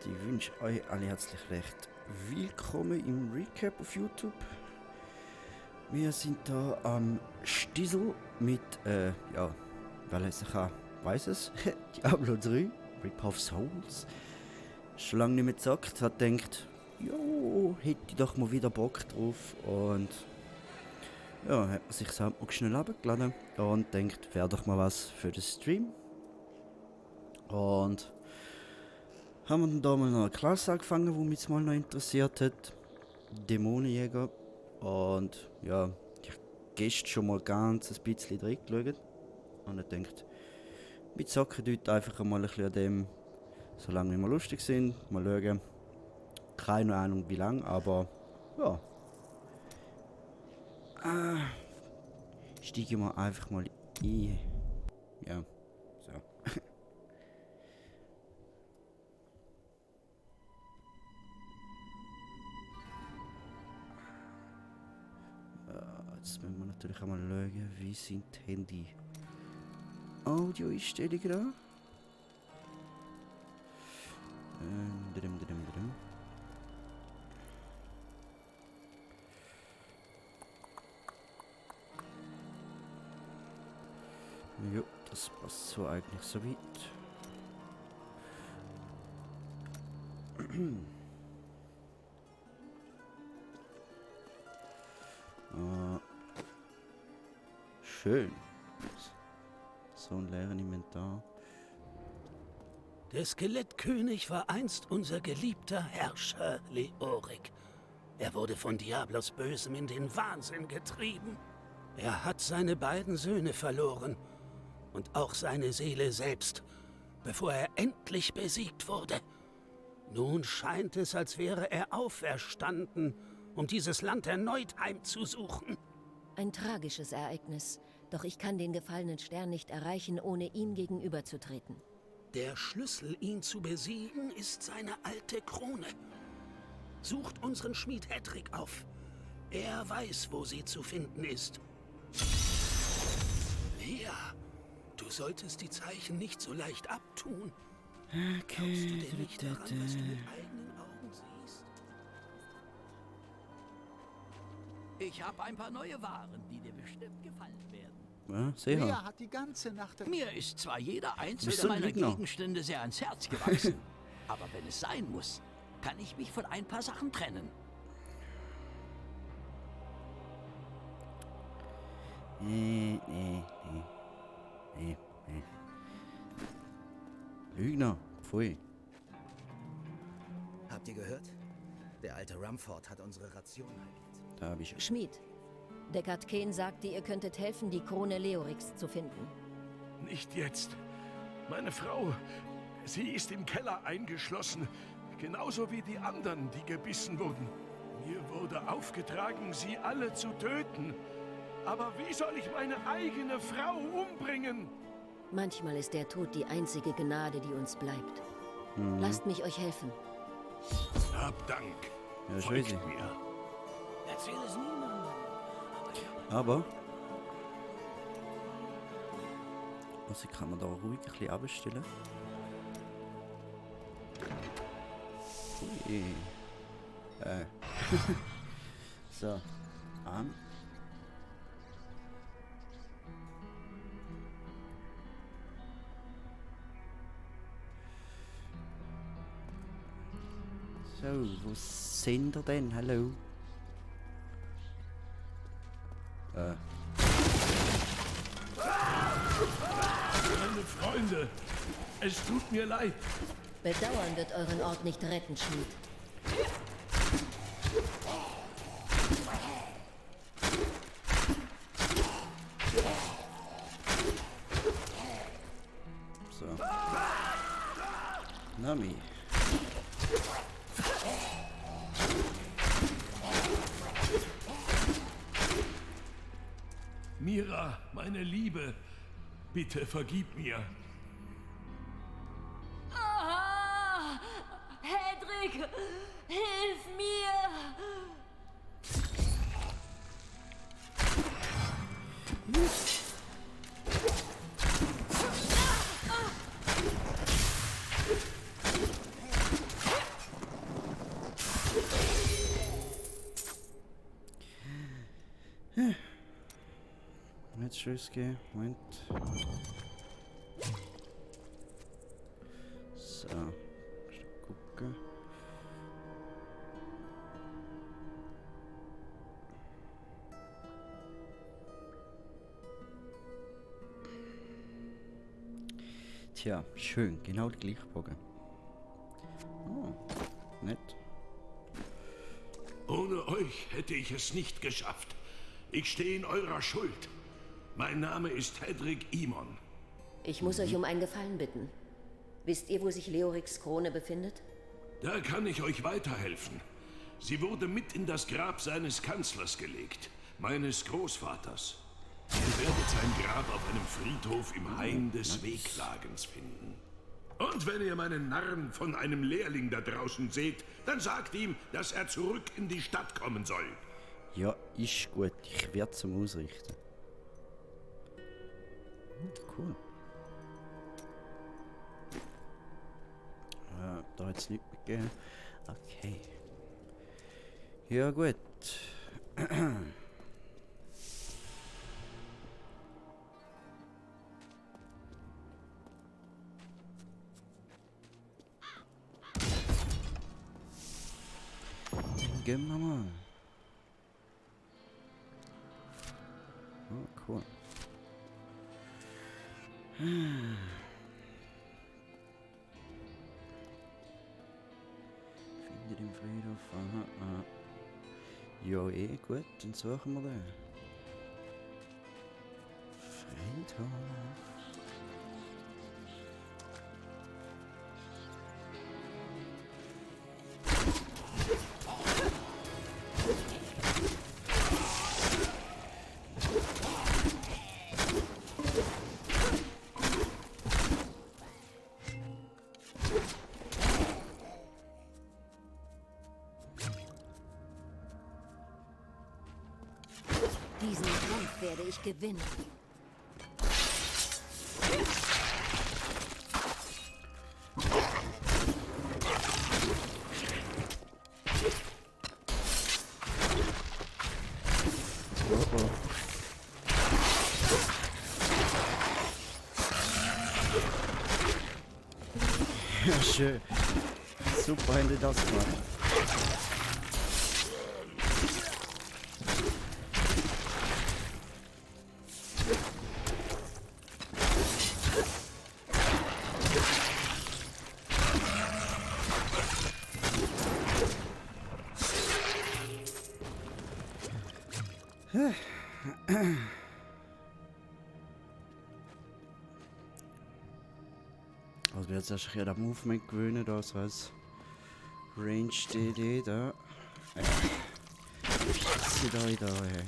und ich wünsche euch alle herzlich recht willkommen im Recap auf YouTube. Wir sind da am Stiesel mit, ja, weil es sich auch weiss es, Diablo 3, Reap of Souls. Schon lange nicht mehr gezockt, hat gedacht, jo, hätte ich doch mal wieder Bock drauf und ja, hat man sich das auch schnell runtergeladen und denkt, wäre doch mal was für den Stream. Und haben wir dann da mal noch eine Klasse angefangen, die mich jetzt mal noch interessiert hat. Dämonenjäger. Und ja, ich habe gestern schon mal ganz ein bisschen reingeschaut. Und ich denkt, wir zocken heute einfach mal ein bisschen an dem, solange wir mal lustig sind. Mal schauen. Keine Ahnung wie lang, aber ja. Steigen wir einfach mal ein. Ja, so. Jetzt müssen wir natürlich einmal schauen, wie sind die Handy Audio-Einstellungen an. Jo, das passt so eigentlich so weit. Schön. So ein leeren Inventar. Der Skelettkönig war einst unser geliebter Herrscher Leorik. Er wurde von Diablos Bösem in den Wahnsinn getrieben. Er hat seine beiden Söhne verloren und auch seine Seele selbst, bevor er endlich besiegt wurde. Nun scheint es, als wäre er auferstanden, um dieses Land erneut heimzusuchen. Ein tragisches Ereignis, doch ich kann den gefallenen Stern nicht erreichen, ohne ihm gegenüberzutreten. Der Schlüssel, ihn zu besiegen, ist seine alte Krone. Sucht unseren Schmied Hedrick auf. Er weiß, wo sie zu finden ist. Lea, du solltest die Zeichen nicht so leicht abtun. Glaubst du denn nicht daran, was du mit eigenen Augen siehst? Ich habe ein paar neue Waren, die dir bestimmt gefallen werden. Ja, sicher. Lea hat die ganze Nacht... Mir ist zwar jeder Bist einzelne du ein meiner Lügner? Gegenstände sehr ans Herz gewachsen, aber wenn es sein muss, kann ich mich von ein paar Sachen trennen. Nee. Lügner, pfui. Habt ihr gehört? Der alte Rumford hat unsere Ration halbiert. Da hab ich. Schmied, Deckard Cain sagte, ihr könntet helfen, die Krone Leoriks zu finden. Nicht jetzt. Meine Frau, sie ist im Keller eingeschlossen. Genauso wie die anderen, die gebissen wurden. Mir wurde aufgetragen, sie alle zu töten. Aber wie soll ich meine eigene Frau umbringen? Manchmal ist der Tod die einzige Gnade, die uns bleibt. Lasst mich euch helfen. Hab Dank. Ja, ich Folgt weiß. mir. Erzähl es niemandem. Aber. Also kann man da ruhig ein bisschen abstellen. Ui. So. An. So, wo sind wir denn? Hallo? Meine Freunde, es tut mir leid. Bedauern wird euren Ort nicht retten, Schmied. So. Nami. Mira, meine Liebe, bitte vergib mir. Ah! Hedrick! Hilf mir! Schuss geben. Moment. So. Gucken. Tja, schön. Genau der gleiche Bogen. Oh, nett. Ohne euch hätte ich es nicht geschafft. Ich stehe in eurer Schuld. Mein Name ist Hedrick Imon. Ich muss euch um einen Gefallen bitten. Wisst ihr, wo sich Leoriks Krone befindet? Da kann ich euch weiterhelfen. Sie wurde mit in das Grab seines Kanzlers gelegt, meines Großvaters. Ihr werdet sein Grab auf einem Friedhof im Hain des Wehklagens finden. Und wenn ihr meinen Narren von einem Lehrling da draußen seht, dann sagt ihm, dass er zurück in die Stadt kommen soll. Ja, ist gut. Ich werde zum Ausrichten. Cool. Da hat es nichts mitgegeben. Okay. Ja, gut. Dann gehen wir mal. Oh, cool. Finde den Friedhof. Aha. Ja, gut, dann suchen wir den. Friedhof. Diesen Kampf werde ich gewinnen. Ja, schön. Super, haben die das gemacht. Also jetzt erst ein das Movement gewöhnen, das als Range DD da. Sie da, hey.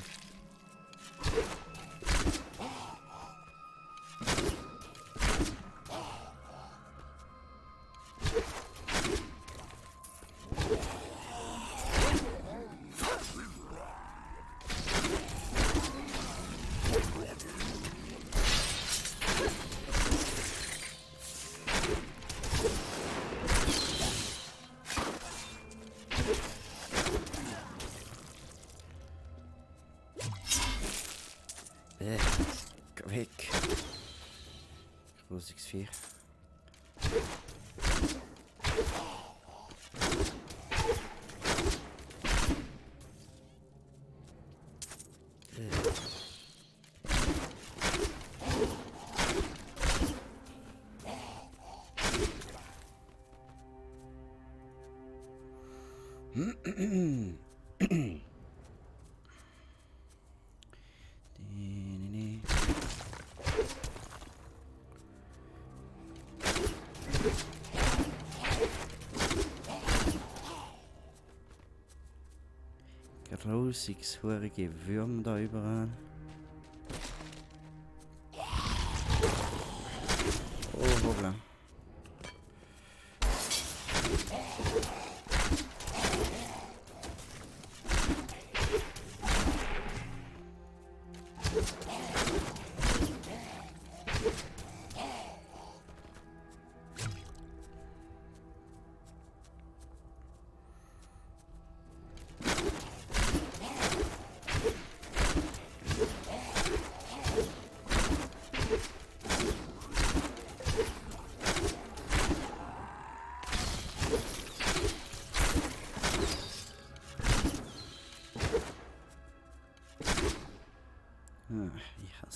Geh weg. Großes Vieh. Grausiges, horige Würmer da überall. Oh, hoppla.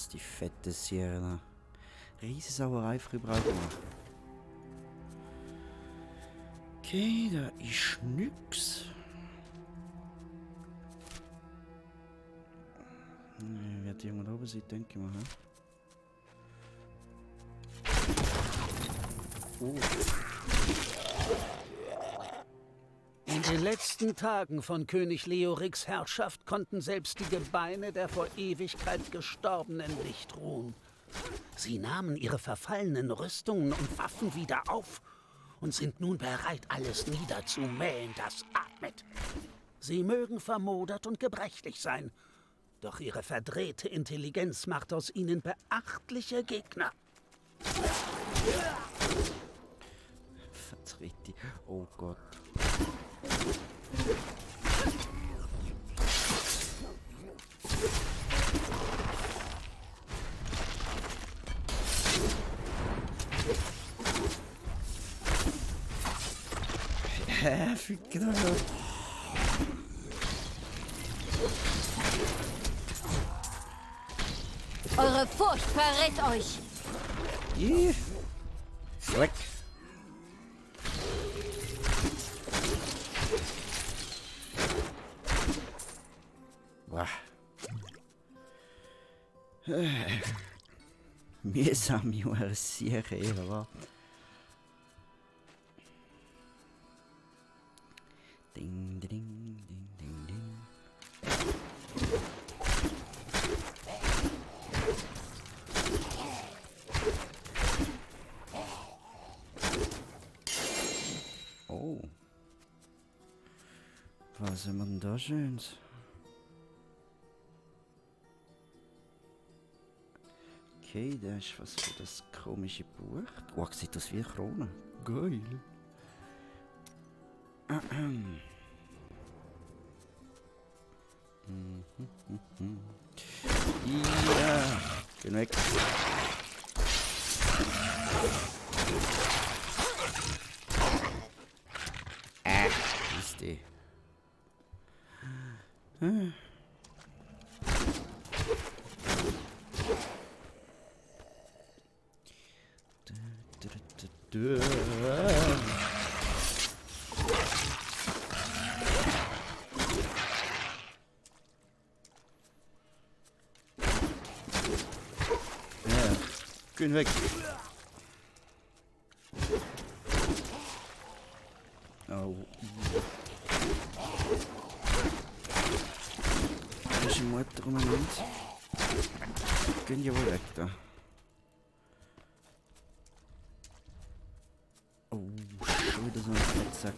Was die fette Sirene. Riesensauerei für überall gemacht. Okay, da ist nix. Wird irgendwo oben sein, denke ich mal. Oh. In den letzten Tagen von König Leoriks Herrschaft konnten selbst die Gebeine der vor Ewigkeit Gestorbenen nicht ruhen. Sie nahmen ihre verfallenen Rüstungen und Waffen wieder auf und sind nun bereit, alles niederzumähen, das atmet. Sie mögen vermodert und gebrechlich sein, doch ihre verdrehte Intelligenz macht aus ihnen beachtliche Gegner. Verdrehte. Oh Gott. Fick doch. Eure Furcht verrät euch! Yeah. Weg. Wow. Mühsam, Junge, sehr eher, wa? Ding, ding, ding, ding, ding. Oh. Was haben wir denn da Schönes? Okay, da ist was für das komische Buch. Oh, sieht das wie eine Krone. Geil. Ja, geh weg. Ist die. Ja, geh weg. Oh. Das ist eine Mutter im Moment. Gehen ja wohl weg da. Oh, schon wieder so ein Fettsack.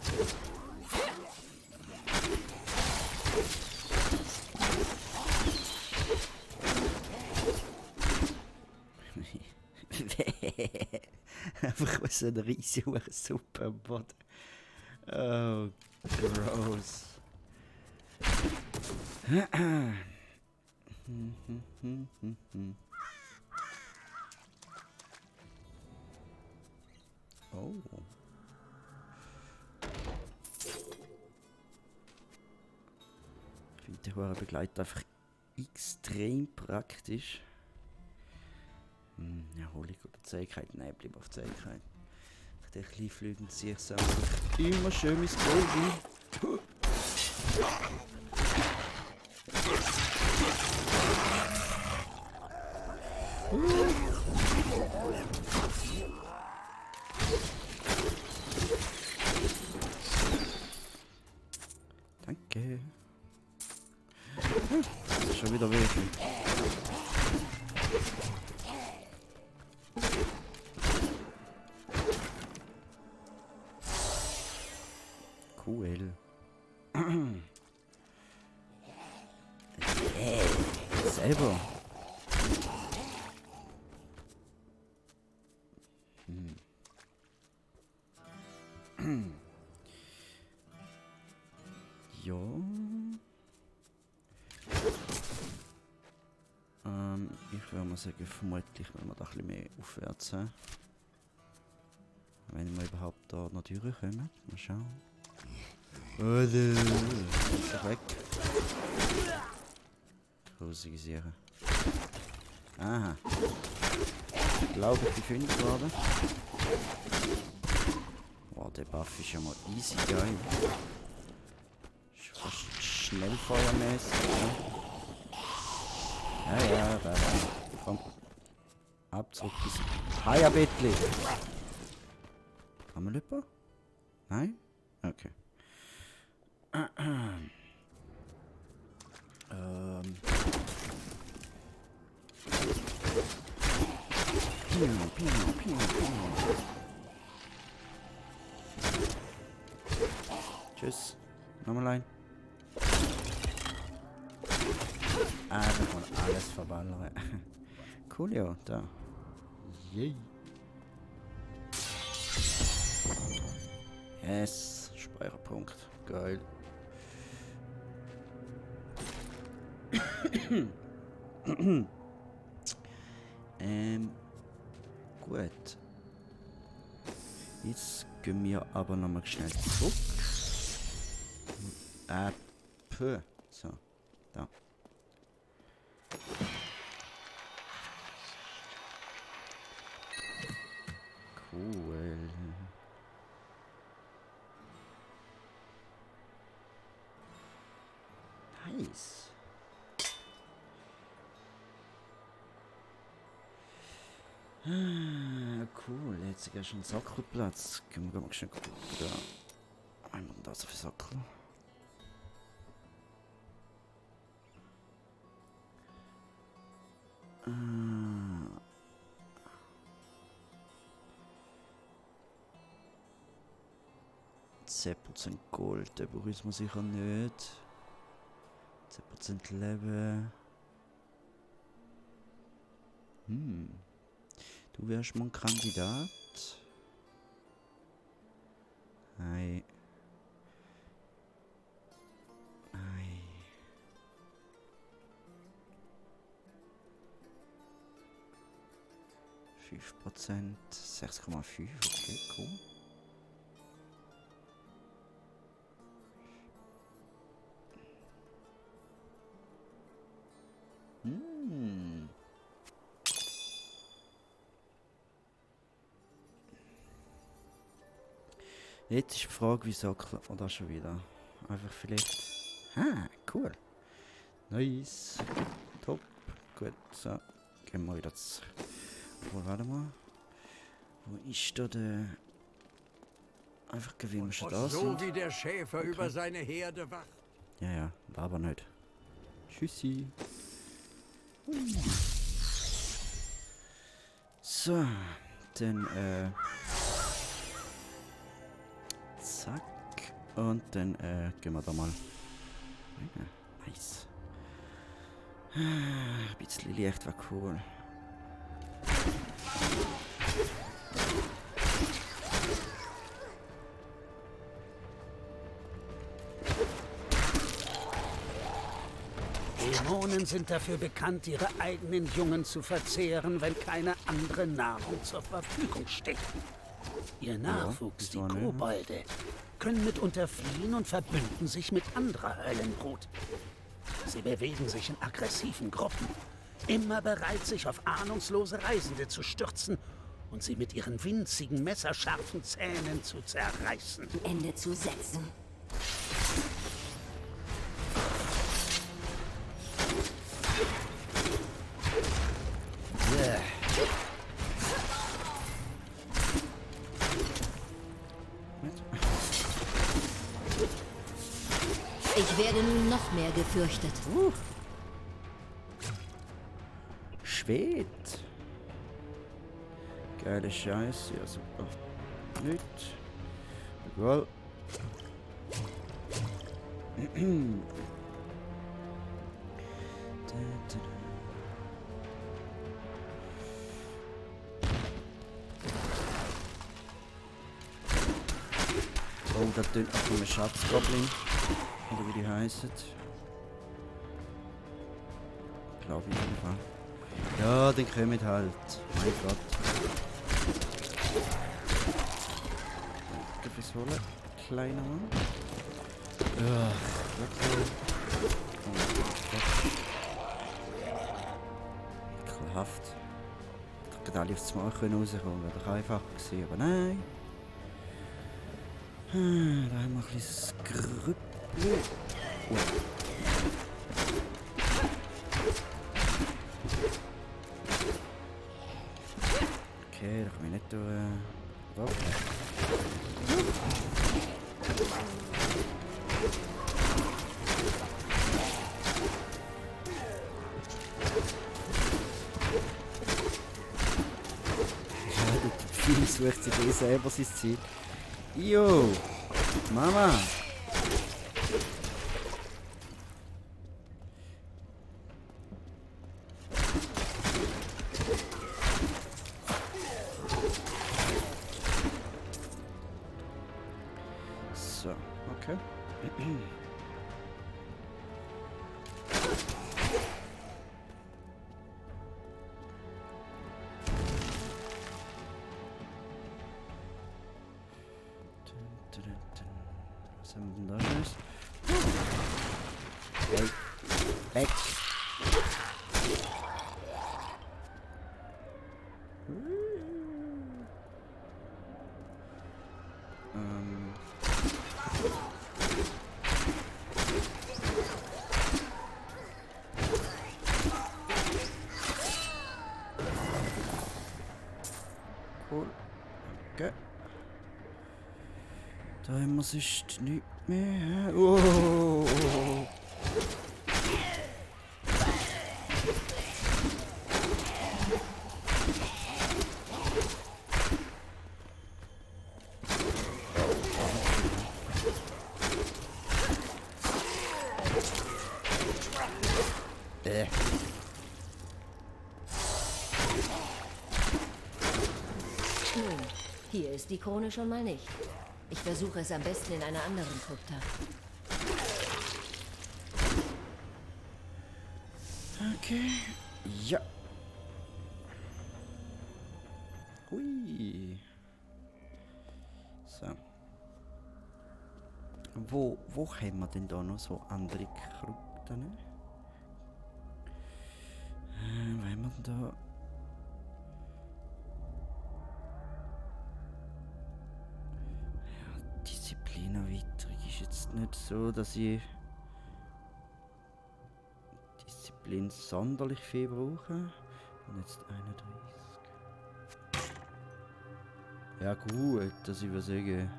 Einfach so eine riesige Suppe am Boden. Oh, gross. Oh. Ich finde den Begleiter einfach extrem praktisch. Erholung oder Zähigkeit? Nein, bleib auf Zähigkeit. Der Kleinflügel ziehe ich einfach immer schön mein Gold. Danke. Das ist schon wieder weg. Cool. Selber. Ja. Ich würde mal sagen, vermutlich, wenn wir da ein bisschen mehr aufwärts haben. Wenn wir überhaupt da noch durchkommen. Mal schauen. Oder. Ist er weg? Grusige Sache. Aha. Ich glaube, ich bin fündig geworden. Wow, der Buff ist ja mal easy geil. Ist fast schnellfeuermäßig. Ja, da. Komm. Ab zurück ins Haierbettli. Haben wir Lüpper? Nein? Okay. Tschüss. Nochmal ein. Ah, da kann man alles verballern. Cool, ja, da. Yay. Yes, Speicherpunkt. Geil. Gut. Jetzt gehen wir aber nochmal schnell zurück. So, da. Cool. Nice. Cool, jetzt ist ja schon ein Sackelplatz. Gehen wir mal schnell gucken. Da. Einmal das für Sackel. %10% Gold, den brauchen wir sicher nicht. 10% Leben. Du wärst mal ein Kandidat. Ei. 5%, 6,5, okay, cool. Jetzt ist die Frage, wie Sockel oder schon wieder. Einfach vielleicht. Cool. Nice. Top. Gut, so. Gehen wir wieder zu. Warte mal. Wo ist da der. Einfach wie wir schon da sind. So wie der Schäfer über seine Herde wacht. Ja, aber nicht. Tschüssi. So, dann zack. Und dann gehen wir da mal. Nice. Ein bisschen Licht war cool. Dämonen sind dafür bekannt, ihre eigenen Jungen zu verzehren, wenn keine andere Nahrung zur Verfügung steht. Ihr Nachwuchs, die Kobolde, können mitunter fliehen und verbünden sich mit anderer Höllenbrut. Sie bewegen sich in aggressiven Gruppen, immer bereit, sich auf ahnungslose Reisende zu stürzen und sie mit ihren winzigen, messerscharfen Zähnen zu zerreißen. Ende zu setzen. Ich werde nun noch mehr gefürchtet. Schwed. Geile Scheiße, ja super. Nicht. Egal. Oh, da tönt auch noch ein Schatzgoblin. Oder wie die heißen. Glaube ich einfach. Ja, den kommen halt. Mein Gott. Danke fürs Holen, kleiner Mann. Ja, wirklich. geschafft. Ich hätte gerade alle aufs Mal rauskommen, wäre doch einfacher gewesen, aber nein. Da haben wir ein bisschen das Grüppli. Okay, da komme ich nicht durch. Der sucht sich selber sein Ziel. Jo, Mama! So, okay. Was haben wir denn da Schönes? Hey, weg! Cool. Okay. Da haben wir sonst nichts mehr. Oh. Nun, hier ist die Krone schon mal nicht. Ich versuche es am besten in einer anderen Krypta. Okay. Ja. Hui. So. Wo haben wir denn da noch so andere Krypten? Wo haben wir denn da? Disziplinerweiterung ist jetzt nicht so, dass ich Disziplin sonderlich viel brauche. Und jetzt 31. Ja gut, dass ich was sagen.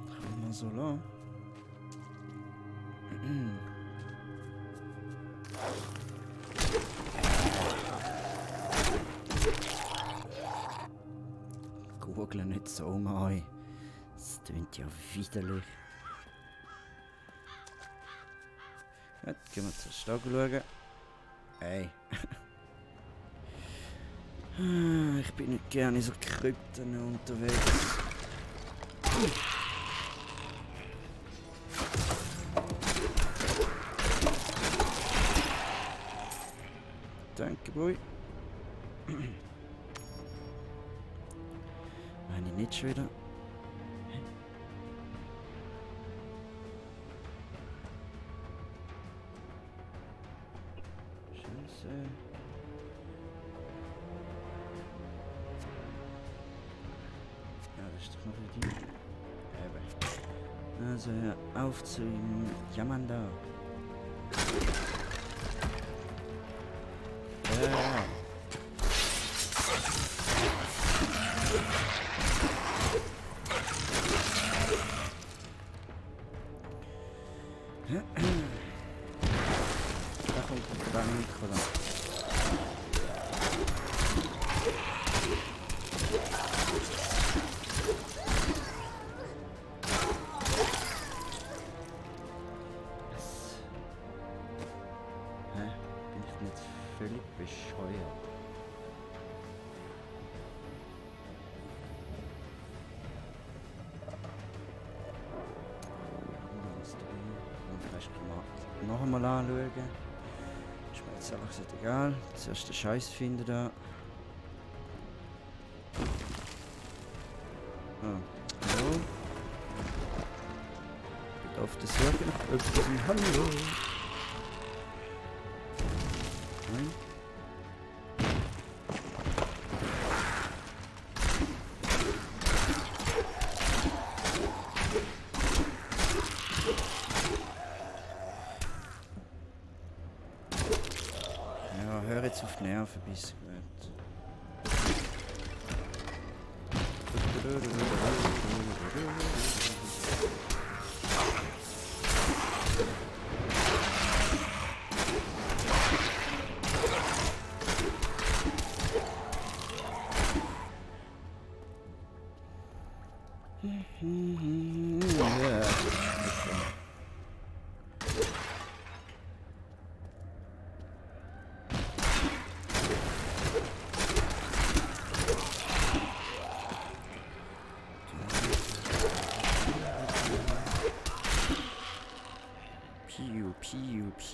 Kann man so lang. Google nicht so mal. Das klingt ja widerlich. Gut, gehen wir zur Stadt schauen. Hey. Ich bin nicht gerne in so Krypten unterwegs. Danke, Boy. Meine ich nicht schon wieder. Hä? Scheiße. Ja, das ist doch noch für die. Eben. Also, hör auf zu jammern da. Ja. Da kommt der Bank, oder? Hä? Bin ich denn jetzt völlig bescheuert? Noch einmal anschauen. Ist mir jetzt ehrlich gesagt egal. Zuerst den Scheiß finden da. Oh. Hallo? Auf der Suche nach etwas im Hallo. Nein. Ja, hör jetzt auf die Nerven, bis gut. Ja. Piu, piu, piu.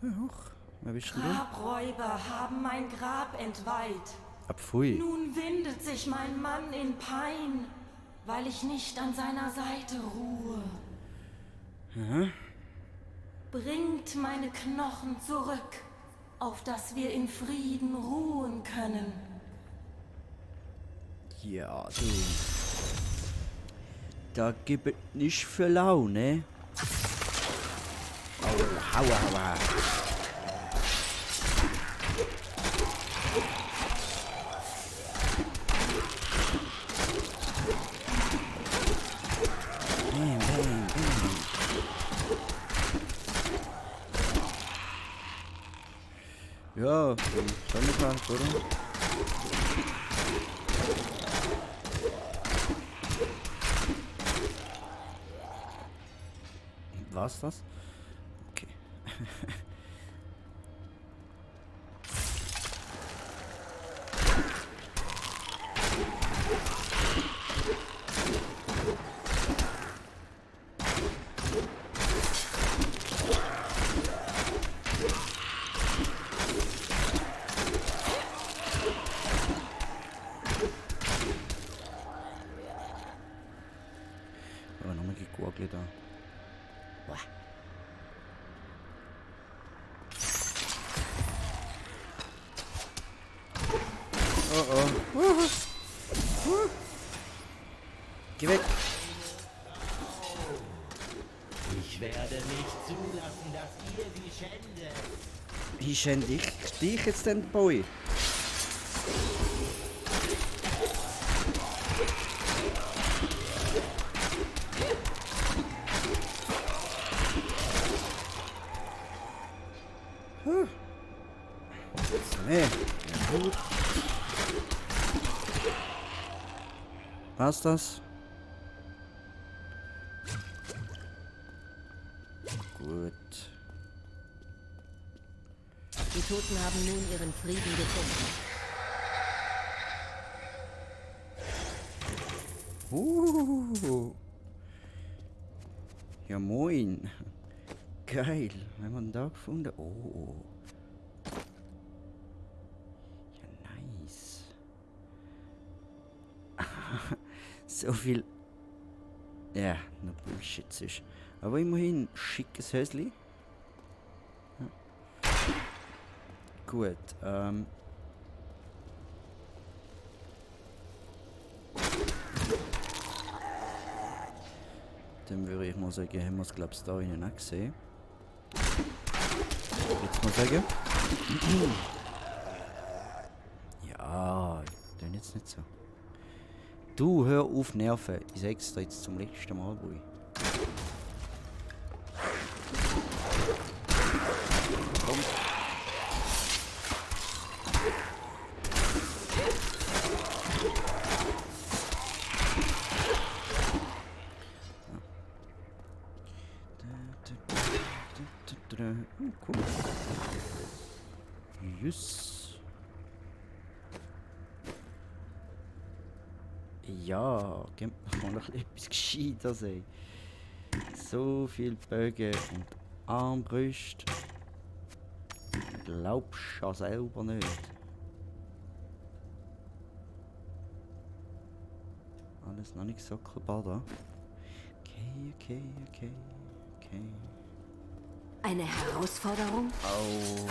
Huch, wer bist denn du? Grabräuber haben mein Grab entweiht. Abpfui. Nun windet sich mein Mann in Pein, weil ich nicht an seiner Seite ruhe. Aha. Bringt meine Knochen zurück, auf dass wir in Frieden ruhen können. Ja, du. Da gibt nicht für Laune. Aua, aua, aua. Bam, bam, bam. Ja, schon bekannt, oder? War's das? Okay. Aber nochmal gegurgelt da. Oh oh. Geh weg. Ich werde nicht zulassen, dass ihr sie schändet. Wie schände ich dich jetzt denn, Boy? Nee. Ja, gut. War's das? Gut. Die Toten haben nun ihren Frieden gefunden. Ja, moin. Geil. Was haben wir denn da gefunden? Oh. Ja, nice. So viel. Ja, noch Bullshit ist. Aber immerhin schickes Häusli. Ja. Gut, dann würde ich mal sagen, haben wir es glaube ich da innen auch gesehen. Jetzt mal sagen. Ja, dann jetzt nicht so. Du, hör auf Nerven. Ich sag's dir jetzt zum letzten Mal, Boy. Komm. Cool. Yes. Ja, gebt mir mal noch etwas Gescheites, ey. So viel Bögen und Armbrust. Glaubst du ja selber nicht. Alles noch nicht so klar da. Okay. Eine Herausforderung? Au.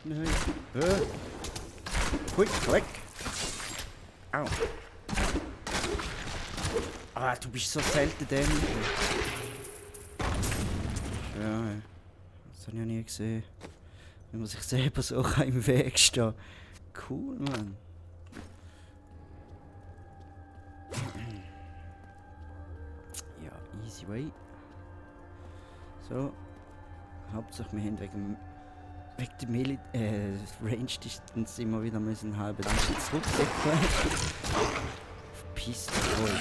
Nein. Hui, weg. Au. Ah, du bist so selten dämlich. Ja, das habe ich ja nie gesehen. Wenn man sich selber so im Weg stehen kann. Cool, Mann. Ja, easy way. So. Hauptsache wir haben wegen der Range Distance immer wieder müssen einen halben Lang zurücksetzen. Verpiss dich wohl.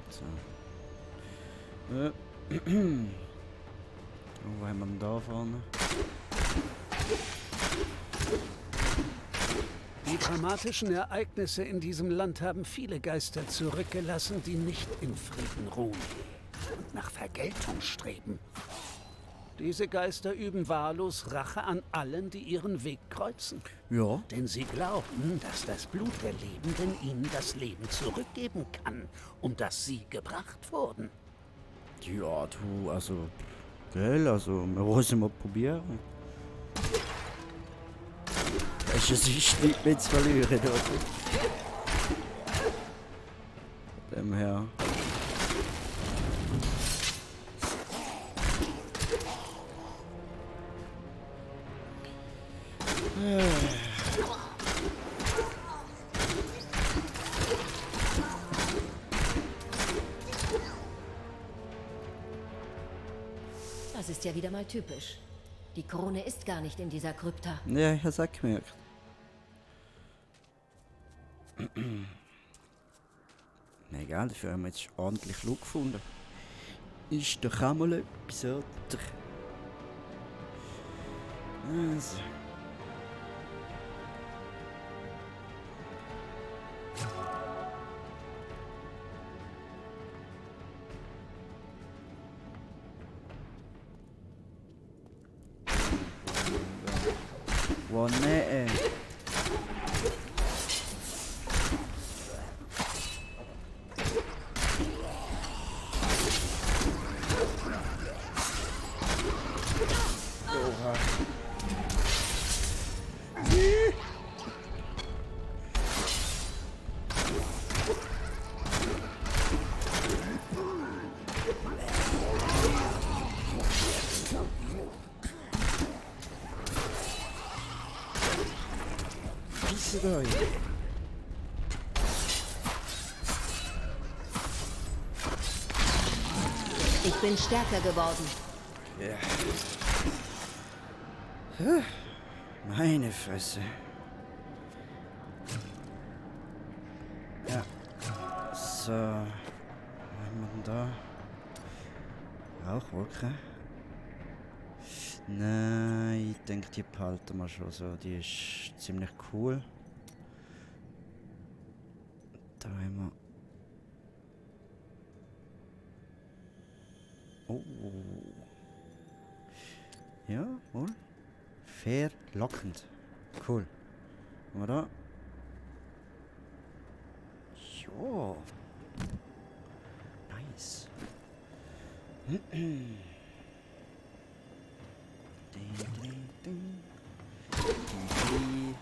So. Wo haben wir denn da vorne? Die dramatischen Ereignisse in diesem Land haben viele Geister zurückgelassen, die nicht in Frieden ruhen und nach Vergeltung streben. Diese Geister üben wahllos Rache an allen, die ihren Weg kreuzen. Ja. Denn sie glauben, dass das Blut der Lebenden ihnen das Leben zurückgeben kann, um das sie gebracht wurden. Ja, du, also, gell, also, wir müssen mal probieren. Es ist nicht mehr zu verlieren, oder? Dem her. Das ist ja wieder mal typisch. Die Krone ist gar nicht in dieser Krypta. Ja, ich hab's auch gemerkt. Na egal, dafür haben wir jetzt ordentlich Look gefunden. Ist doch auch mal etwas, oder? Also. Wow, nee. Ich bin stärker geworden. Ja. Meine Fresse. Ja. So. Was haben wir denn da? Rauchwolke. Nein, ich denke, die behalten wir schon so. Die ist ziemlich cool. Da haben wir. Oh. Ja, wohl. Verlockend. Cool. Haben wir da? Jo. Nice. Ding, ding, ding. Ding.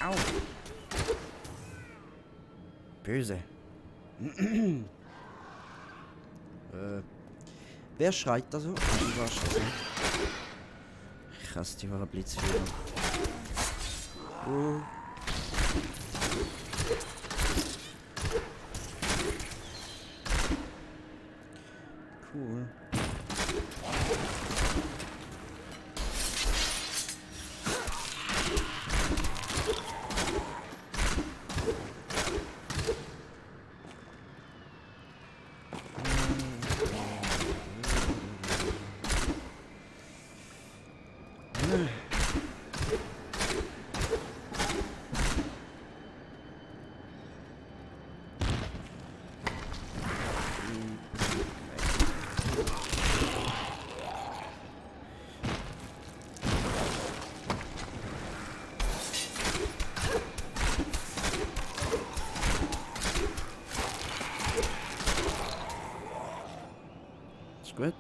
Au. Böse. Wer schreit da so? Ich hasse die wahre Blitzführer. Cool. Ist gut.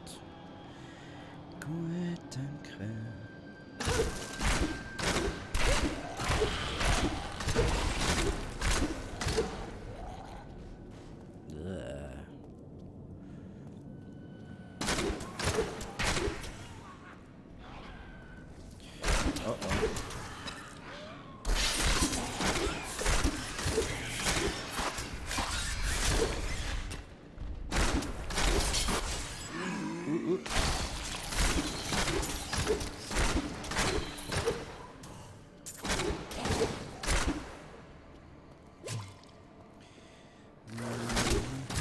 Gut, danke. Oh oh.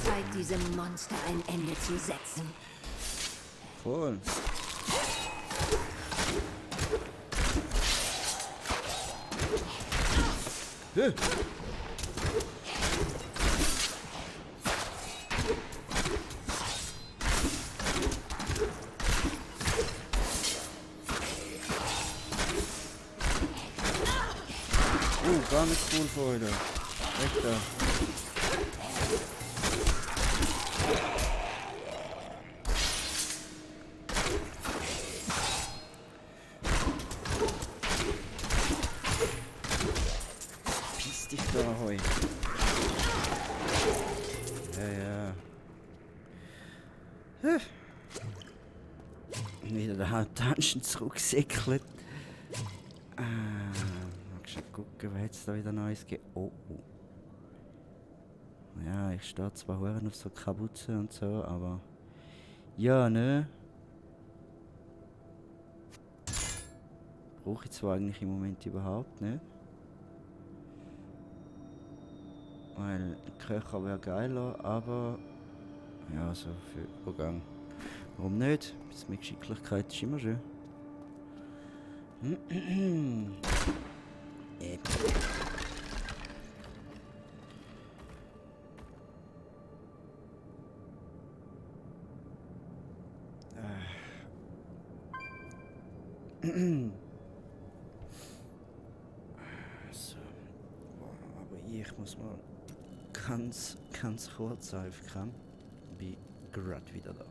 Zeit, diesem Monster ein Ende zu setzen. Voll. Gar nicht cool für heute. Weg da. Piss dich da, Heu. Ja. Wieder der Hauptdungeon zurückgesäckelt. Mal gucken, wer jetzt da wieder Neues gibt. Oh. Ja, ich stehe zwar Huren auf so Kapuze und so, aber... Ja, ne? Brauche ich zwar eigentlich im Moment überhaupt nicht. Weil ein Köcher wäre geiler, aber... Ja, so für Übergang. Warum nicht? Ein bisschen mehr Geschicklichkeit ist immer schön. So. Aber ich muss mal ganz kurz aufkommen. Bin gerade wieder da.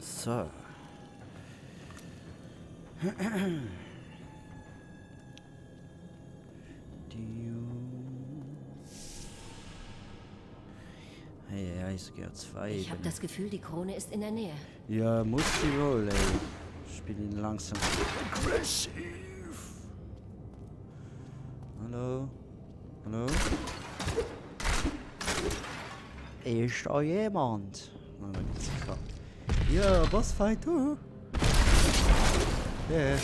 So. Hey, sogar 2. Ich habe das Gefühl, die Krone ist in der Nähe. Ja, muss sie wohl, ey. Ich bin ihn langsam. Aggressiv! Hallo? Hallo? Ist da jemand? Oh, da gibt's einen. Ja, Bossfight, du! Ja,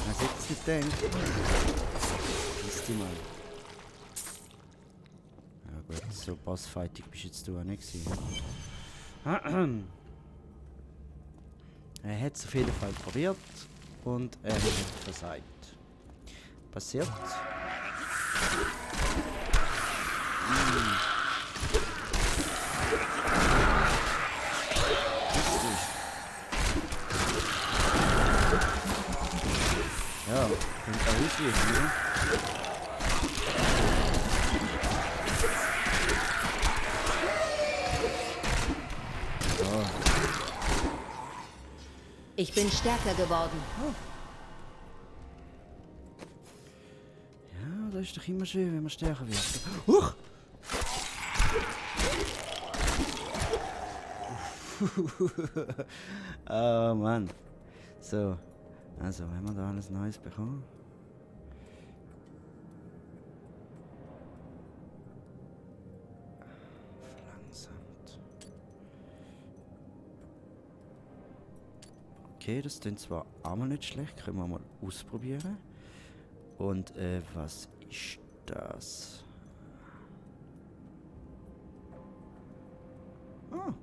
was hättest du gedacht? Ist die mal. Ja gut, so Bossfighting bist jetzt du auch nicht gewesen. Er hat es auf jeden Fall probiert und er hat versagt. Passiert. Ja, könnte auch auswählen, ne? So. Ich bin stärker geworden. Oh. Ja, das ist doch immer schön, wenn man stärker wird. Huch! Oh Mann. So. Also, wenn wir da alles Neues bekommen. Verlangsamt. Okay, das klingt zwar auch mal nicht schlecht, können wir mal ausprobieren. Und was ist das? Ah,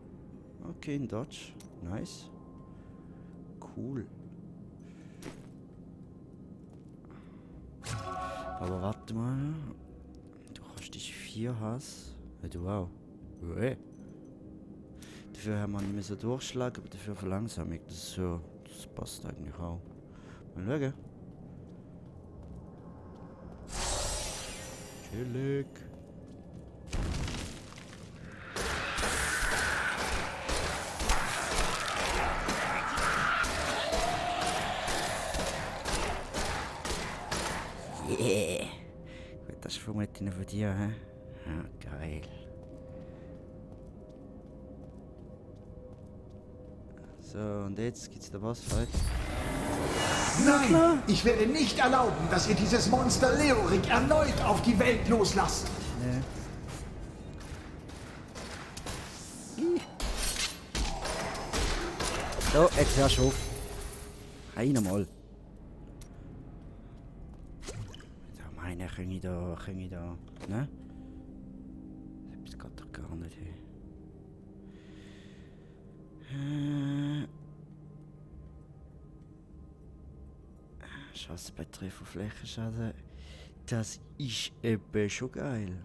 okay, in Dodge. Nice. Cool. Aber warte mal. Du hast dich 4 Hass. Wow. Dafür haben wir nicht mehr so Durchschlag, aber dafür Verlangsamung. Das ist so. Das passt eigentlich auch. Mal schauen. Chillig. Yeah. Gut, das ist vermutlich noch von dir, hä? Ja, geil. So, und jetzt geht's der Bossfight. Nein! Ich werde nicht erlauben, dass ihr dieses Monster Leorik erneut auf die Welt loslasst! Nee. So, jetzt hörst du auf. Einmal. Da meine ich, kann ich da, ne? Das geht doch gar nicht hin. Chance bei Treff- und Flächenschaden. Das ist eben schon geil.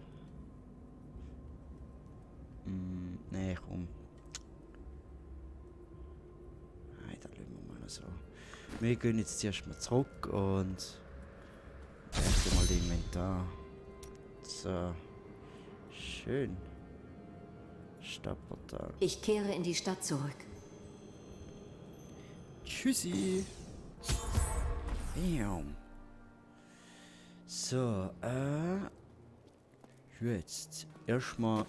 Nee, komm. Nein, da lassen wir mal so. Wir gehen jetzt zuerst mal zurück und erst mal das Inventar. So. Schön. Stadtportal. Ich kehre in die Stadt zurück. Tschüssi. Bam. So, jetzt erstmal.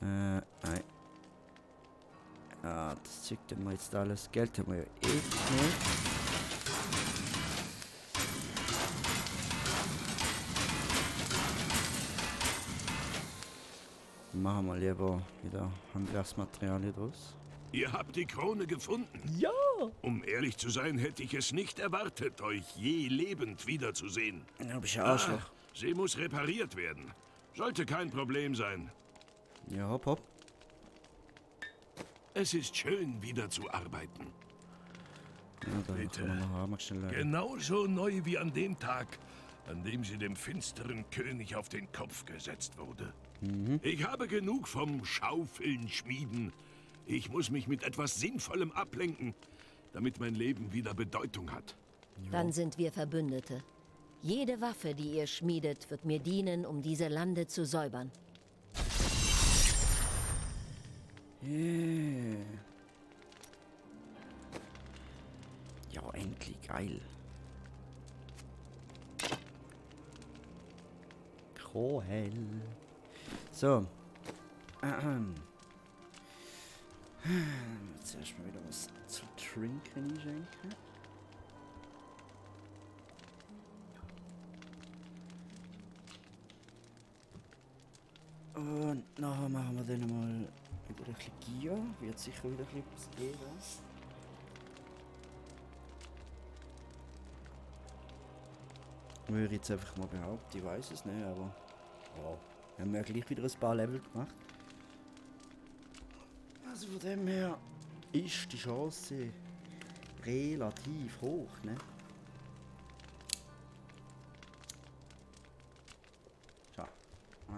Nein. Ah, das zeigt mir jetzt alles. Geld haben wir ja eh nicht. Machen wir lieber wieder Handwerksmaterialien draus. Ihr habt die Krone gefunden? Ja! Um ehrlich zu sein, hätte ich es nicht erwartet, euch je lebend wiederzusehen. Ja, bist ja Arschloch. Sie muss repariert werden. Sollte kein Problem sein. Ja, hopp, hopp. Es ist schön, wieder zu arbeiten. Ja, da Bitte. können wir noch einmal schnell. Genauso neu wie an dem Tag, an dem sie dem finsteren König auf den Kopf gesetzt wurde. Ich habe genug vom Schaufeln, Schmieden. Ich muss mich mit etwas Sinnvollem ablenken, damit mein Leben wieder Bedeutung hat. Dann sind wir Verbündete. Jede Waffe, die ihr schmiedet, wird mir dienen, um diese Lande zu säubern. Yeah. endlich, geil. Krohel. So. Jetzt erstmal wieder was zu trinken einschenken. Und nachher machen wir dann mal wieder ein bisschen Gier. Wird sicher wieder ein bisschen was geben. Würde ich jetzt einfach mal behaupten, ich weiß es nicht, aber ja, haben wir ja gleich wieder ein paar Level gemacht. Also von dem her ist die Chance relativ hoch, ne? So,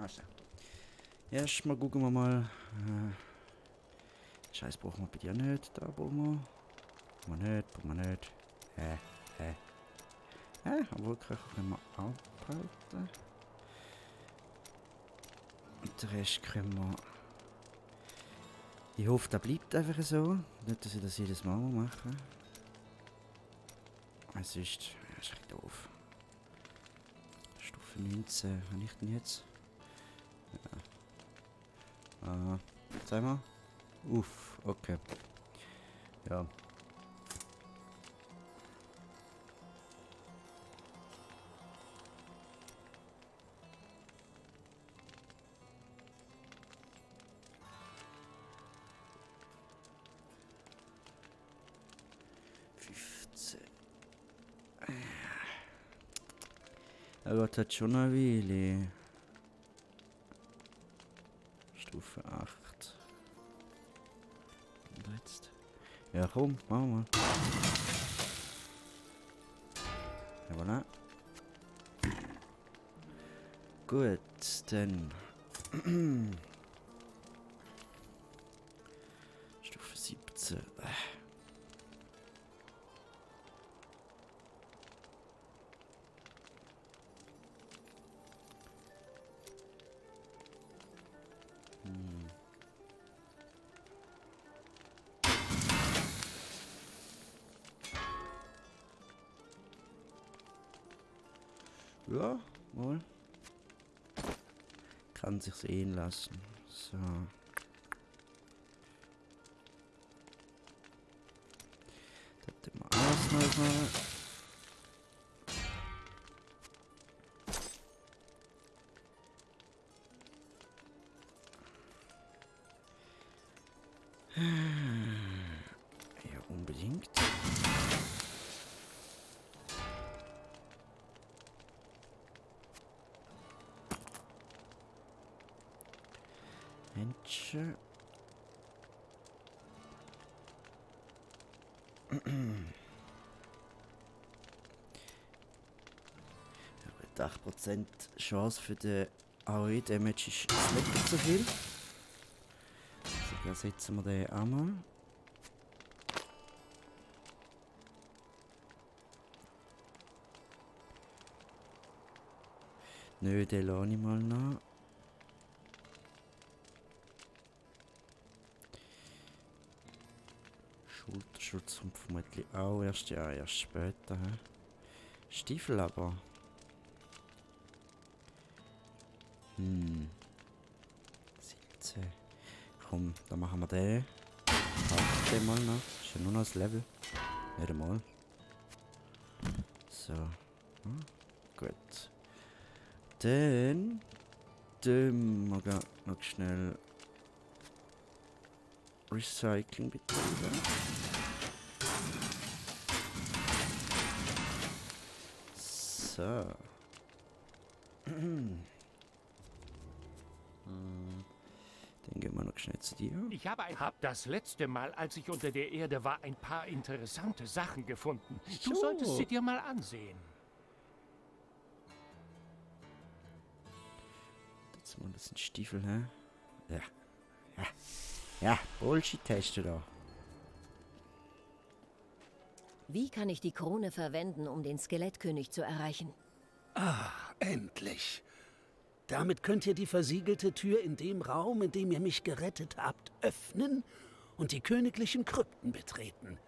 also. Erstmal gucken wir mal. Scheiß brauchen wir bei dir nicht, da brauchen wir. Brauchen wir nicht. Aber können wir abhalten. Und den Rest können wir. Ich hoffe, das bleibt einfach so. Nicht, dass ich das jedes Mal mache. Es ist ein bisschen doof. Stufe 19, habe ich denn jetzt? Ja. Sag mal. Uff, okay. Ja. Aber das hat schon eine Weile. Stufe 8. Und jetzt. Ja komm, machen wir. Ja, voilà. Gut, dann. Stufe 17. Ja, wohl. Kann sich sehen lassen. So. Das mal ausmachen. Ja, unbedingt. Händchen. Ja, 8% Chance für den AOE-Damage ist nicht so viel. Also da setzen wir den einmal. Nö, den lasse ich mal noch. Schulterschutz kommt vermutlich auch erst später. He? Stiefel aber. Silze. Komm, dann machen wir den. Halt den mal noch. Ist ja nur noch das Level. Nicht einmal. So. Gut. Dann wir noch schnell Recycling betreiben. So. Dann gehen wir noch schnell zu dir. Ich hab das letzte Mal, als ich unter der Erde war, ein paar interessante Sachen gefunden. Du solltest sie dir mal ansehen. Das sind Stiefel, hä? Ja, Bullshit-Teste da. Wie kann ich die Krone verwenden, um den Skelettkönig zu erreichen? Ah, endlich. Damit könnt ihr die versiegelte Tür in dem Raum, in dem ihr mich gerettet habt, öffnen und die königlichen Krypten betreten.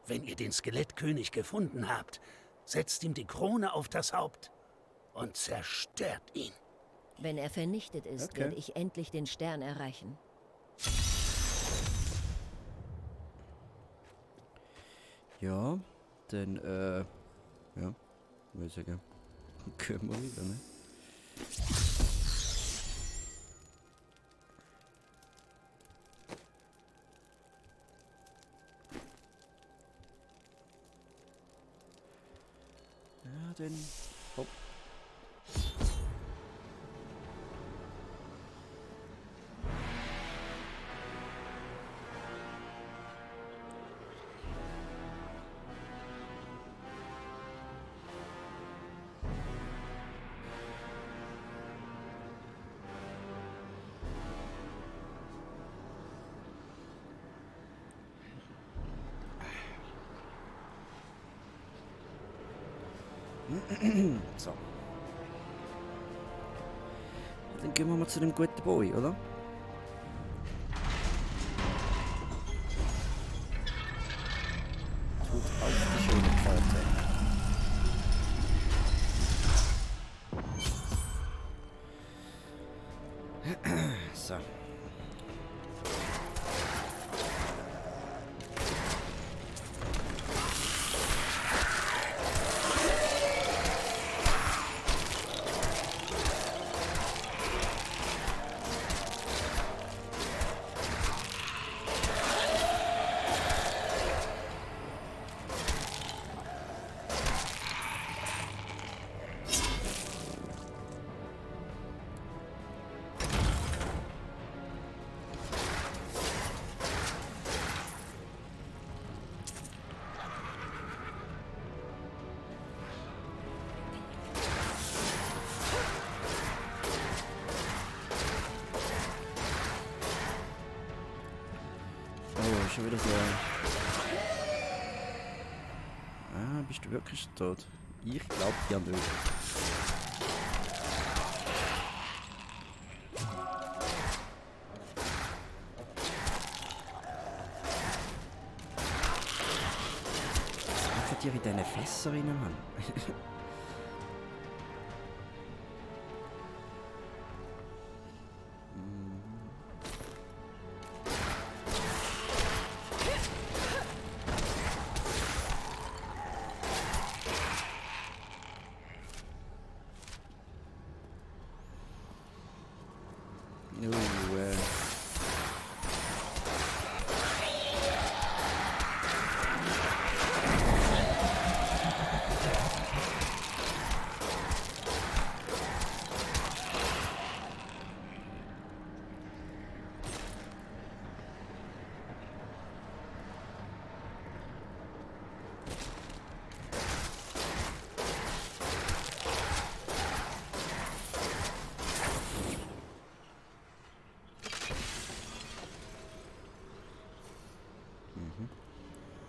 Wenn ihr den Skelettkönig gefunden habt, setzt ihm die Krone auf das Haupt und zerstört ihn. Wenn er vernichtet ist, Okay. werde ich endlich den Stern erreichen. Ja, dann, ja, würde ich sagen, können wir wieder, ne? Ja, dann, hopp. So. Dann gehen wir mal zu dem guten Boy, oder? Tut auf die schöne Karte. So. Oh, schon wieder so. Ah, bist du wirklich tot? Ich glaube ja nicht. Was macht ihr in diesen Fässer rein, Mann?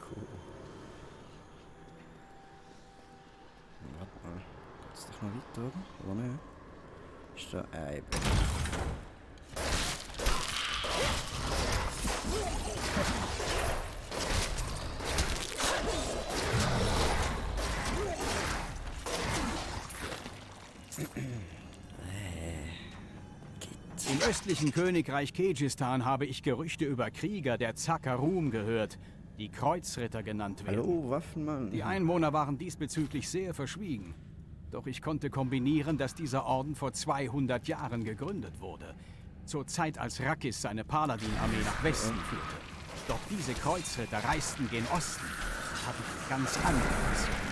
Cool. Warte mal. Geht's doch noch weiter, oder? Oder nicht? Ist da ein Im östlichen Königreich Kejistan habe ich Gerüchte über Krieger der Zakarum gehört, die Kreuzritter genannt werden. Hallo, Waffenmann. Die Einwohner waren diesbezüglich sehr verschwiegen. Doch ich konnte kombinieren, dass dieser Orden vor 200 Jahren gegründet wurde. Zur Zeit, als Rakkis seine Paladin-Armee nach Westen führte. Doch diese Kreuzritter reisten gen Osten und hatten ganz andere Missionen.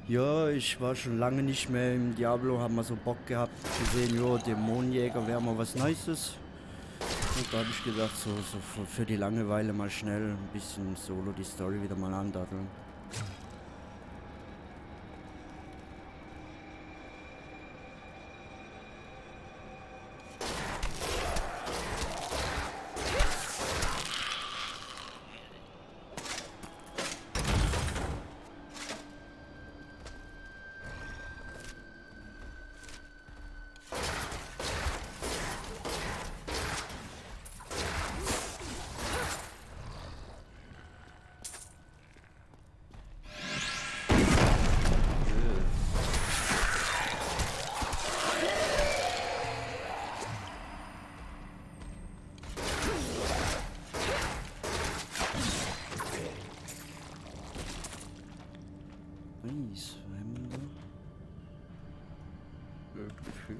Ja, ich war schon lange nicht mehr im Diablo, hab mal so Bock gehabt, gesehen, jo, Dämonenjäger wäre mal was Nices. Und da habe ich gedacht, so für die Langeweile mal schnell ein bisschen Solo die Story wieder mal andatteln. Nice, haben wir noch? Gefühl.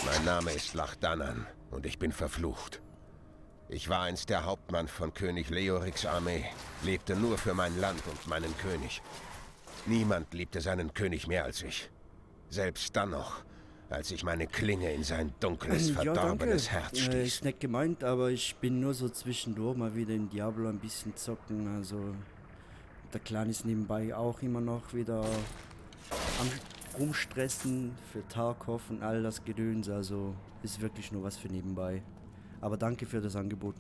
Mein Name ist Lachdanan und ich bin verflucht. Ich war einst der Hauptmann von König Leoriks Armee, lebte nur für mein Land und meinen König. Niemand liebte seinen König mehr als ich. Selbst dann noch, als ich meine Klinge in sein dunkles, verdorbenes Herz stieß. Ist nicht gemeint, aber ich bin nur so zwischendurch mal wieder in Diablo ein bisschen zocken. Also der Clan ist nebenbei auch immer noch wieder am Rumstressen für Tarkov und all das Gedöns. Also ist wirklich nur was für nebenbei. Aber danke für das Angebot.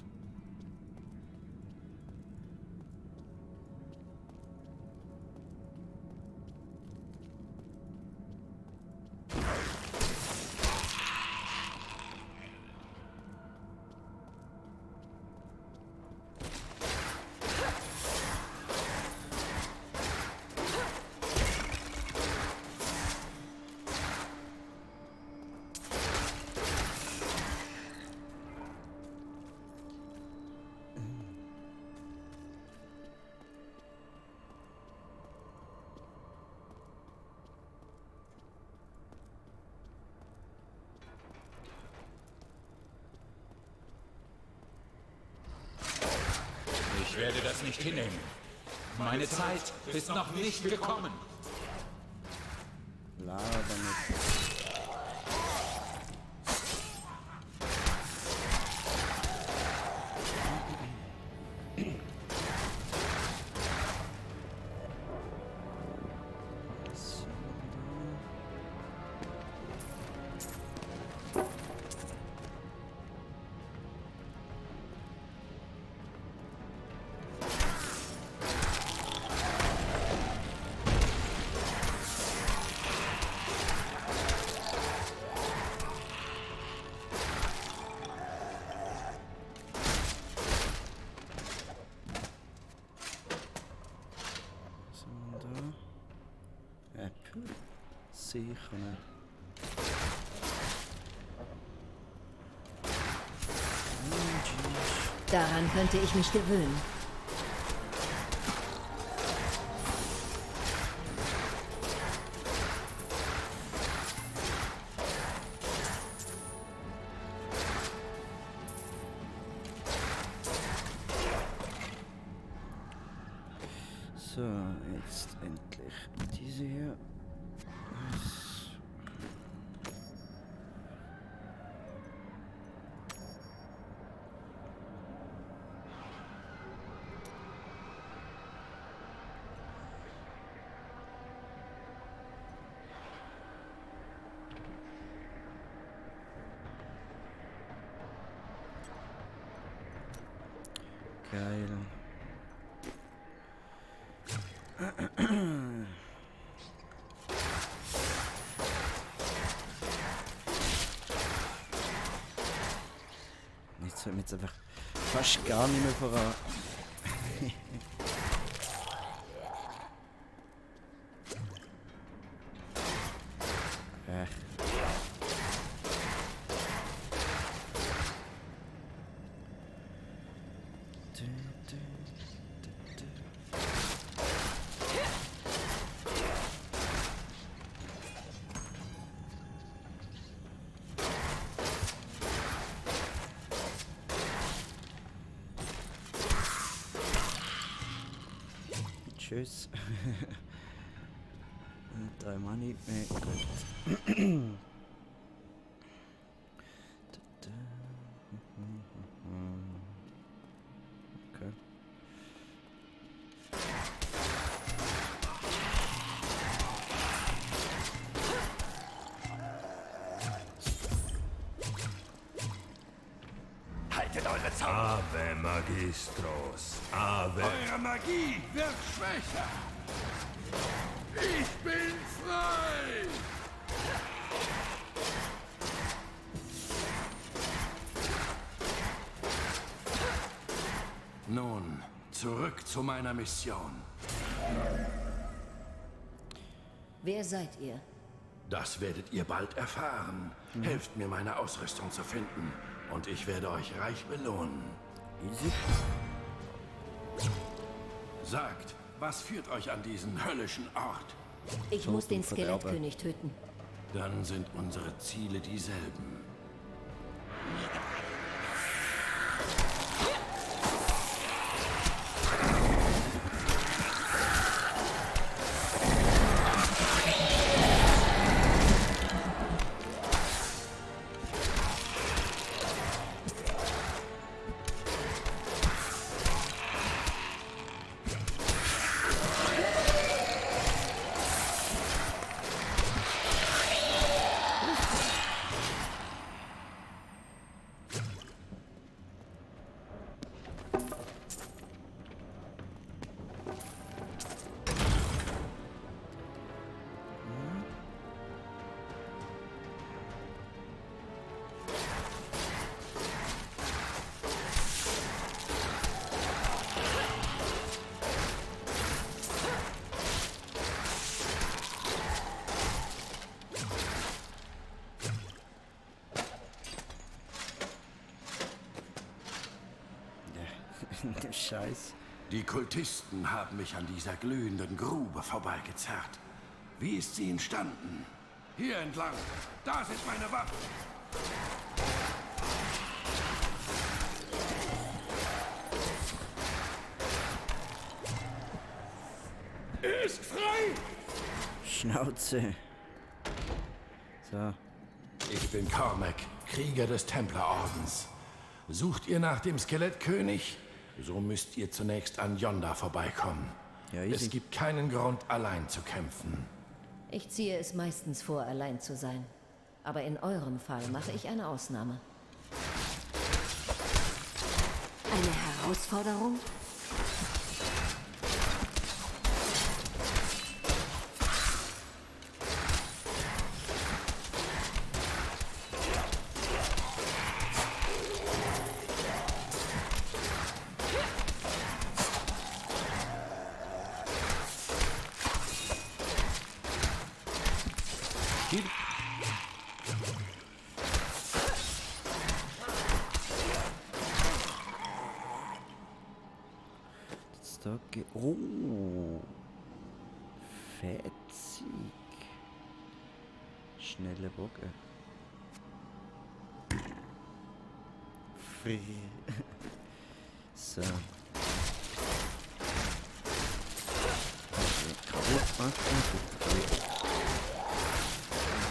Ich werde das nicht hinnehmen. Meine Zeit ist noch nicht gekommen. Laber nicht. Sicher nicht. Daran könnte ich mich gewöhnen. So, jetzt endlich diese hier. Geil. Jetzt haben wir jetzt einfach fast gar nicht mehr verraten. Tschüss. 3 Money mehr. Gut. Okay. Haltet eure Zunge! Ave Magistros! Ave! Eure Magie wird schwächer! Ich bin frei! Nun, zurück zu meiner Mission. Wer seid ihr? Das werdet ihr bald erfahren. Helft mir, meine Ausrüstung zu finden. Und ich werde euch reich belohnen. Easy. Sagt, was führt euch an diesen höllischen Ort? Ich muss den Skelettkönig töten. Dann sind unsere Ziele dieselben. Scheiß. Die Kultisten haben mich an dieser glühenden Grube vorbeigezerrt. Wie ist sie entstanden? Hier entlang. Da sind meine Waffen. Er ist frei! Schnauze. So. Ich bin Cormac, Krieger des Templerordens. Sucht ihr nach dem Skelettkönig? So müsst ihr zunächst an Yonda vorbeikommen. Ja, es gibt keinen Grund, allein zu kämpfen. Ich ziehe es meistens vor, allein zu sein. Aber in eurem Fall mache ich eine Ausnahme. Eine Herausforderung? Oh. Fetzig. Schnelle Bogen. Free. So. Kaputt machen.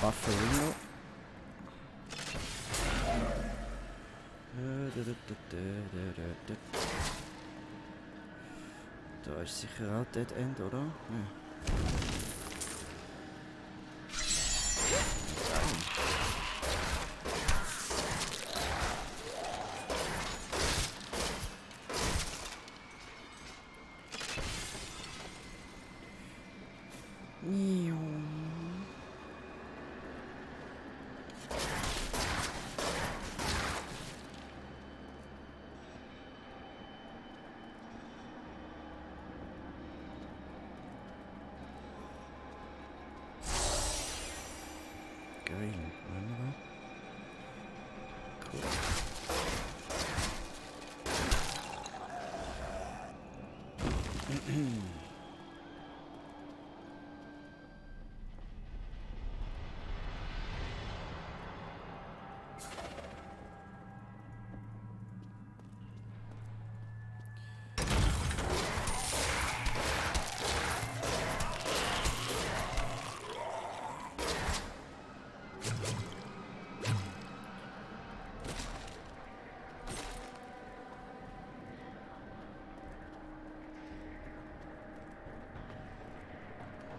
Waffe Ringo. Da ist sicher auch Dead End, oder? Ja.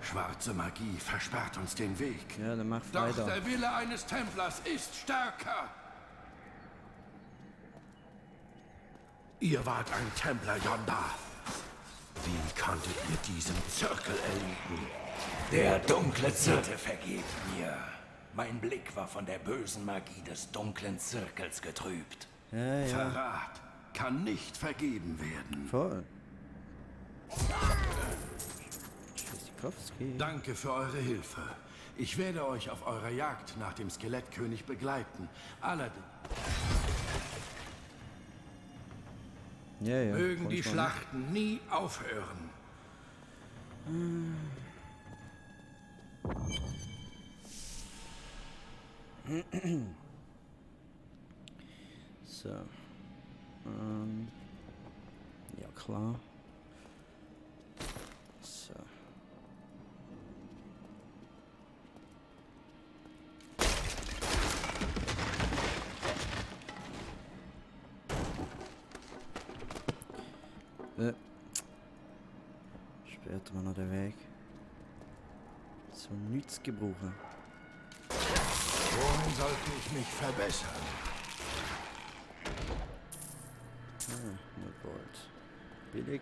Schwarze Magie versperrt uns den Weg. Ja, dann mach Doch weiter. der Wille eines Templers ist stärker. Ihr wart ein Templer yonder. Wie konntet ihr diesem Zirkel erliegen? Der dunkle Zirkel vergeht mir. Mein Blick war von der bösen Magie des dunklen Zirkels getrübt. Ja. Verrat kann nicht vergeben werden. Voll. Danke für eure Hilfe. Ich werde euch auf eurer Jagd nach dem Skelettkönig begleiten. Allerdings mögen die Schlachten nie aufhören. So. Ja, klar. So. Später mal noch den Weg. So nichts gebrauchen. Wohin sollte ich mich verbessern? Nur Gold. Billig.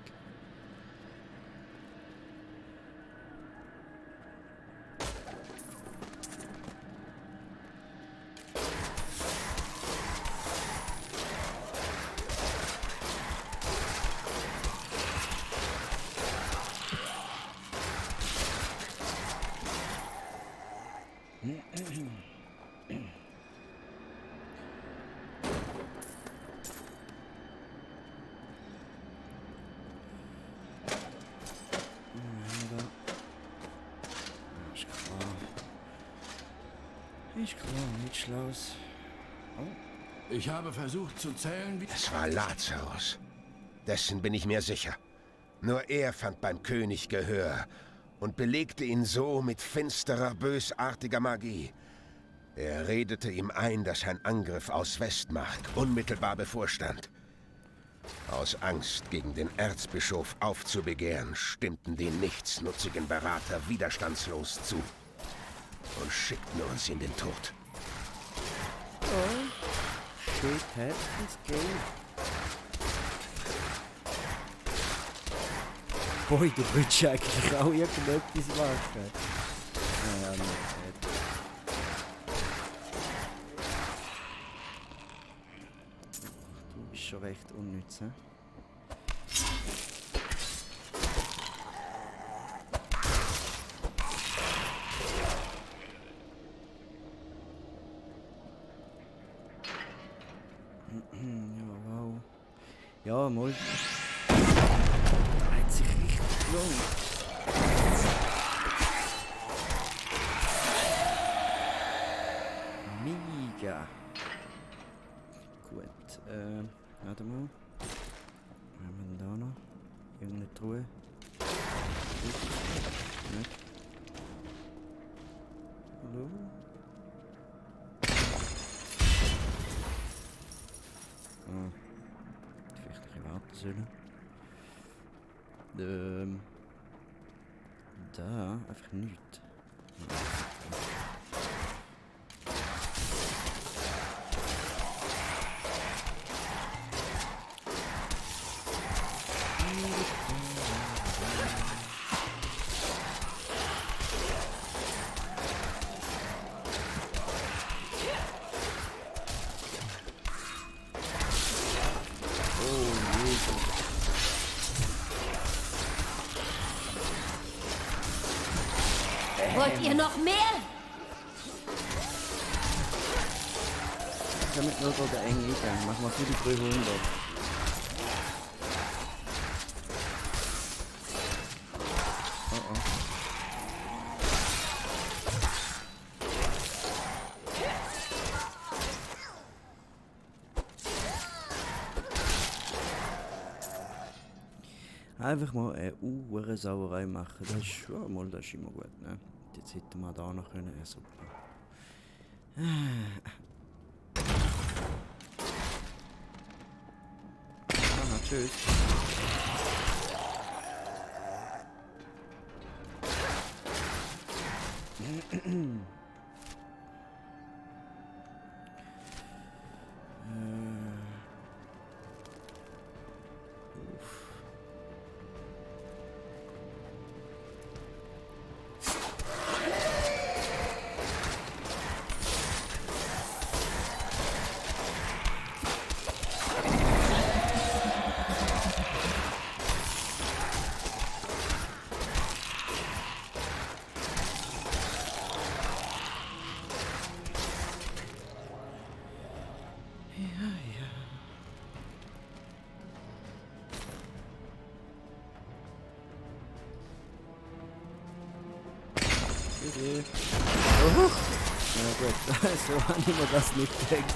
Ist klar, nicht schlaus. Oh. Ich habe versucht zu zählen, wie... Es war Lazarus. Dessen bin ich mir sicher. Nur er fand beim König Gehör und belegte ihn so mit finsterer, bösartiger Magie. Er redete ihm ein, dass ein Angriff aus Westmark unmittelbar bevorstand. Aus Angst, gegen den Erzbischof aufzubegehren, stimmten die nichtsnutzigen Berater widerstandslos zu und schickten uns in den Tod. Oh, shit happens, game. Boy, du willst eigentlich auch irgendetwas machen. Naja, nicht. Du bist schon recht unnütz, hä? Ja, wow. Ja, mal. Da hat sich richtig gelohnt. Mega. Gut, warte mal. Was haben wir denn da noch? Irgendeine Truhe? Nicht. Hallo? Vielleicht ein bisschen warten sollen. Da, einfach nichts. Wollt ihr noch mehr? Damit nur so der enge Eingang. Machen wir für die 300. Einfach mal eine Uhrensauerei machen. Das ist schon mal, das ist immer gut, ne? Jetzt hätten wir da noch können. Ja, super. Tschüss. Oh. Ja gut, so habe ich mir das nicht gedacht.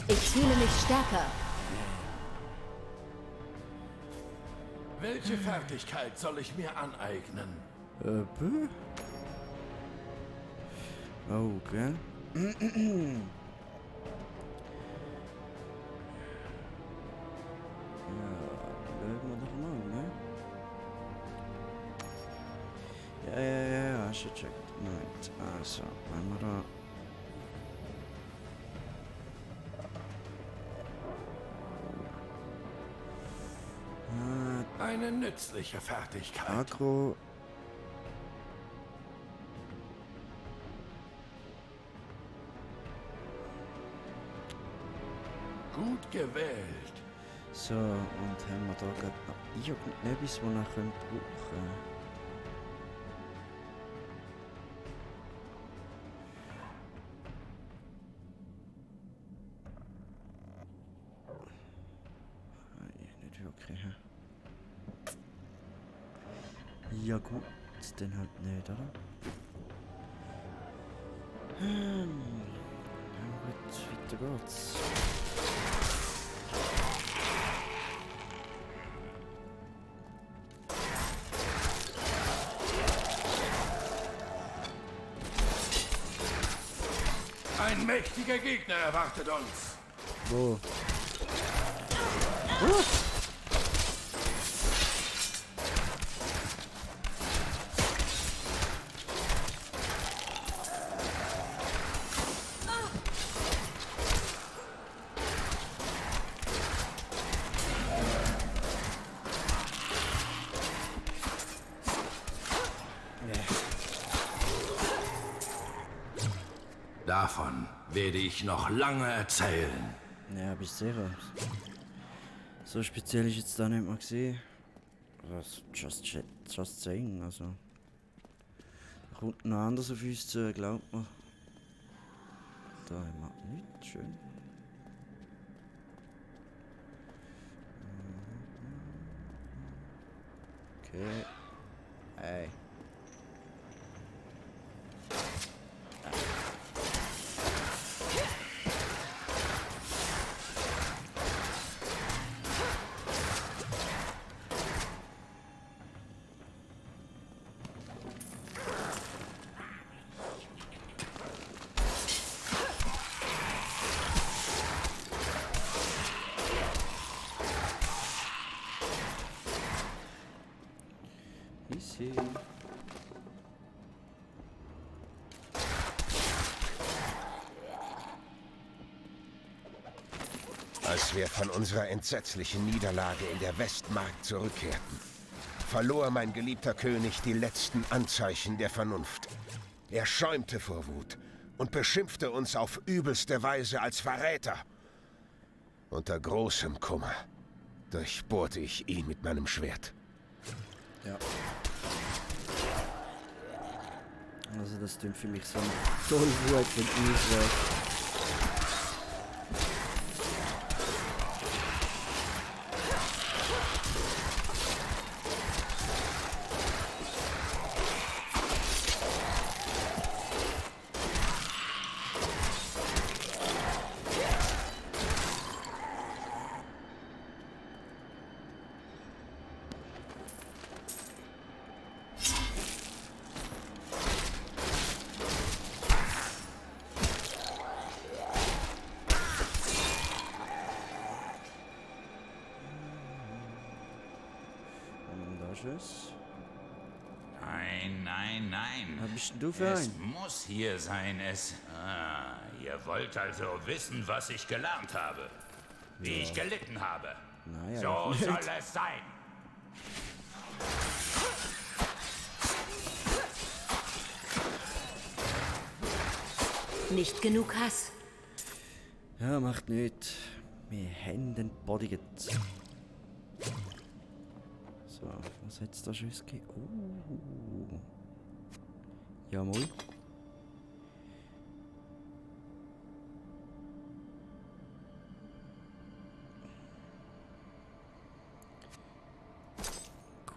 Ich fühle mich stärker. Welche Fertigkeit soll ich mir aneignen? Oh, gell? Ja, legen wir doch mal, ne? Ja, hast du gecheckt. Moment, also, wenn wir da... Eine nützliche Fertigkeit. Agro. Gut gewählt. So, und haben wir da gerade noch irgendetwas, was wir noch brauchen können? Nicht wirklich, hä? Ja gut, dann halt nicht, oder? Ja gut, weiter geht's. Ein mächtiger Gegner erwartet uns. Wo? Davon werde ich noch lange erzählen. Ja, bist sicher. So speziell ist jetzt da nicht mal gesehen. Das just saying, also. Da kommt noch anders auf uns zu, glaubt mir. Da haben wir nichts, schön. Okay. Hey. Easy. Als wir von unserer entsetzlichen Niederlage in der Westmark zurückkehrten, verlor mein geliebter König die letzten Anzeichen der Vernunft. Er schäumte vor Wut und beschimpfte uns auf übelste Weise als Verräter. Unter großem Kummer durchbohrte ich ihn mit meinem Schwert. Ja. Also das klingt für mich so ein Tollwut von Israel. Nein, nein, nein. Was bist denn du für Es ein? muss hier sein, ihr wollt also wissen, was ich gelernt habe. Wie ich gelitten habe. Naja, So nicht. soll es sein. Nicht genug Hass. Ja, macht nichts. Wir haben den Body. So, was hat's da schon gegeben? Ja, mal.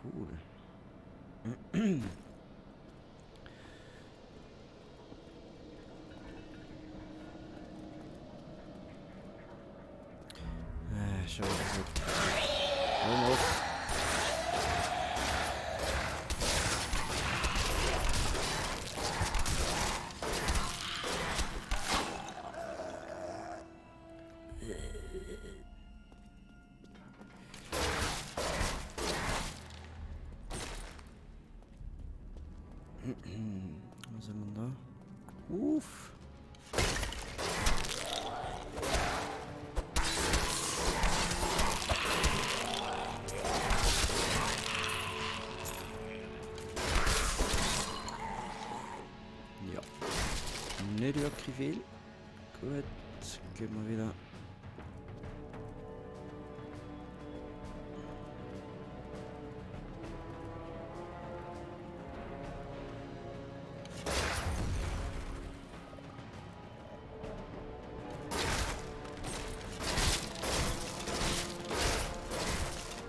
Cool. Schau mal, Vamos. Was haben wir da? Uff. Ja. Nicht wirklich viel. Gut, gehen wir wieder.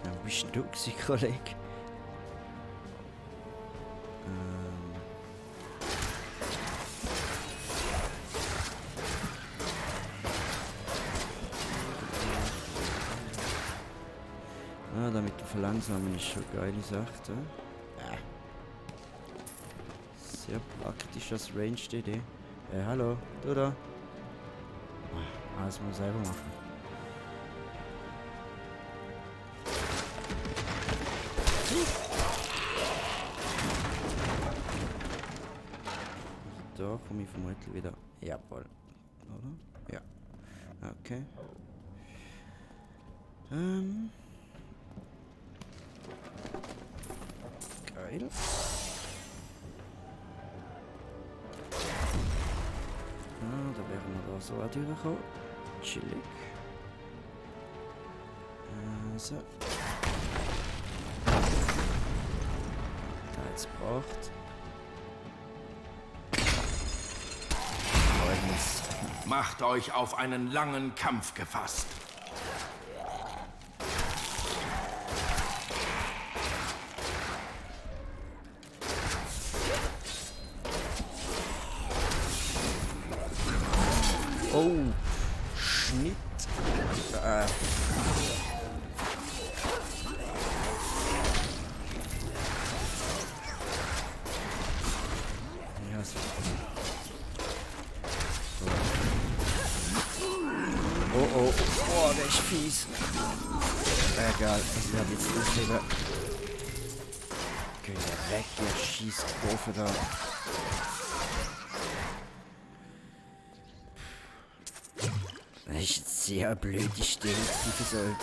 Wo bist denn du gewesen, Kollege? Damit du verlangsamen ist schon eine geile Sache. Sehr praktisch als Ranged Idee. Hallo, du da? Alles muss selber machen. Da komme ich vermutlich wieder. Jawohl. Oder? Ja. Okay. Geil. Da wären wir da so durchgekommen. Chillig. So. Da jetzt braucht. Macht euch auf einen langen Kampf gefasst. Oh, Schnitt. Ja, so. Oh, der ist fies. Egal, ich werde jetzt aufheben. Geh weg, ihr Schießprofe da. Das ist eine sehr blöde Stelle, die versollte.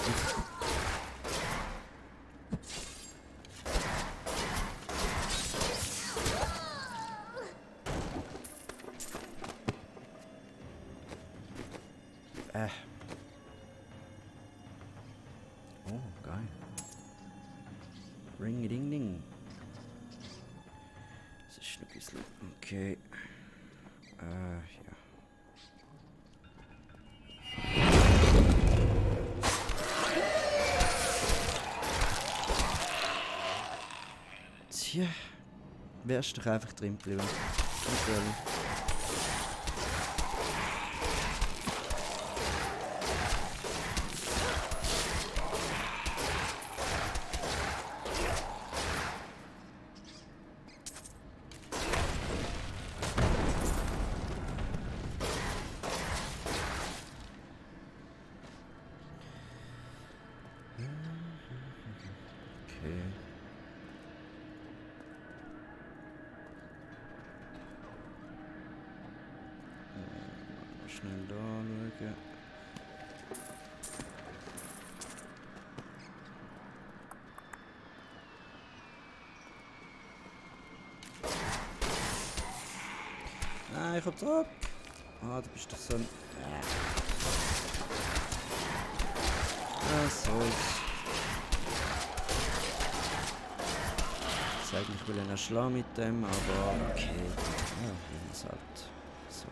Ring ding ding. Das ist noch ein bisschen. Okay. Ja. Tja. Wärst doch einfach drin geblieben. Ganz ehrlich. Schnell da schauen. Ah, ich hab's ab. Ah, du bist doch so ein... Was soll's. Ich sag, ich will ihn erschlagen mit dem, aber okay. Ja, ich muss halt so.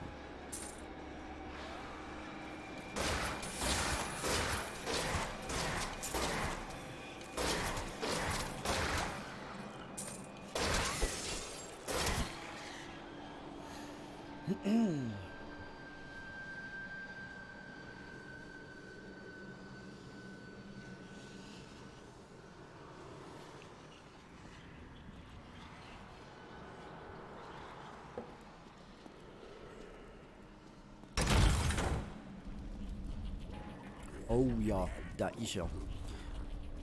Oh ja, da ist er.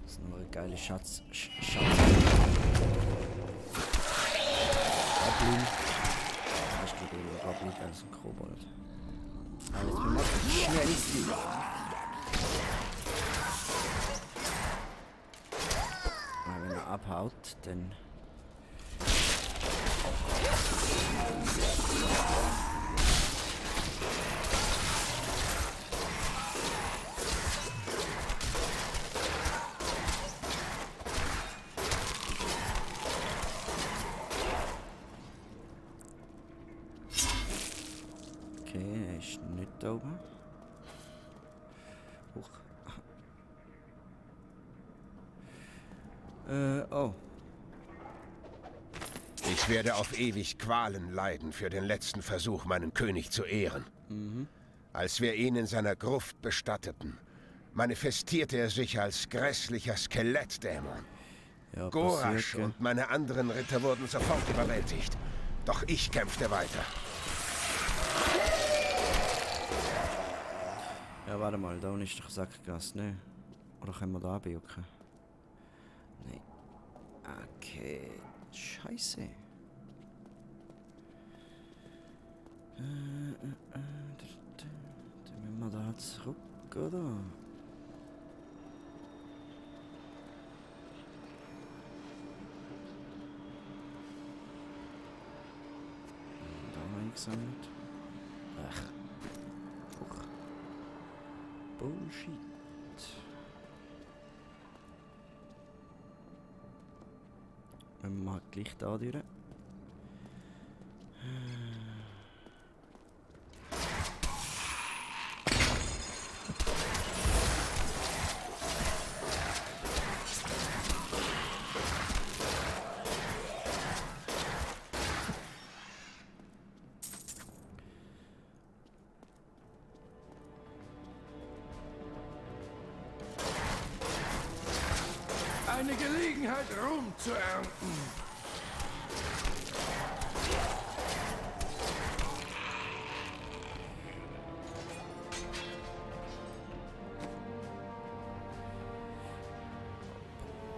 Das ist noch ein geiler Schatz. Goblin. Ich glaube, der Goblin als ein Kobold. Aber jetzt bin ich schnell sein. Wenn er abhaut, dann... Okay, er ist nicht da oben. Hoch. Oh. Ich werde auf ewig Qualen leiden für den letzten Versuch, meinen König zu ehren. Als wir ihn in seiner Gruft bestatteten, manifestierte er sich als grässlicher Skelettdämon. Ja, Gorash und meine anderen Ritter wurden sofort überwältigt. Doch ich kämpfte weiter. Ja, warte mal, da unten ist doch Sackgasse, ne? Oder können wir da abjucken? Nein. Okay. Scheiße. Dann müssen wir da zurück, oder? Da haben wir eingesammelt. Ach. Bullshit. Wenn wir halt gleich da durch. Eine Gelegenheit, Ruhm zu ernten.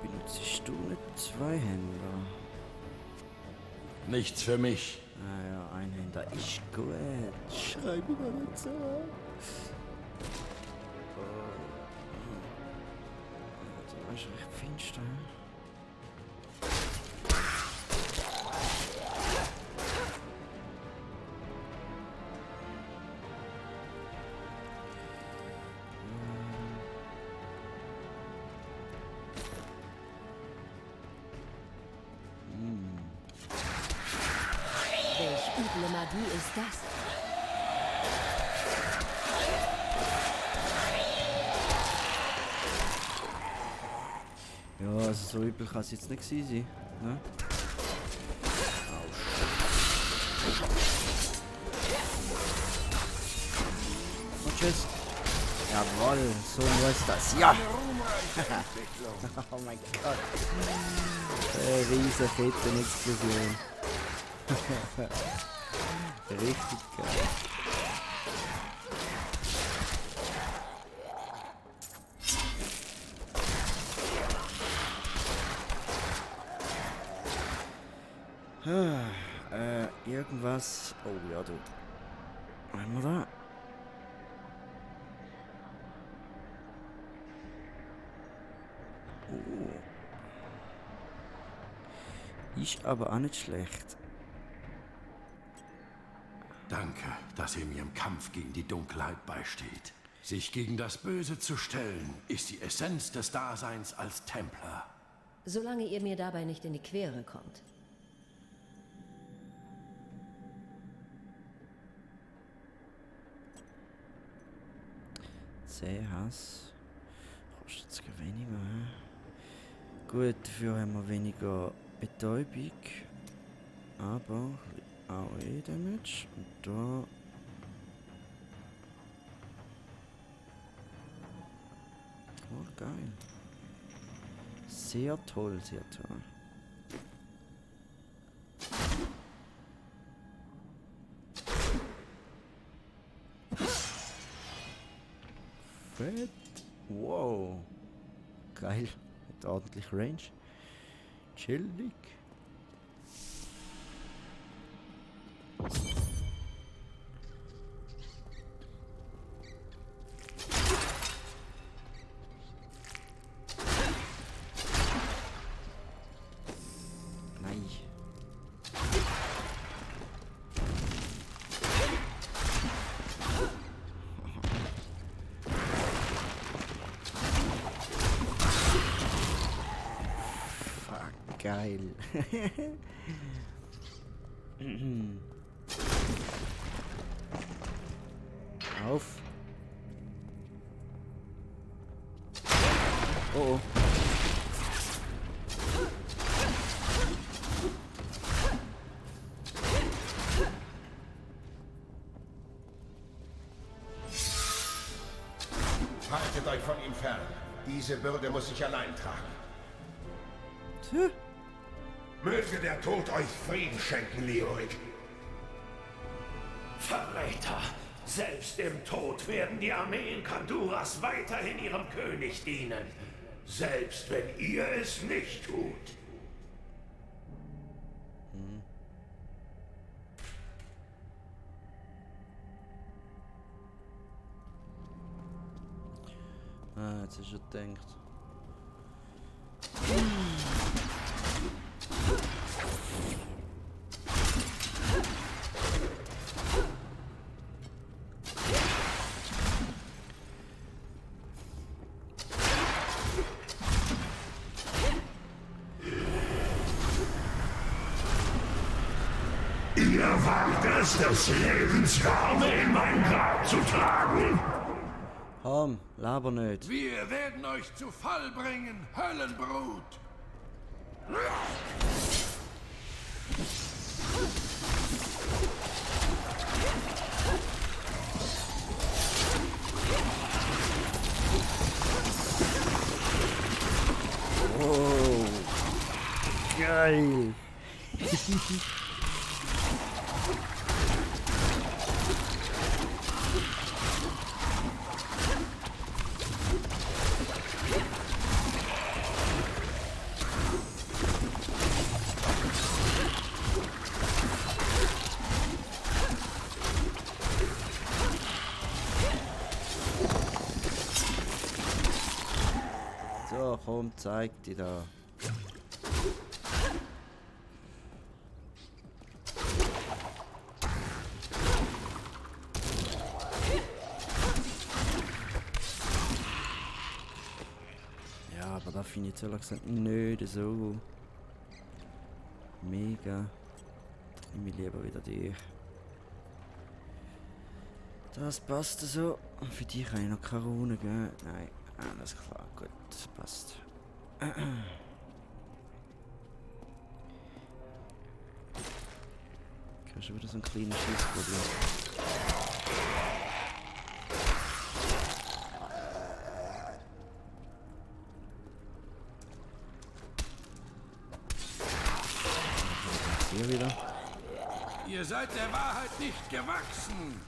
Benutzt du nicht zwei Händer? Nichts für mich. Ah ja, ein Händer ist gut. Schreib mir mal nicht so. Das ist recht finster. Welch üble Magie ist das? Ja, also so übel kann es jetzt nicht gewesen sein. Ne? Und tschüss. Jawohl, so muss das. Ja! Oh mein Gott. Riesen Kettenexplosion. Richtig geil. Irgendwas. Oh ja, du. Haben wir da? Oh. Ist aber auch nicht schlecht. Danke, dass ihr mir im Kampf gegen die Dunkelheit beisteht. Sich gegen das Böse zu stellen, ist die Essenz des Daseins als Templer. Solange ihr mir dabei nicht in die Quere kommt. Hass. Kostet es weniger. Gut, dafür haben wir weniger Betäubung. Aber AOE Damage. Und da. Oh, geil. Sehr toll, sehr toll. Fett. Wow. Geil. Hat ordentlich Range. Chillig. Nein. Geil. Auf. Oh oh. Haltet euch von ihm fern. Diese Bürde muss ich allein tragen. Möge der Tod euch Frieden schenken, Leorik. Verräter! Selbst im Tod werden die Armeen Kanduras weiterhin ihrem König dienen. Selbst wenn ihr es nicht tut. Ah, jetzt ist schon gedacht. Ihr wagt es, des Lebens Garme in mein Grab zu tragen? Komm, laber nicht. Wir werden euch zu Fall bringen, Höllenbrut! Oh, geil. So, komm, zeig dir da. Ja, aber da finde ich jetzt ehrlich gesagt nicht so mega Nehme ich lieber wieder die. Das passt so. Für die kann ich noch keine Rune geben. Nein, alles klar, gut, das passt. Ich habe schon wieder so ein kleines Schießproblem. Hier wieder. Ihr seid der Wahrheit nicht gewachsen.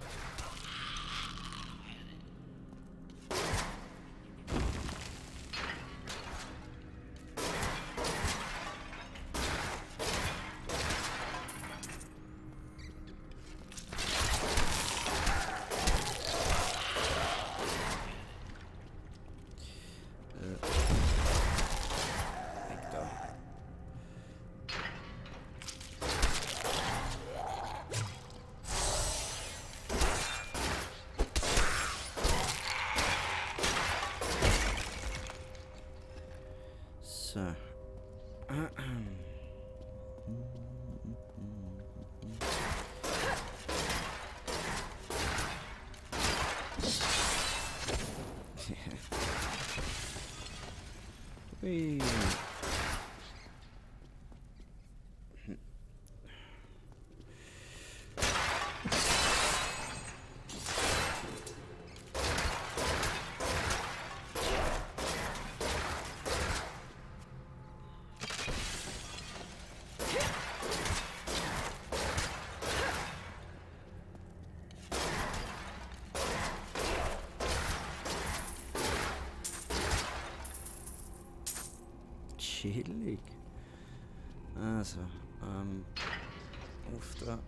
So. Ui. Chillig. Also, Auftrag.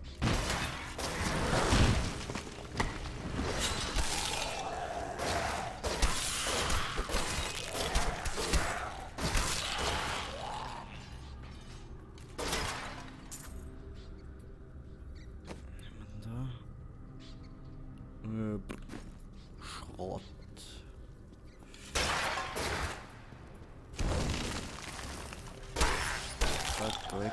Schrott. Weg.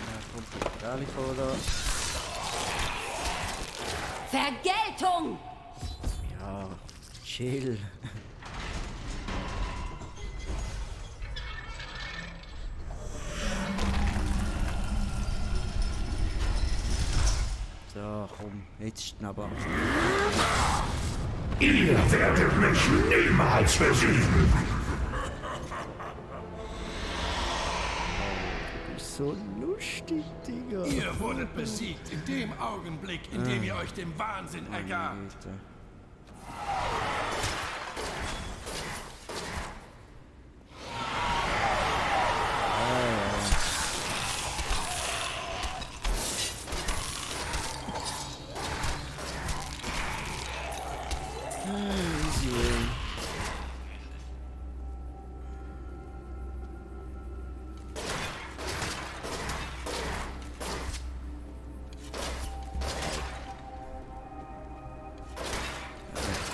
Ja, kommt ehrlich, oder? Vergeltung! Ja, chill. So, komm, jetzt aber. Ihr werdet mich niemals besiegen! Du bist so lustig, Digga. Ihr wurdet besiegt in dem Augenblick, in dem ihr euch dem Wahnsinn ergabt.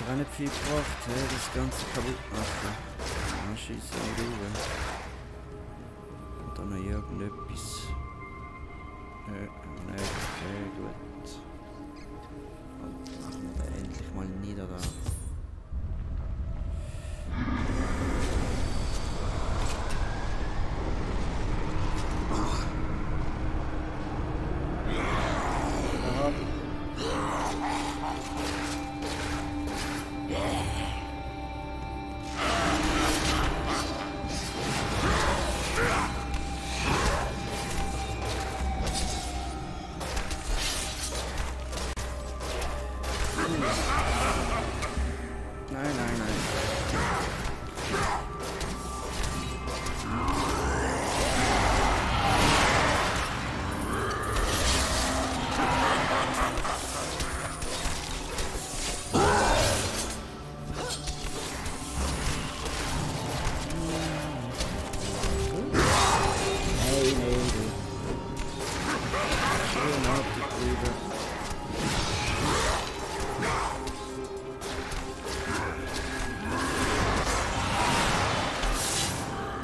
Gar nicht viel gebracht, das Ganze kaputt machen. Dann schießen wir rüber. Und dann noch irgendetwas. Nein, okay, gut. Und machen wir den endlich mal nieder da.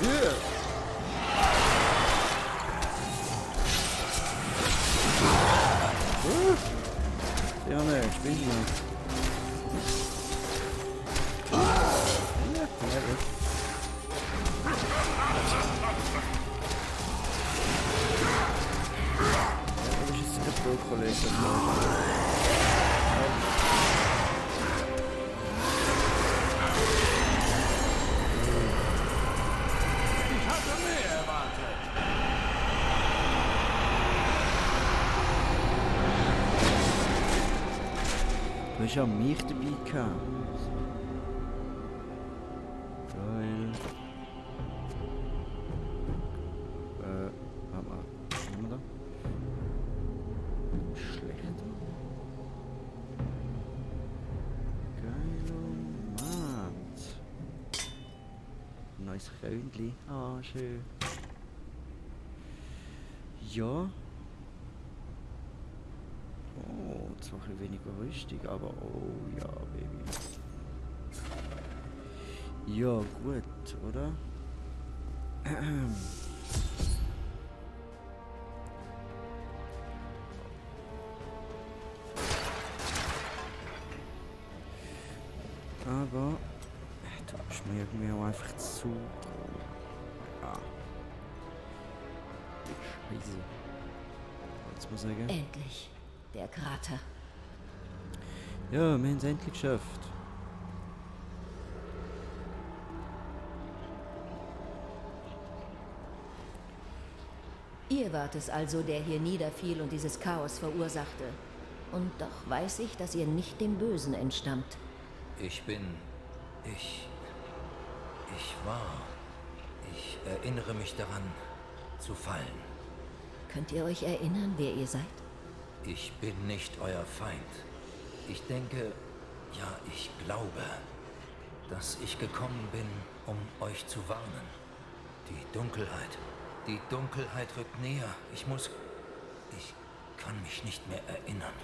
Ja, ne, ich bin hier. Ja, gut. Ja, das ist ein Pro-Kollege. Ich hatte mehr erwartet. Du hast ja mich dabei gehabt. Geil. Warte mal. Was haben wir da? Schlechter. Geil. Mann. Neues Röntli. Ah, schön. Ja. Oh, zwar ein bisschen weniger rüstig, aber oh ja, Baby. Ja, gut, oder? Aber du bist mir irgendwie auch einfach zu. Ja. Scheiße. Jetzt muss ich sagen. Endlich. Der Krater. Ja, wir haben es endlich geschafft. Ihr wart es also, der hier niederfiel und dieses Chaos verursachte. Und doch weiß ich, dass ihr nicht dem Bösen entstammt. Ich erinnere mich daran, zu fallen. Könnt ihr euch erinnern, wer ihr seid? Ich bin nicht euer Feind. Ich denke, ja, ich glaube, dass ich gekommen bin, um euch zu warnen. Die Dunkelheit rückt näher. Ich kann mich nicht mehr erinnern.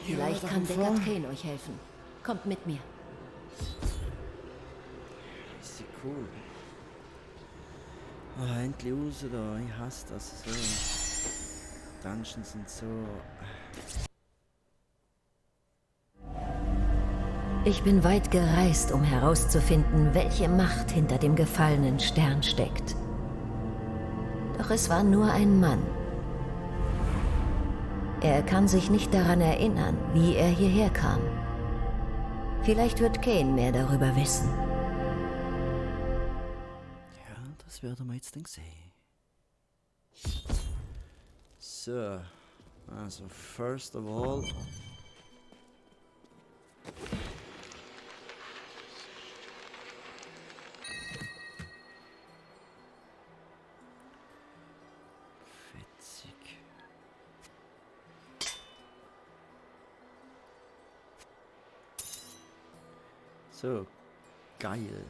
Vielleicht kann Deckard Cain euch helfen. Kommt mit mir. Ist sie cool. Ah, endlich raus da. Ich hasse das so. Dungeons sind so. Ich bin weit gereist, um herauszufinden, welche Macht hinter dem gefallenen Stern steckt. Doch es war nur ein Mann. Er kann sich nicht daran erinnern, wie er hierher kam. Vielleicht wird Cain mehr darüber wissen. Ja, das werden wir jetzt dann sehen. So, also first of all. Fetzig. So, geil.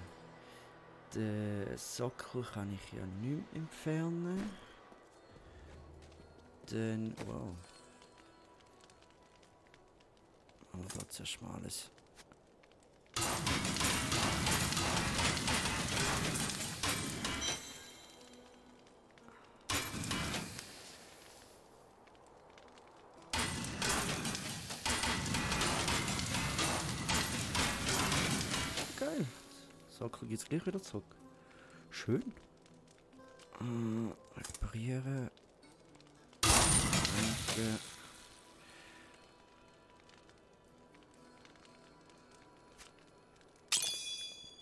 Den Sockel kann ich ja nicht mehr entfernen. Dann, wow. Aber da zuerst mal alles. Geil. Sockel geht's gleich wieder zurück. Schön. Reparieren. Danke.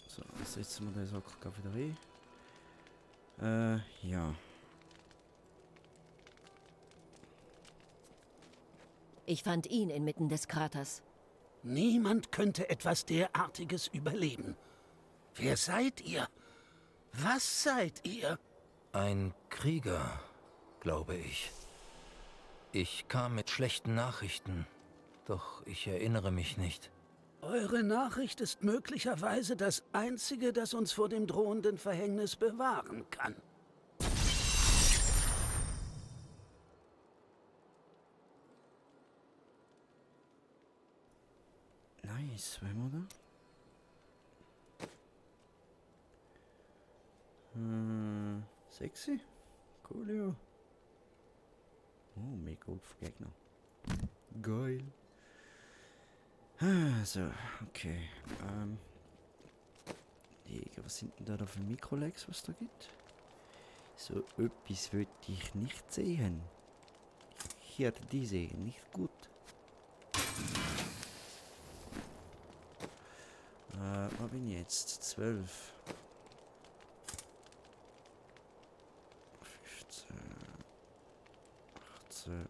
So, jetzt setzen wir den Sockel wieder rein. Ja. Ich fand ihn inmitten des Kraters. Niemand könnte etwas derartiges überleben. Wer seid ihr? Was seid ihr? Ein Krieger, glaube ich. Ich kam mit schlechten Nachrichten, doch ich erinnere mich nicht. Eure Nachricht ist möglicherweise das Einzige, das uns vor dem drohenden Verhängnis bewahren kann. Nice, wenn wir da? Sexy. Cool, ja. Oh, mega Gegner. Geil. So, okay. Was sind denn da für Mikrolegs, was da gibt? So etwas würde ich nicht sehen. Ich werde die sehen, nicht gut. Wo bin ich jetzt? 12. 15. 18.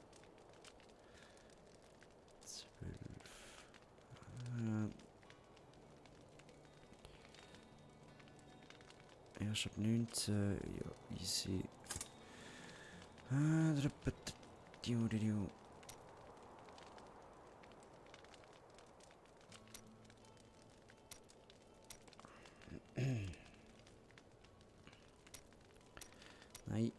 12. Erst ab 19. Ja, easy. Nein.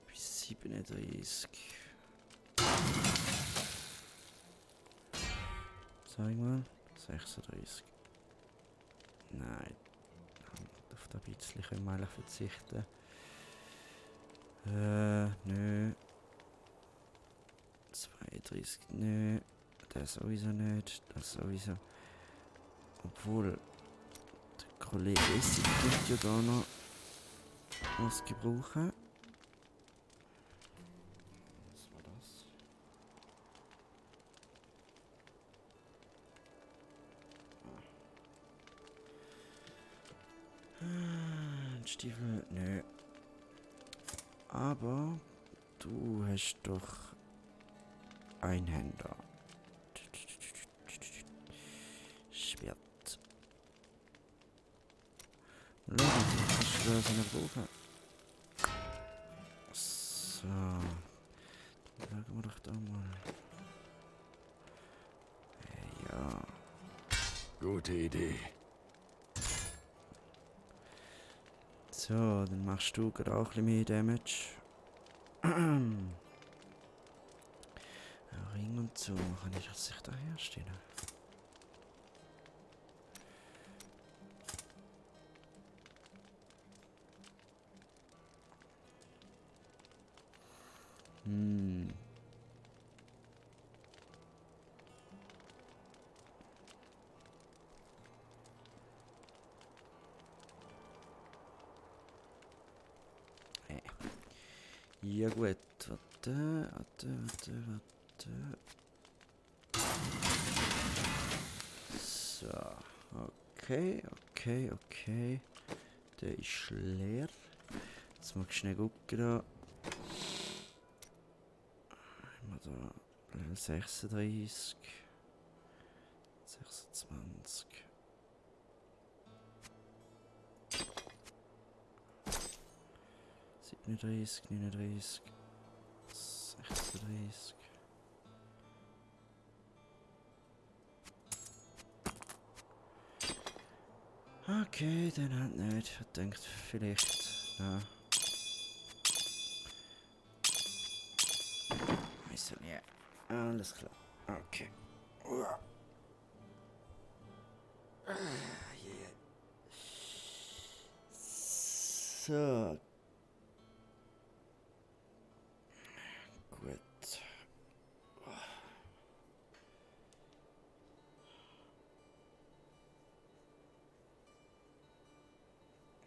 Bis 37. Sag mal. 36. Nein. Auf das bisschen können wir eigentlich verzichten. Nö. 32. Nö. Das sowieso nicht. Das sowieso. Obwohl. Der Kollege Essig könnte ja da noch was gebrauchen. Was war das? Ein Stiefel. Nö. Aber du hast doch Einhänder. Schwert. Schau, kannst du das nicht brauchen. So. Dann schauen wir doch da mal. Ja. Gute Idee. So, dann machst du gerade auch ein bisschen mehr Damage. Ring und so, kann ich das sich da herstellen? Ja gut, warte. So, okay. Der ist leer. Jetzt mag ich schnell gucken da. Haben wir da Level 36. 26. Siebenunddreißig, 39, 36. Okay, dann halt nicht. Ich denke vielleicht. Ja. Weißt du nicht. Alles klar. Okay. So. Gut.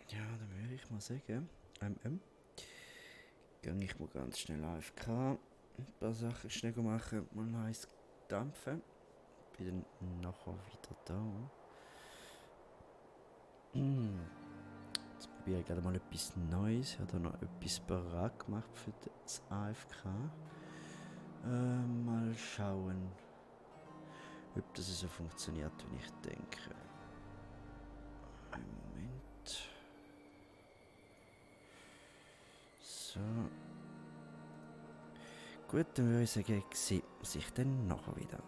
Ja, dann würde ich mal sagen, gehe ich mal ganz schnell AFK, ein paar Sachen schnell machen, mal heiß dampfen, bin dann nachher wieder da. Jetzt probiere ich gerade mal etwas Neues, ich habe da noch etwas parat gemacht für das AFK. Mal schauen, ob das so funktioniert, wie ich denke. Einen Moment. So. Gut, dann würde ich sagen, sieht man sich dann nachher wieder.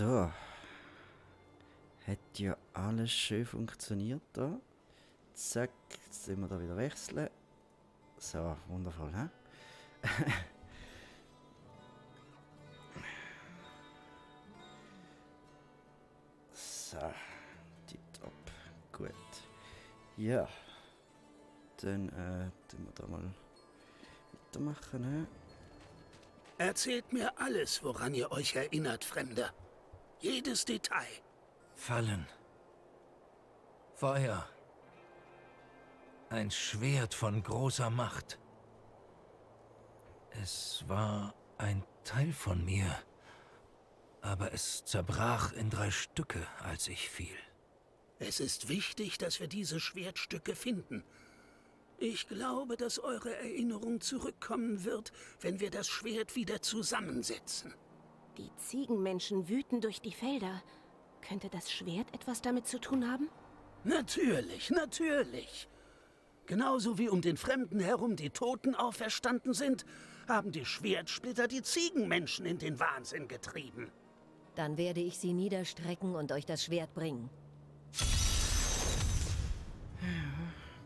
So. Hat ja alles schön funktioniert da. Zack, jetzt müssen wir da wieder wechseln. So, wundervoll, hä? So, tipptopp. Gut. Ja. Dann tun wir da mal weitermachen, hä? Erzählt mir alles, woran ihr euch erinnert, Fremder. Jedes Detail. Fallen. Feuer. Ein Schwert von großer Macht. Es war ein Teil von mir, aber es zerbrach in 3 Stücke, als ich fiel. Es ist wichtig, dass wir diese Schwertstücke finden. Ich glaube, dass eure Erinnerung zurückkommen wird, wenn wir das Schwert wieder zusammensetzen. Die Ziegenmenschen wüten durch die Felder. Könnte das Schwert etwas damit zu tun haben? Natürlich, natürlich. Genauso wie um den Fremden herum die Toten auferstanden sind, haben die Schwertsplitter die Ziegenmenschen in den Wahnsinn getrieben. Dann werde ich sie niederstrecken und euch das Schwert bringen.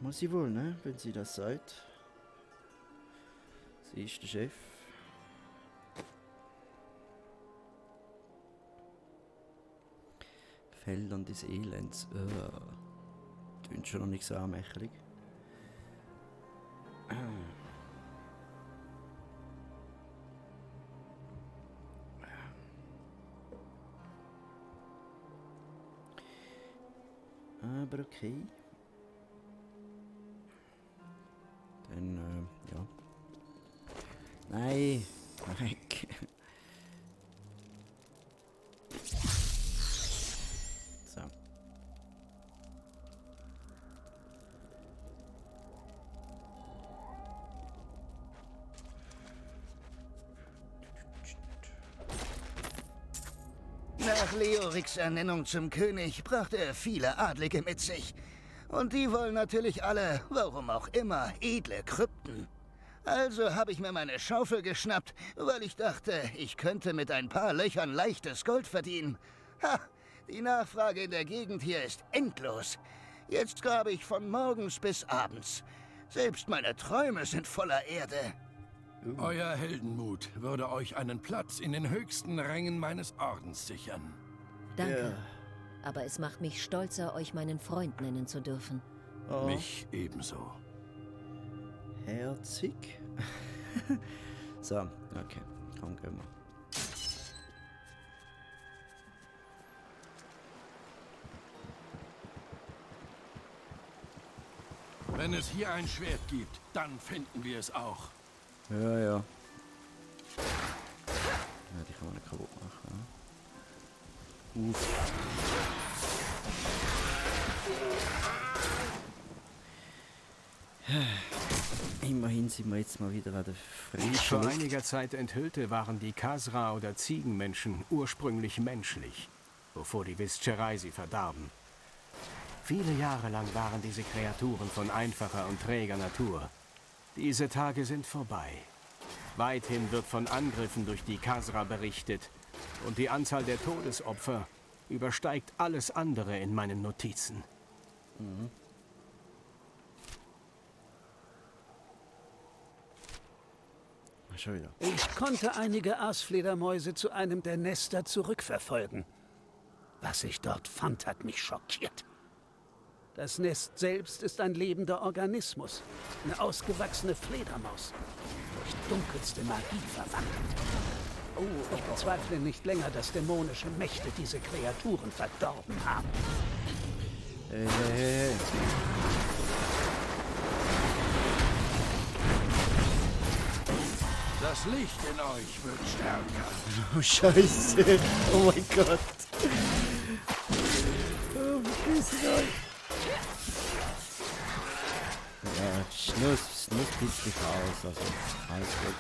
Muss sie wohl, ne? Wenn sie das sagt. Sie ist der Chef. Feldern des Elends. Tönt schon noch nicht so anmächtig. Aber okay. Dann, ja. Nein, weg. So. Nach Leoriks Ernennung zum König brachte er viele Adlige mit sich. Und die wollen natürlich alle, warum auch immer, edle Krypten. Also habe ich mir meine Schaufel geschnappt, weil ich dachte, ich könnte mit ein paar Löchern leichtes Gold verdienen. Ha, die Nachfrage in der Gegend hier ist endlos. Jetzt grabe ich von morgens bis abends. Selbst meine Träume sind voller Erde. Euer Heldenmut würde euch einen Platz in den höchsten Rängen meines Ordens sichern. Danke. Aber es macht mich stolzer, euch meinen Freund nennen zu dürfen. Oh. Mich ebenso. Herzig. So, okay. Komm, gehen wir. Wenn es hier ein Schwert gibt, dann finden wir es auch. Ja, ja. Ja, die kann man nicht kaputt machen. Ne? Uff. Immerhin sind wir jetzt mal wieder an der frischen Vor Luft. einiger Zeit enthüllte, waren die Khazra oder Ziegenmenschen ursprünglich menschlich, bevor die Vizcherai sie verdarben. Viele Jahre lang waren diese Kreaturen von einfacher und träger Natur. Diese Tage sind vorbei. Weithin wird von Angriffen durch die Khazra berichtet und die Anzahl der Todesopfer übersteigt alles andere in meinen Notizen. Mhm. Schon wieder. Ich konnte einige Aasfledermäuse zu einem der Nester zurückverfolgen. Was ich dort fand, hat mich schockiert. Das Nest selbst ist ein lebender Organismus, eine ausgewachsene Fledermaus, durch dunkelste Magie verwandelt. Oh, ich bezweifle nicht länger, dass dämonische Mächte diese Kreaturen verdorben haben. Hey. Das Licht in euch wird stärker. Oh, Scheiße. Oh mein Gott. Oh, verpiss euch. Ja, Schnuss pitzlich aus, also alles gut.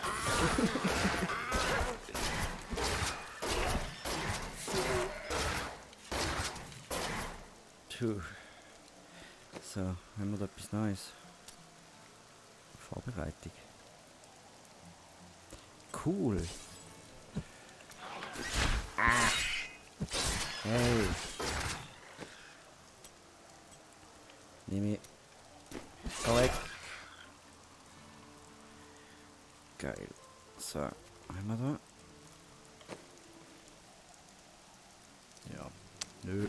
Puh. So, haben wir da etwas Neues? Vorbereitung. Cool. Hey. Nehme ich. Geh weg. Geil. So, einmal da. Ja. Nö.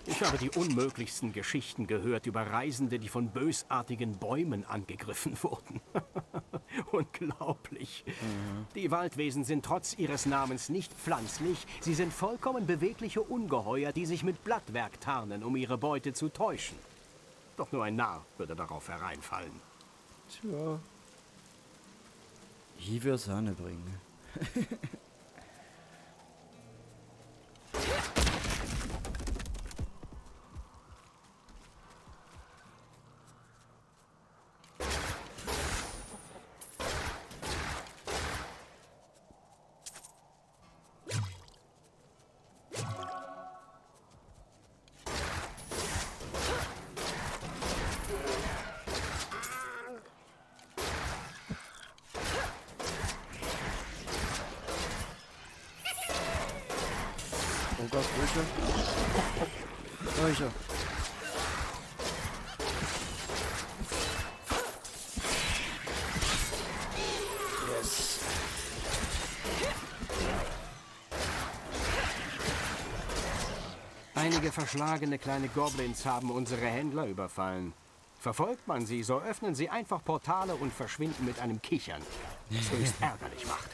Ich habe die unmöglichsten Geschichten gehört über Reisende, die von bösartigen Bäumen angegriffen wurden. Unglaublich. Die Waldwesen sind trotz ihres Namens nicht pflanzlich. Sie sind vollkommen bewegliche Ungeheuer, die sich mit Blattwerk tarnen, um ihre Beute zu täuschen. Doch nur ein Narr würde darauf hereinfallen. Tja. Ich würde es auch nicht bringen. Oh Gott, wo ist er? Da ist er. Yes. Einige verschlagene kleine Goblins haben unsere Händler überfallen. Verfolgt man sie, so öffnen sie einfach Portale und verschwinden mit einem Kichern, das höchst ärgerlich macht.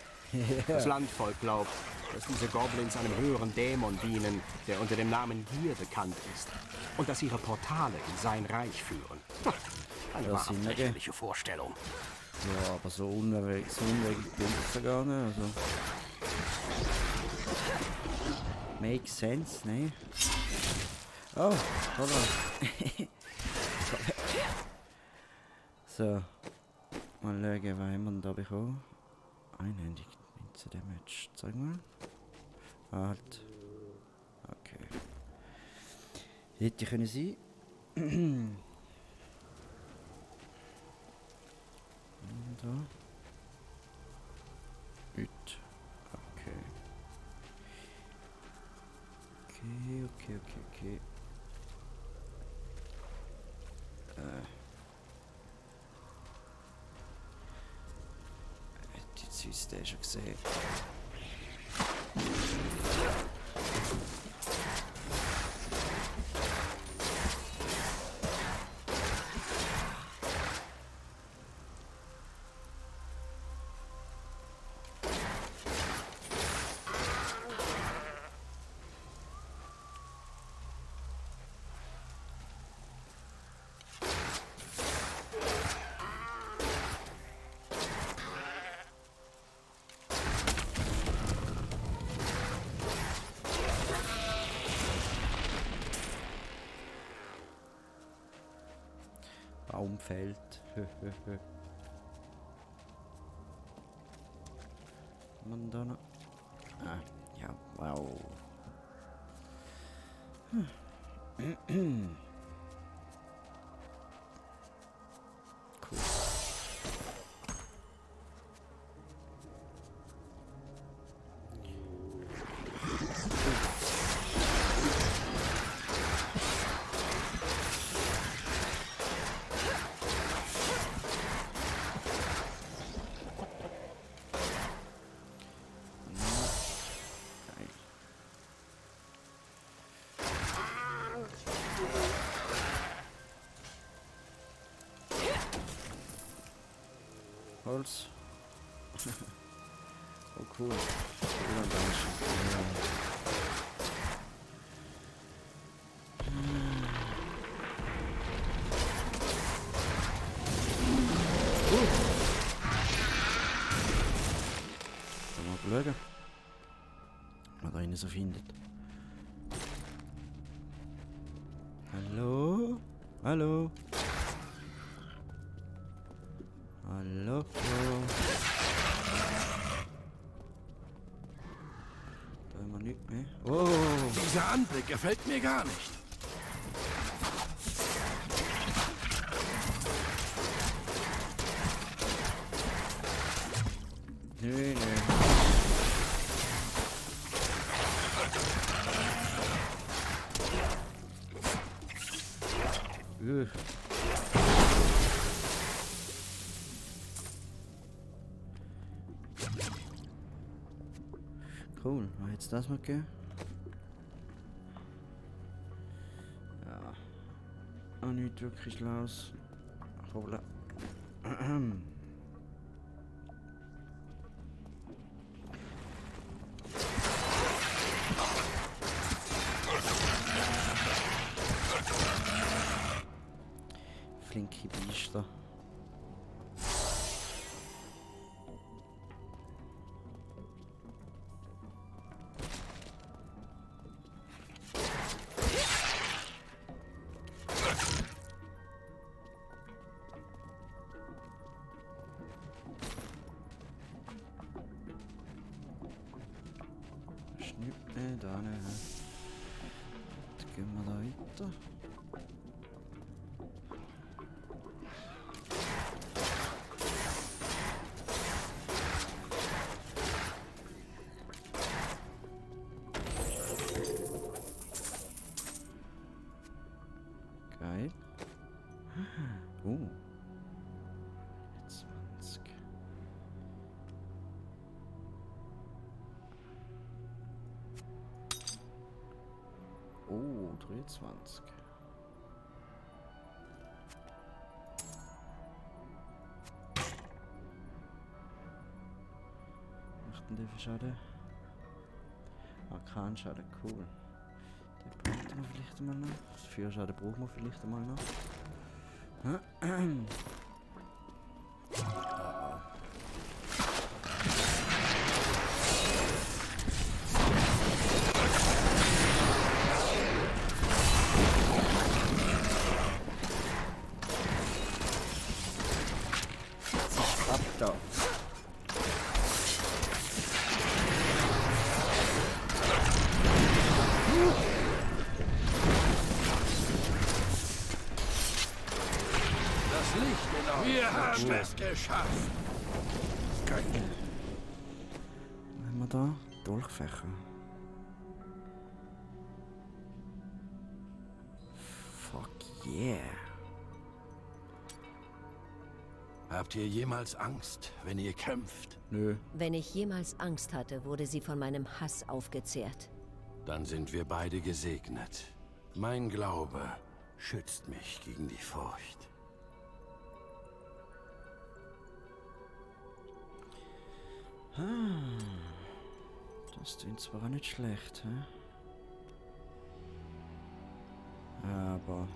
Das Landvolk glaubt, dass diese Goblins einem höheren Dämon dienen, der unter dem Namen Gier bekannt ist. Und dass ihre Portale in sein Reich führen. Eine wahrhaft lächerliche Vorstellung. Ja, aber so unwegig bin ich ja gar nicht. Also. Makes sense, ne? Oh, holla. So. Mal schauen, was haben wir da bekommen? Einhändig Minze Damage. Zeig mal. Halt. Okay. Hätte können sein. Da. Hüt. Okay. Okay. Hätte ich den schon gesehen. Baum fällt. Man da noch. Ah, ja, wow. Cool. Holz. Oh cool. Mal schauen. so findet. Hallo? Hallo? Hallo? Da haben wir nichts mehr. Oh! Dieser Anblick gefällt mir gar nicht. Nö, nö. Cool, war jetzt das mal gegeben? Ja. Auch nicht wirklich Schlaues. Hoppla. Flinke Biester. Schnipp, da ne. Jetzt gehen wir da weiter. Geil. Oh. 20. Oh, 23. Macht denn der für Schaden? Arkanschaden, cool. Den braucht man vielleicht einmal noch. Das Feuerschaden brauchen wir vielleicht einmal noch. Ab da. Das Licht in euch. Wir haben es geschafft. Geil. Was haben wir da? Dolchfächer. Fuck yeah. Habt ihr jemals Angst, wenn ihr kämpft? Nö. Wenn ich jemals Angst hatte, wurde sie von meinem Hass aufgezehrt. Dann sind wir beide gesegnet. Mein Glaube schützt mich gegen die Furcht. Das klingt zwar nicht schlecht, hä? Aber...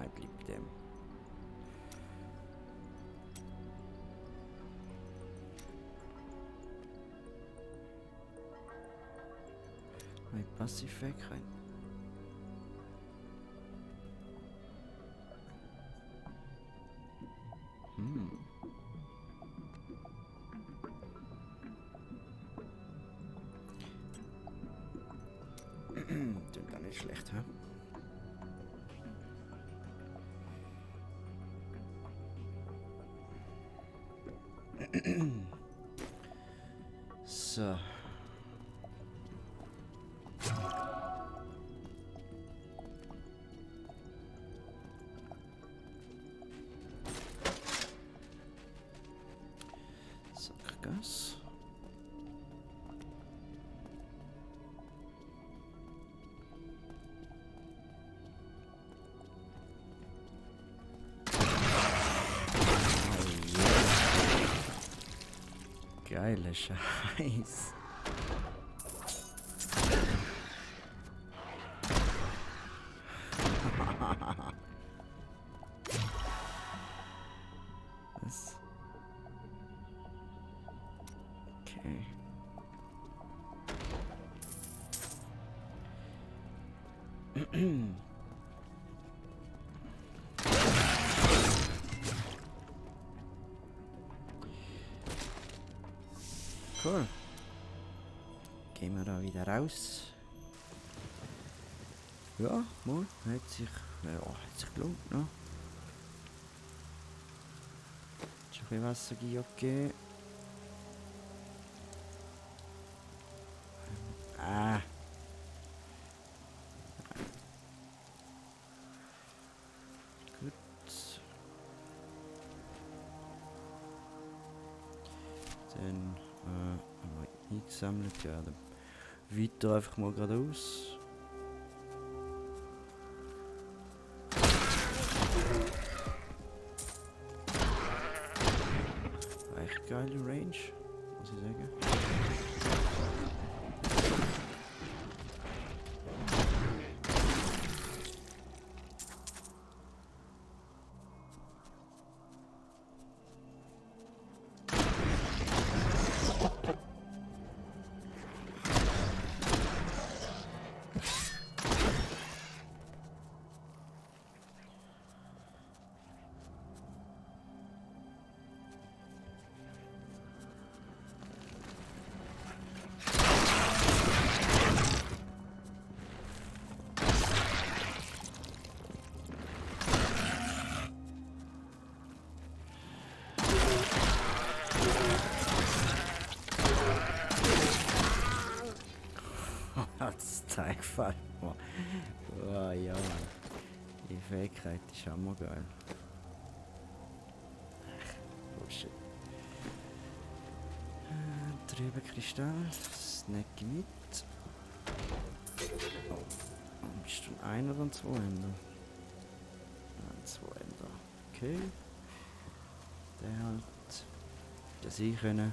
ich lieb dem. Ein Passivweg rein. Klingt gar nicht schlecht, hä? So. Sackgas. Geile Scheiß. Was? Okay. Cool. Gehen wir da wieder raus. Ja, mal, hat sich gelohnt, ne? Schon ein bisschen Wasser gegeben. Ah. Gut. Dann haben wir eingesammelt. Ja, dann weiter einfach mal geradeaus. Echt geile Range, muss ich sagen. Das Teil gefällt mir. Oh ja, Mann. Die Fähigkeit ist hammergeil. Bullshit. Drüben Kristall. Snack mit. Oh. Bist du ein Einer oder ein Zweihänder? Ein Zweihänder. Okay. Der halt. Das ich können.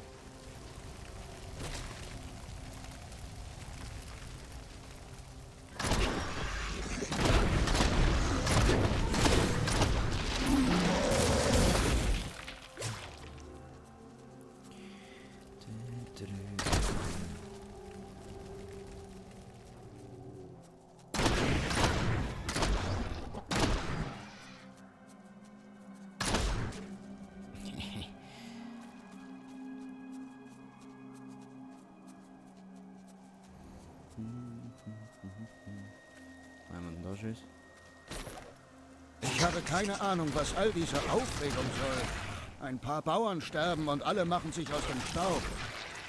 Ich habe keine Ahnung, was all diese Aufregung soll. Ein paar Bauern sterben und alle machen sich aus dem Staub.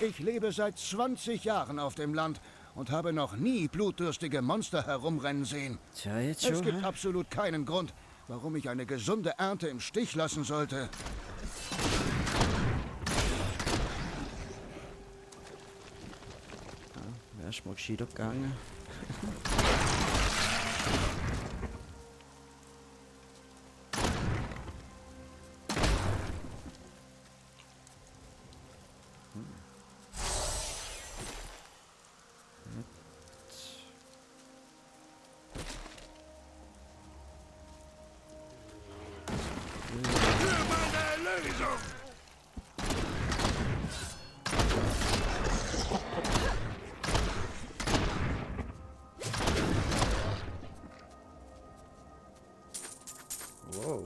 Ich lebe seit 20 Jahren auf dem Land und habe noch nie blutdürstige Monster herumrennen sehen. Tja, jetzt schon, es gibt absolut keinen Grund, warum ich eine gesunde Ernte im Stich lassen sollte. Ja, wärst mal gescheiter gegangen. Wow.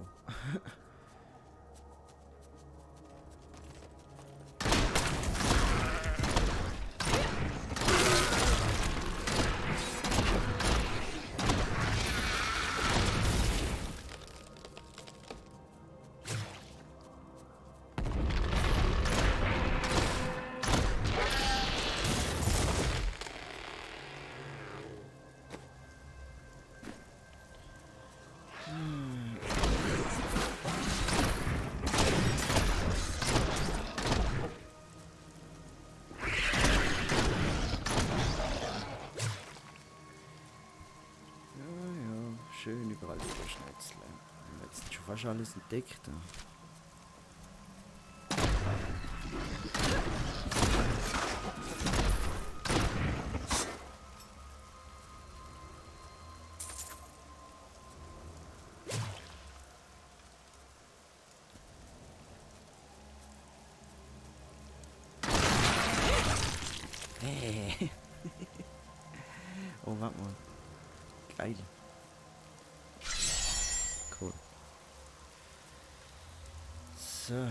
Schön überall überschnetzeln. Wir haben jetzt schon fast alles entdeckt. Hey. Oh, warte mal. Geil. So,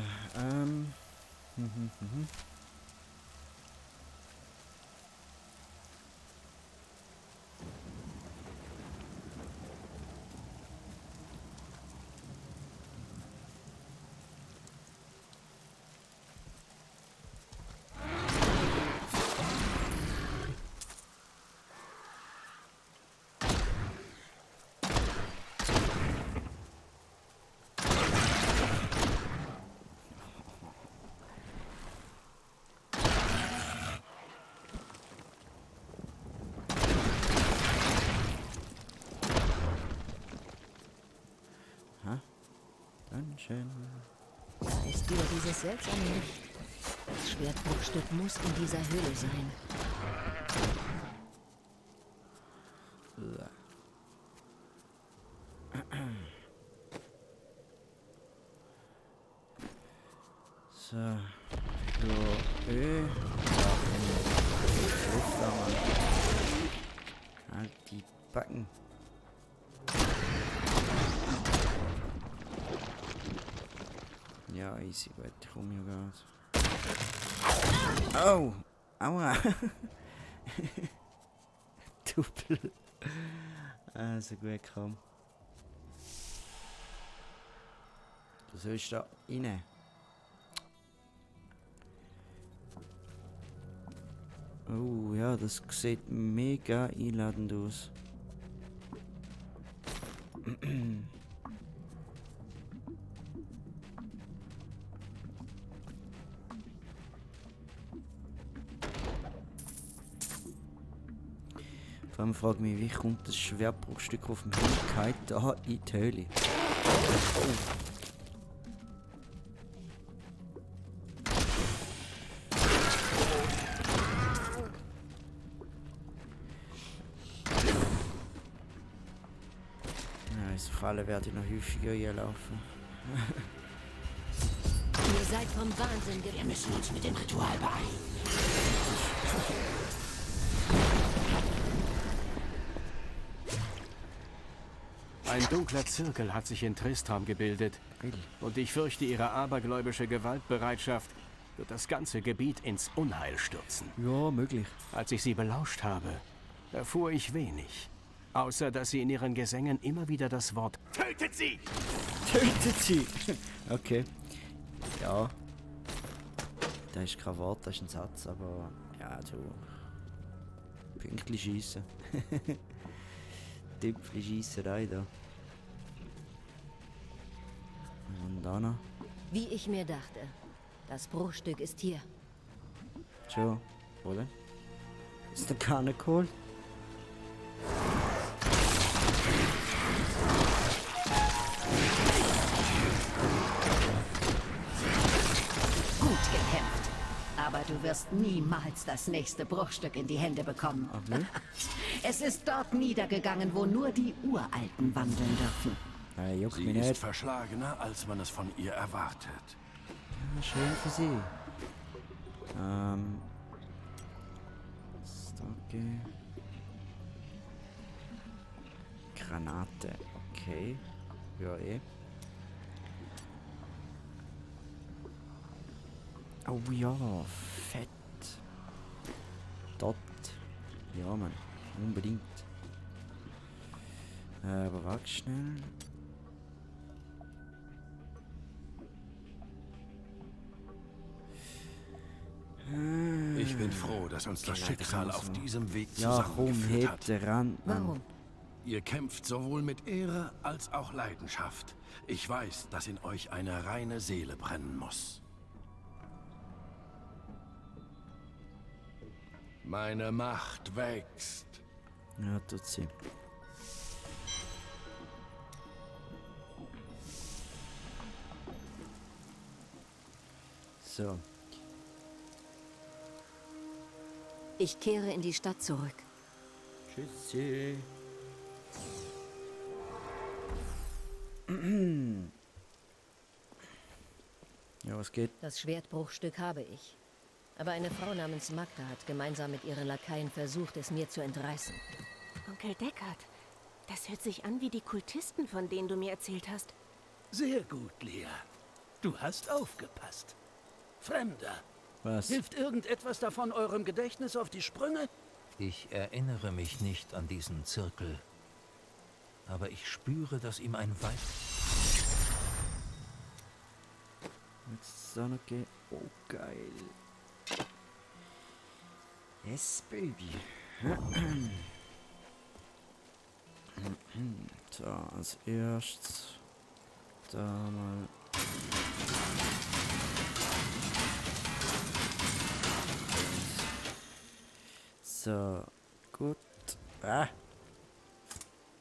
Dungeon. Da ist wieder dieses seltsame Licht. Das Schwertbruchstück muss in dieser Höhle sein. So, halt die Backen. Ja, easy, gut, ich komme hier gerade. Oh! Aua! Doppel. Also gut, komm. Du sollst da rein. Oh ja, das sieht mega einladend aus. Vor allem frage ich mich, wie kommt das Schwertbruchstück auf dem Himmel da in die Höhle? Oh. Falle werde ich noch häufiger hier laufen. Ihr seid vom Wahnsinn. Wir müssen uns mit dem Ritual beeilen. Ein dunkler Zirkel hat sich in Tristram gebildet. Und ich fürchte, ihre abergläubische Gewaltbereitschaft wird das ganze Gebiet ins Unheil stürzen. Ja, möglich. Als ich sie belauscht habe, erfuhr ich wenig. Außer, dass sie in ihren Gesängen immer wieder das Wort Tötet sie! Tötet sie! Okay. Ja. Das ist kein Wort, das ist ein Satz, aber ja, so. Pünktlich schiessen. Tüpfli Schiesserei da. Und da noch. Wie ich mir dachte. Das Bruchstück ist hier. Schon, oder? Ist der Kanne geholt? Gut gekämpft. Aber du wirst niemals das nächste Bruchstück in die Hände bekommen. Okay. Es ist dort niedergegangen, wo nur die Uralten wandeln dürfen. Sie ist verschlagener, als man es von ihr erwartet. Ja, schön für sie. Stocke. Granate. Okay. Ja, eh. Oh ja, fett. Dort. Ja, Mann. Unbedingt. Aber warte schnell. Ich bin froh, dass uns das Schicksal auf diesem Weg Ja, komm, zusammengeführt heb hat. den ran. Warum? Ihr kämpft sowohl mit Ehre als auch Leidenschaft. Ich weiß, dass in euch eine reine Seele brennen muss. Meine Macht wächst. Ja, tut sie. So. Ich kehre in die Stadt zurück. Tschüssi. Ja, was geht? Das Schwertbruchstück habe ich. Aber eine Frau namens Magda hat gemeinsam mit ihren Lakaien versucht, es mir zu entreißen. Onkel Deckard, das hört sich an wie die Kultisten, von denen du mir erzählt hast. Sehr gut, Lea. Du hast aufgepasst. Fremder. Was? Hilft irgendetwas davon eurem Gedächtnis auf die Sprünge? Ich erinnere mich nicht an diesen Zirkel. Aber ich spüre, dass ihm ein Weib... Jetzt so noch gehen. Oh, geil. Yes, baby. So, als erstes da mal. So, gut.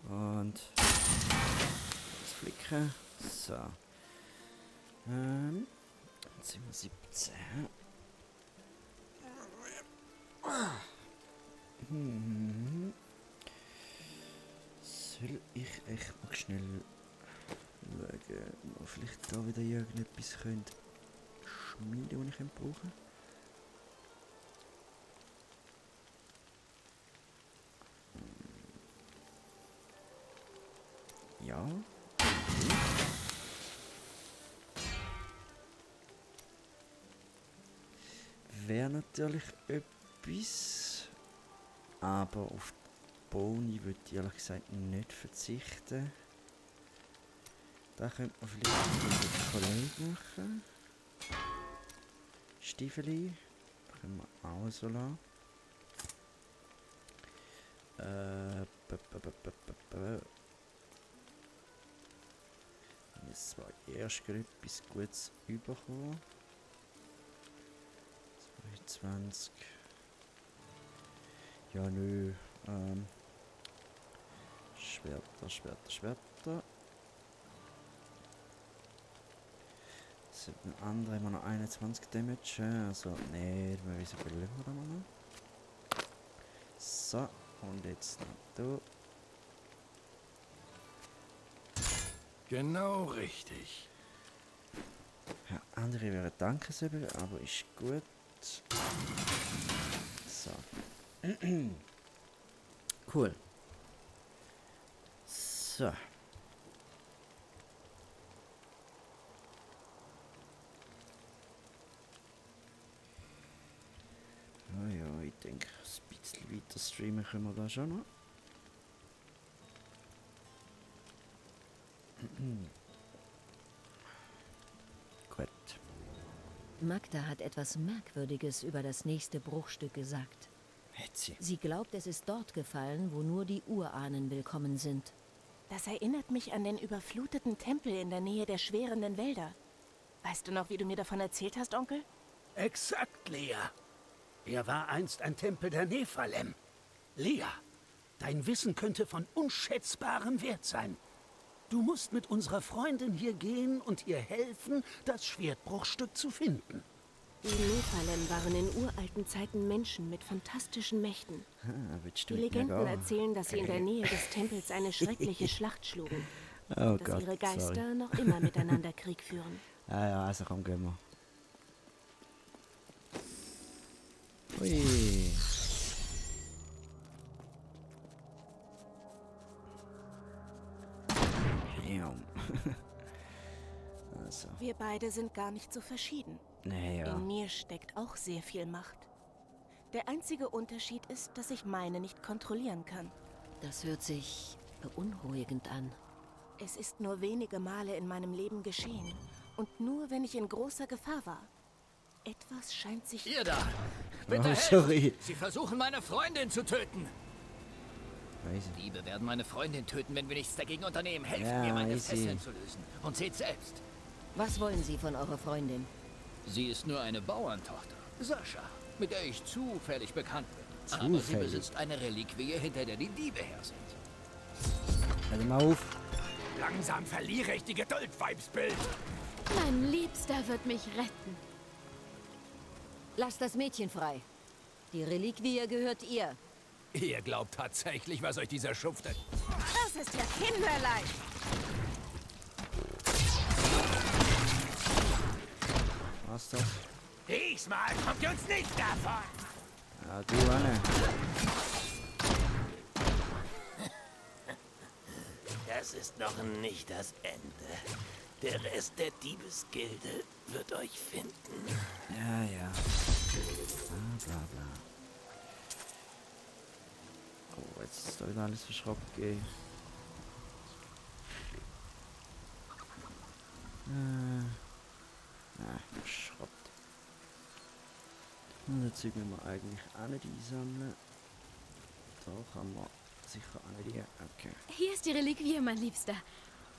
Und das Flicken. So. Jetzt sind wir 17. Soll ich echt mal schnell schauen, ob vielleicht da wieder irgendetwas könnte schmieden, was ich brauchen kann? Ja. Wäre natürlich etwas, aber auf die Boni würde ich ehrlich gesagt nicht verzichten. Da könnte man vielleicht mit dem Kollegen machen. Stiefeli. Können wir auch so lassen. Jetzt war erst gerade etwas Gutes überkommen. 22. Ja, nö. Schwerter. Den anderen haben wir noch 21 Damage. Also, nee, wir wissen, wie viel Leben wir noch. So, und jetzt noch da. Genau richtig. Ja, andere wäre dankenswürdig, aber ist gut. So. Cool. So. Oh ja, ich denke, ein bisschen weiter streamen können wir da schon noch. Gut. Magda hat etwas Merkwürdiges über das nächste Bruchstück gesagt. Sie glaubt, es ist dort gefallen, wo nur die Urahnen willkommen sind. Das erinnert mich an den überfluteten Tempel in der Nähe der schwerenden Wälder. Weißt du noch, wie du mir davon erzählt hast, Onkel? Exakt, Lea. Er war einst ein Tempel der Nephalem. Lea, dein Wissen könnte von unschätzbarem Wert sein. Du musst mit unserer Freundin hier gehen und ihr helfen, das Schwertbruchstück zu finden. Die Nephalem waren in uralten Zeiten Menschen mit fantastischen Mächten. Die Legenden erzählen, dass sie in der Nähe des Tempels eine schreckliche Schlacht schlugen. Oh dass Gott, ihre Geister sorry. noch immer miteinander Krieg führen. Ja, also komm, gehen wir. Ui. Also. Wir beide sind gar nicht so verschieden. Naja. In mir steckt auch sehr viel Macht. Der einzige Unterschied ist, dass ich meine nicht kontrollieren kann. Das hört sich beunruhigend an. Es ist nur wenige Male in meinem Leben geschehen. Und nur, wenn ich in großer Gefahr war. Etwas scheint sich... Ihr da! Bitte helft! sorry. Sie versuchen, meine Freundin zu töten! Easy. Diebe werden meine Freundin töten, wenn wir nichts dagegen unternehmen. Helft Ja, mir, meine easy. Fesseln zu lösen. Und seht selbst. Was wollen Sie von eurer Freundin? Sie ist nur eine Bauerntochter. Sascha, mit der ich zufällig bekannt bin. Aber sie Zufällig? besitzt eine Reliquie, hinter der die Diebe her sind. Halt mal auf. Langsam verliere ich die Geduld, Weibsbild. Mein Liebster wird mich retten. Lasst das Mädchen frei. Die Reliquie gehört ihr. Ihr glaubt tatsächlich, was euch dieser schuftet. Das ist ja kinderleicht. Was das? Diesmal kommt ihr uns nicht davon. Ja, du, Anne. Das ist noch nicht das Ende. Der Rest der Diebesgilde wird euch finden. Ja, ja. Bla, bla, bla. Oh, jetzt ist da wieder alles verschraubt. Verschraubt. Und das Zeug müssen wir eigentlich auch nicht einsammeln. Da kann man sicher auch nicht. Okay. Hier ist die Reliquie, mein Liebster.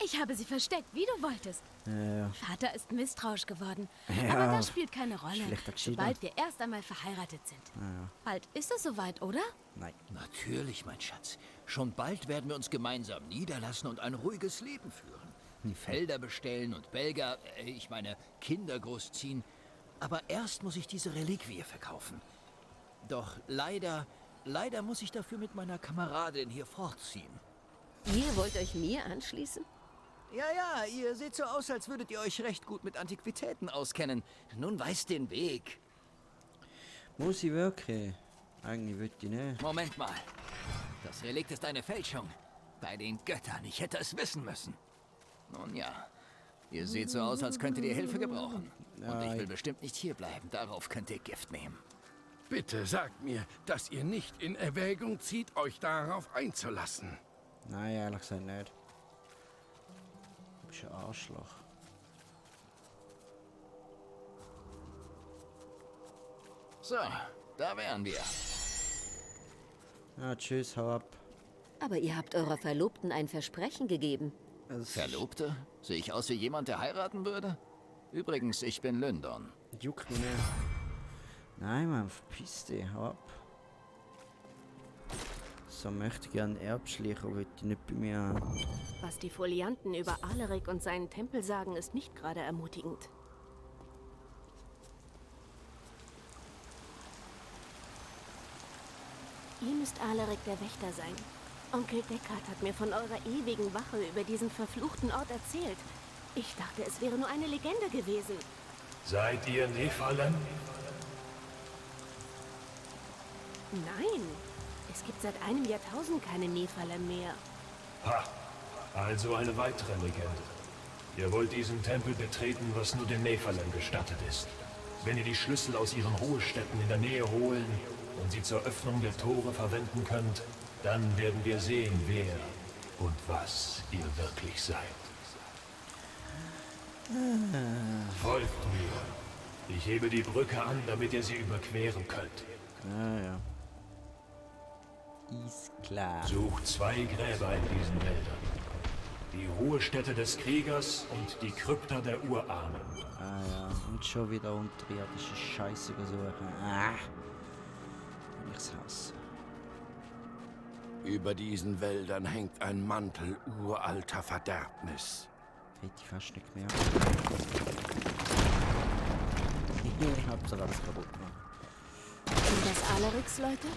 Ich habe sie versteckt, wie du wolltest. Ja. Vater ist misstrauisch geworden. Ja, aber das spielt keine Rolle, schlechter Geschichte. sobald wir erst einmal verheiratet sind. Ja. Bald ist es soweit, oder? Nein. Natürlich, mein Schatz. Schon bald werden wir uns gemeinsam niederlassen und ein ruhiges Leben führen. Die Felder bestellen und Belger, ich meine Kinder großziehen. Aber erst muss ich diese Reliquie verkaufen. Doch leider muss ich dafür mit meiner Kameradin hier fortziehen. Ihr wollt euch mir anschließen? Ja, ihr seht so aus, als würdet ihr euch recht gut mit Antiquitäten auskennen. Nun weißt den Weg. Muss ich wirklich? Eigentlich würde ich nicht. Moment mal. Das Relikt ist eine Fälschung. Bei den Göttern, ich hätte es wissen müssen. Nun ja, ihr seht so aus, als könntet ihr Hilfe gebrauchen. Und ich will bestimmt nicht hierbleiben, darauf könnt ihr Gift nehmen. Bitte sagt mir, dass ihr nicht in Erwägung zieht, euch darauf einzulassen. Nein, ehrlich gesagt nicht. Du bist ein Arschloch. So, da wären wir. Ja, tschüss, hau ab. Aber ihr habt eurer Verlobten ein Versprechen gegeben. Verlobte? Sehe ich aus wie jemand, der heiraten würde? Übrigens, ich bin Lyndon. Juckt mich nicht. Nein, Mann, verpiss dich, hau ab. So möchte ich gerne Erbschleicher, will ich nicht bei mir haben. Was die Folianten über Alaric und seinen Tempel sagen, ist nicht gerade ermutigend. Ihr müsst Alaric der Wächter sein. Onkel Deckard hat mir von eurer ewigen Wache über diesen verfluchten Ort erzählt. Ich dachte, es wäre nur eine Legende gewesen. Seid ihr Nephalem? Nein, es gibt seit einem Jahrtausend keine Nephalem mehr. Ha, also eine weitere Legende. Ihr wollt diesen Tempel betreten, was nur den Nephalem gestattet ist. Wenn ihr die Schlüssel aus ihren Ruhestätten in der Nähe holen und sie zur Öffnung der Tore verwenden könnt, dann werden wir sehen, wer und was ihr wirklich seid. Folgt mir. Ich hebe die Brücke an, damit ihr sie überqueren könnt. Ja. Ist klar. Sucht 2 Gräber in diesen Wäldern. Die Ruhestätte des Kriegers und die Krypta der Urahnen. Ah ja, und schon wieder unterirdische Scheiße suchen. Ich's hasse. Über diesen Wäldern hängt ein Mantel uralter Verderbnis. Hätte ich fast nicht mehr. Ich hab's alles kaputt gemacht. Sind das Alarics Leute?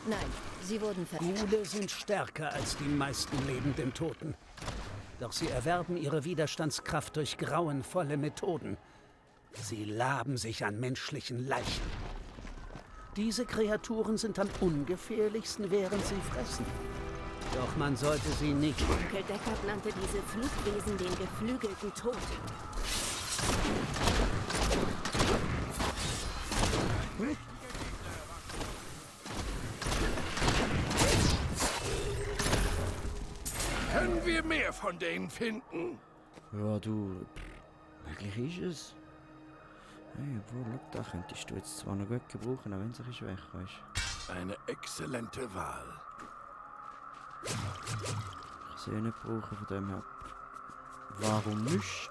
Nein, sie wurden Ghule sind stärker als die meisten lebenden Toten. Doch sie erwerben ihre Widerstandskraft durch grauenvolle Methoden. Sie laben sich an menschlichen Leichen. Diese Kreaturen sind am ungefährlichsten, während sie fressen. Doch man sollte sie nicht... Onkel Deckard nannte diese Flugwesen den geflügelten Tod. Können wir mehr von denen finden? Ja, du... Möglich ist es. Hey, obwohl, look, da könntest du jetzt zwar noch gut gebrauchen, aber wenn sich ist weg, weißt. Eine exzellente Wahl. Ich sie nicht brauchen, von dem her. Warum nicht?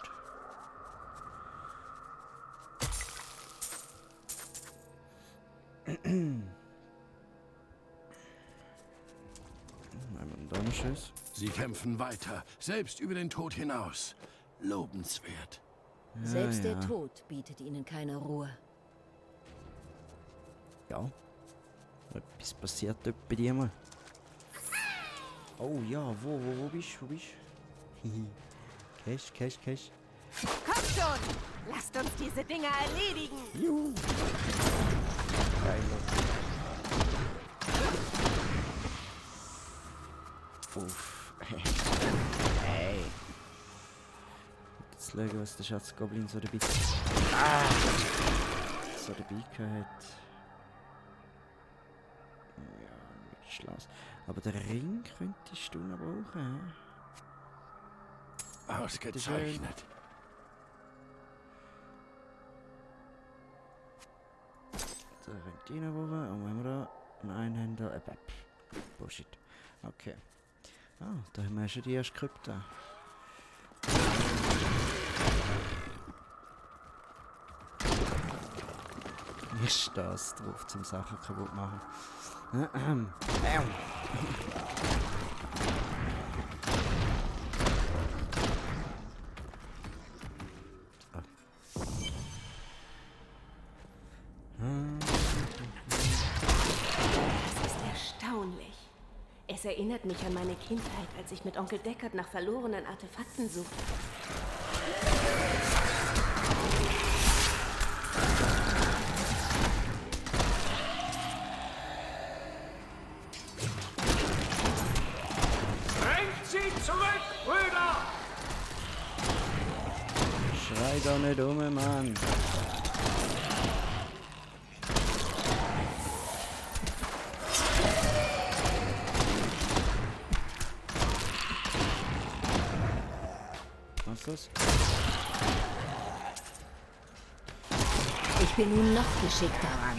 Sie kämpfen weiter, selbst über den Tod hinaus. Lobenswert. Selbst der Tod bietet ihnen keine Ruhe. Ja. Etwas passiert dort bei dir mal. Oh ja, wo bist du? Cash. Kommt schon! Lasst uns diese Dinger erledigen! Juhu! Geil. Uff. Hey. zu schauen, was der Schatzgoblin so dabei hat. Ja, nicht Schloss. Aber den Ring könntest du noch brauchen. Ausgezeichnet. Da rennt die noch brauchen. Und wenn wir da einen Einhänder... Bullshit. Okay. Ah, da haben wir schon die erste Krypta. Ist das drauf, zum Sachen kaputt machen. Das ist erstaunlich. Es erinnert mich an meine Kindheit, als ich mit Onkel Deckard nach verlorenen Artefakten suchte. Bringt sie zurück, Brüder! Schrei doch nicht um, Mann. Was ist das? Ich bin nun noch geschickter daran.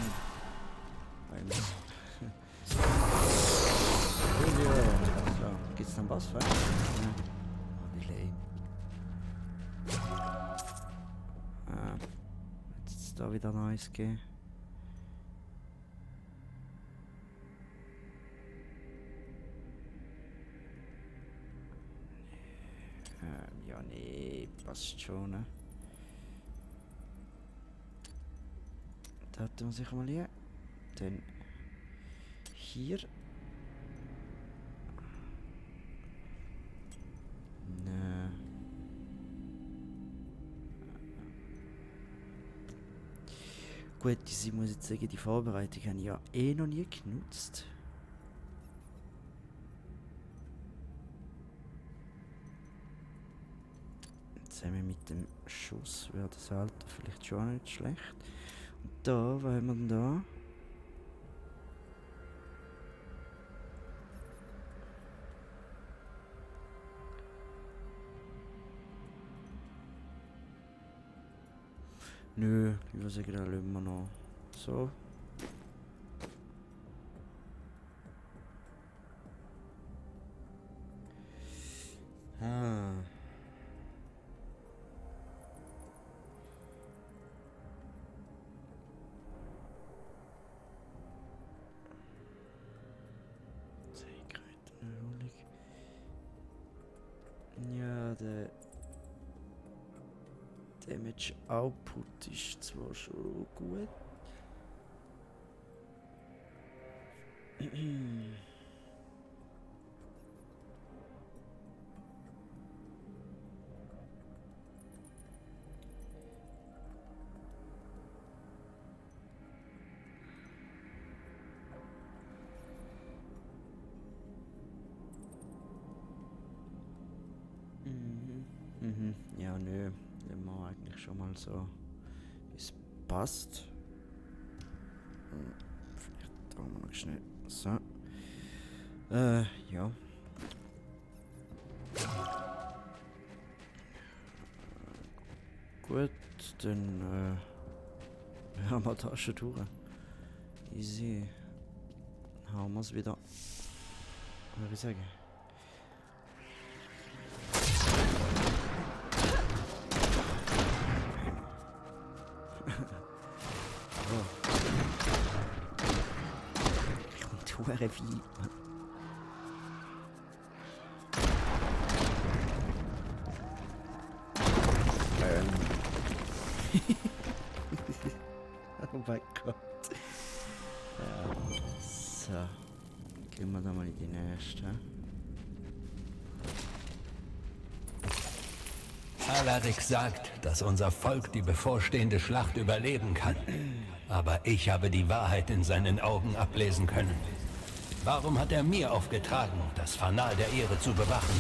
Geht's dann Bossfight? Ja. Oh, wie lame. Jetzt ist da wieder Neues gehen. Ja, nee, passt schon, ne? Da hat man sich mal hier. Dann hier. Ne. Gut, ich muss jetzt sagen, die Vorbereitung habe ich ja eh noch nie genutzt. Jetzt haben wir mit dem Schuss, wäre das Alter vielleicht schon nicht schlecht. Und da, was haben wir denn da? Nö, ich würde sagen, da lassen wir noch so. Ja, der Damage Output ist zwar schon gut. Ja, nö, wenn man eigentlich schon mal so, es passt. Vielleicht tun wir noch schnell so. Ja. Gut, dann haben wir da schon durch. Easy. Haben wir es wieder. Würde ich sagen. Wie, Mann. Oh mein Gott. Ja. So. Gehen wir da mal in die nächste. Alaric sagt, dass unser Volk die bevorstehende Schlacht überleben kann. Aber ich habe die Wahrheit in seinen Augen ablesen können. Warum hat er mir aufgetragen, das Fanal der Ehre zu bewachen?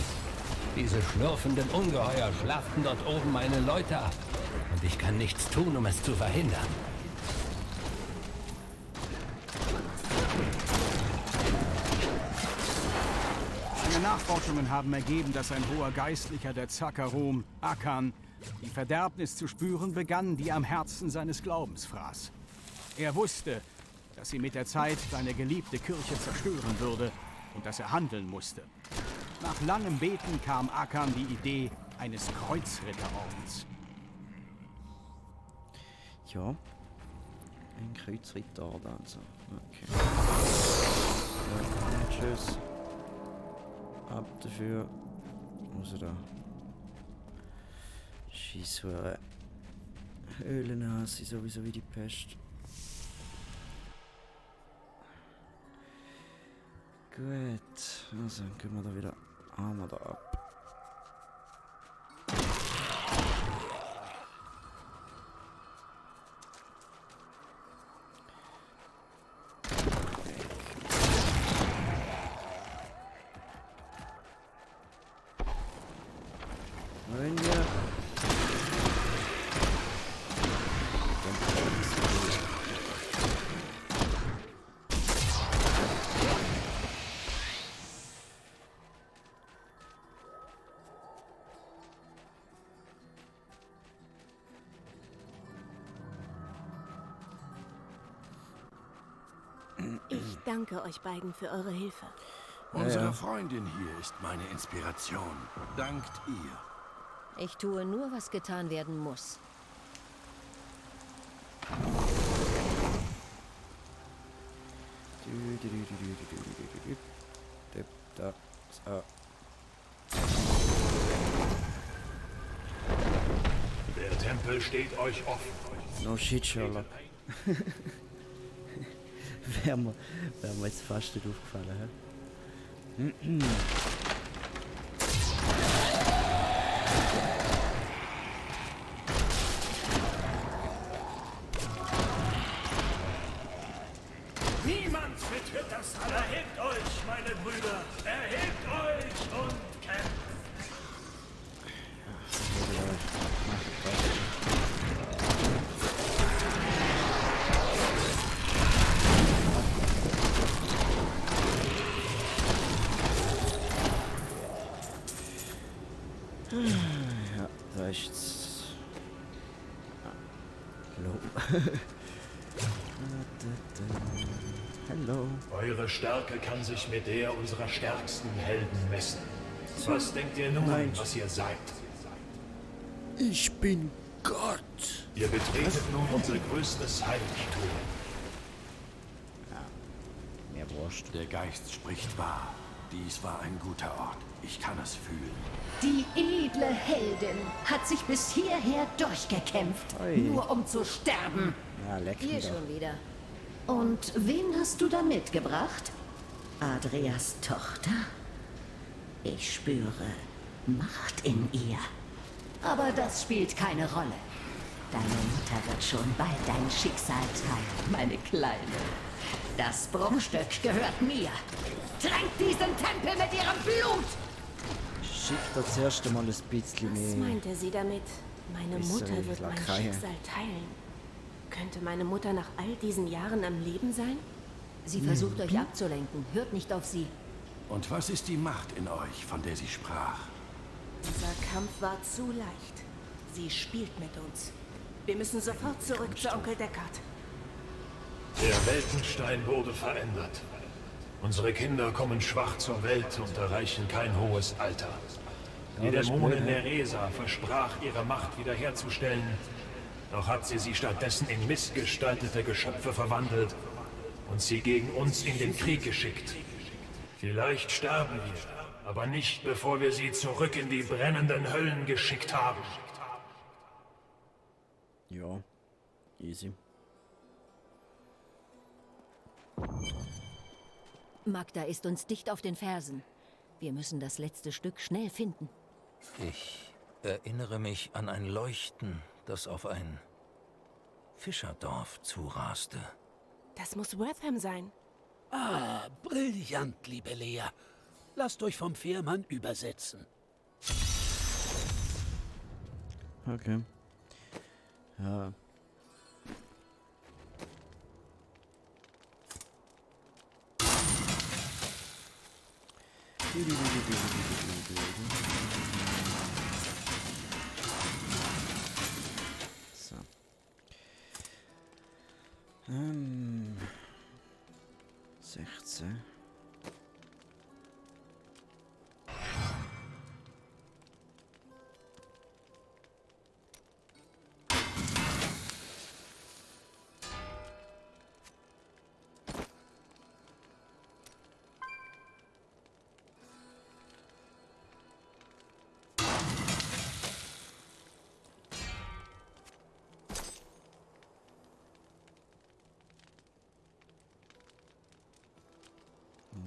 Diese schlürfenden Ungeheuer schlachten dort oben meine Leute ab. Und ich kann nichts tun, um es zu verhindern. Meine Nachforschungen haben ergeben, dass ein hoher Geistlicher der Zakarum, Akan, die Verderbnis zu spüren begann, die am Herzen seines Glaubens fraß. Er wusste, dass sie mit der Zeit seine geliebte Kirche zerstören würde und dass er handeln musste. Nach langem Beten kam Akan die Idee eines Kreuzritterordens. Ja, ein Kreuzritterorden also. Okay. Ja, tschüss. Ab dafür. Also da. Scheisshure. Höhlenhase sowieso wie die Pest. Gut, also dann können wir da wieder Armer da ab. Wenn wir Ich danke euch beiden für eure Hilfe. Unsere Freundin hier ist meine Inspiration. Dankt ihr. Ich tue nur, was getan werden muss. Der Tempel steht euch offen. No shit, Sherlock. Wäre mir jetzt fast nicht aufgefallen, hä? Niemand betritt das Tal. Erhebt euch, meine Brüder. Erhebt euch und kämpft. Ja, da ist's. Hallo. Hallo. Eure Stärke kann sich mit der unserer stärksten Helden messen. Was denkt ihr nun, was ihr seid? Ich bin Gott. Ihr betretet nun unser größtes Heiligtum. Ja, mir wurscht. Der Geist spricht wahr. Dies war ein guter Ort. Ich kann es fühlen. Die edle Heldin hat sich bis hierher durchgekämpft, nur um zu sterben. Ja, leck Ihr mich doch. schon wieder. Und wen hast du da mitgebracht? Adrias Tochter? Ich spüre Macht in ihr. Aber das spielt keine Rolle. Deine Mutter wird schon bald dein Schicksal teilen, meine Kleine. Das Bruchstück gehört mir. Tränkt diesen Tempel mit ihrem Blut! Schickt das erste Mal ein bisschen Was mehr. meinte sie damit? Meine Bessere Mutter wird mein Lakaie. Schicksal teilen. Könnte meine Mutter nach all diesen Jahren am Leben sein? Sie versucht euch abzulenken. Hört nicht auf sie. Und was ist die Macht in euch, von der sie sprach? Unser Kampf war zu leicht. Sie spielt mit uns. Wir müssen sofort zurück zu Onkel Deckard. Der Weltenstein wurde verändert. Unsere Kinder kommen schwach zur Welt und erreichen kein hohes Alter. Die Dämonin Neresa versprach, ihre Macht wiederherzustellen. Doch hat sie stattdessen in missgestaltete Geschöpfe verwandelt und sie gegen uns in den Krieg geschickt. Vielleicht sterben wir, aber nicht, bevor wir sie zurück in die brennenden Höllen geschickt haben. Ja, easy. Magda ist uns dicht auf den Fersen. Wir müssen das letzte Stück schnell finden. Ich erinnere mich an ein Leuchten, das auf ein Fischerdorf zuraste. Das muss Wortham sein. Ah, brillant, liebe Lea. Lasst euch vom Fährmann übersetzen. Okay. Ja. So. 16.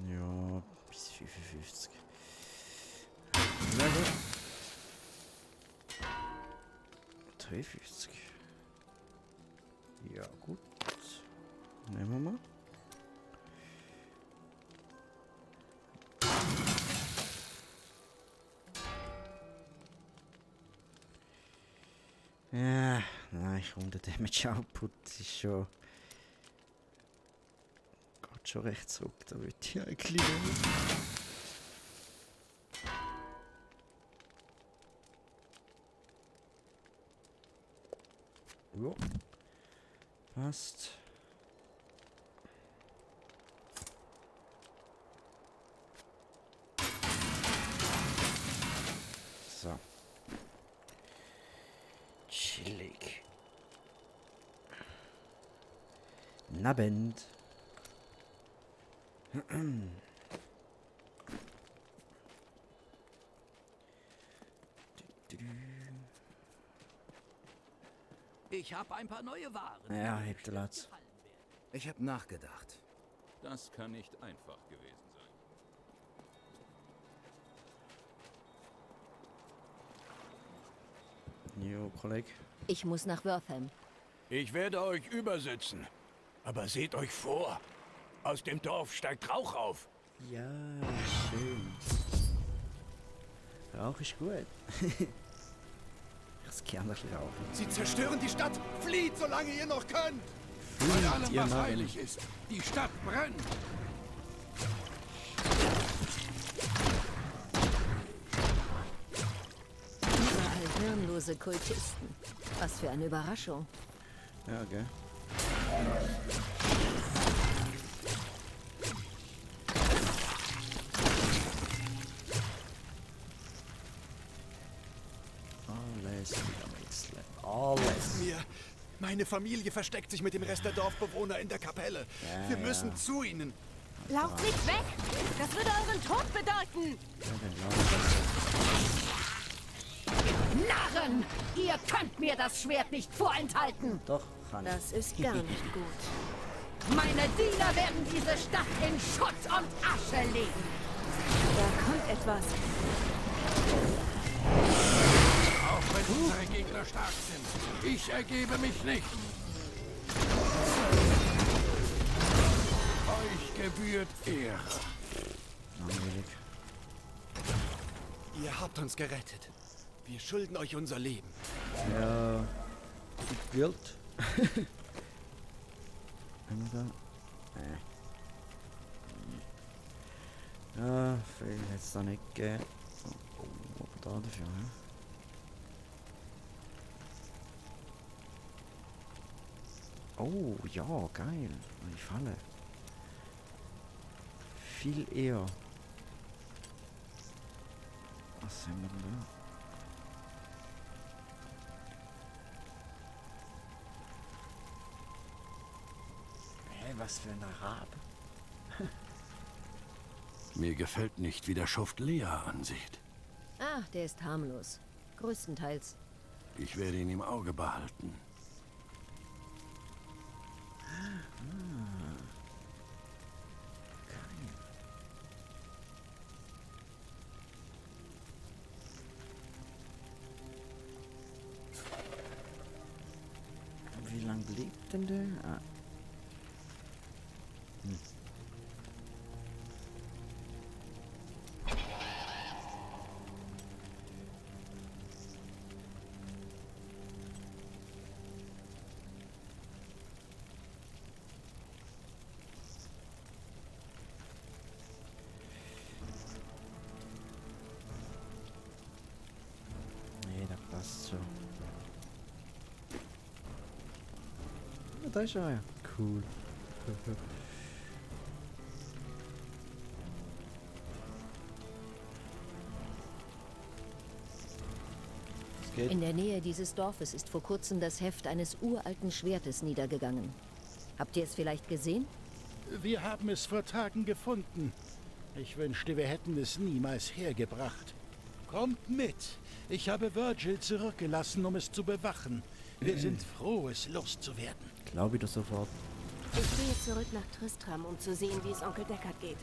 Ja, bis 55. Na gut. 53. Ja, gut. Nehmen wir mal. Ja, nein, runter Damage Output ist schon. Geht schon recht zurück, da würde ich eigentlich nicht. Ja. Passt. So. Chillig. Nabend. Ich habe ein paar neue Waren. Ja, hebt der Latz. Ich habe nachgedacht. Das kann nicht einfach gewesen sein. Jo, Kollege. Ich muss nach Wortham. Ich werde euch übersetzen. Aber seht euch vor. Aus dem Dorf steigt Rauch auf. Ja, schön. Rauch ist gut. Ich kann ein bisschen rauchen. Sie zerstören die Stadt! Flieht, solange ihr noch könnt! Bei allem, was heilig ist. Die Stadt brennt. Überall hirnlose Kultisten. Was für eine Überraschung. Ja, gell. Alles wieder wechseln. Alles. Meine Familie versteckt sich mit dem Rest der Dorfbewohner in der Kapelle. Ja, Wir müssen ja. zu ihnen. Lauft nicht weg! Das würde euren Tod bedeuten! Narren! Ihr könnt mir das Schwert nicht vorenthalten! Doch, kann ich. Das ist gar nicht gut. Meine Diener werden diese Stadt in Schutt und Asche legen! Da kommt etwas. Auch wenn unsere Gegner stark sind. Ich ergebe mich nicht. Euch gebührt Ehre. Langweilig. Ihr habt uns gerettet. Wir schulden euch unser Leben. Ja. Wild. Ja, viel hätte es da nicht gegeben. Oh, aber da dafür, ne? Oh, ja, geil. Die Falle. Viel eher. Was haben wir denn da? Hey, was für ein Arab. Mir gefällt nicht, wie der Schuft Lea ansieht. Ah, der ist harmlos. Größtenteils. Ich werde ihn im Auge behalten. Wie lange lebt denn der? Ah. Passt so. Ja, da ist er ja. Cool. In der Nähe dieses Dorfes ist vor kurzem das Heft eines uralten Schwertes niedergegangen. Habt ihr es vielleicht gesehen? Wir haben es vor Tagen gefunden. Ich wünschte, wir hätten es niemals hergebracht. Kommt mit. Ich habe Virgil zurückgelassen, um es zu bewachen. Wir sind froh, es loszuwerden. Glaube ich das sofort. Ich gehe zurück nach Tristram, um zu sehen, wie es Onkel Deckard geht.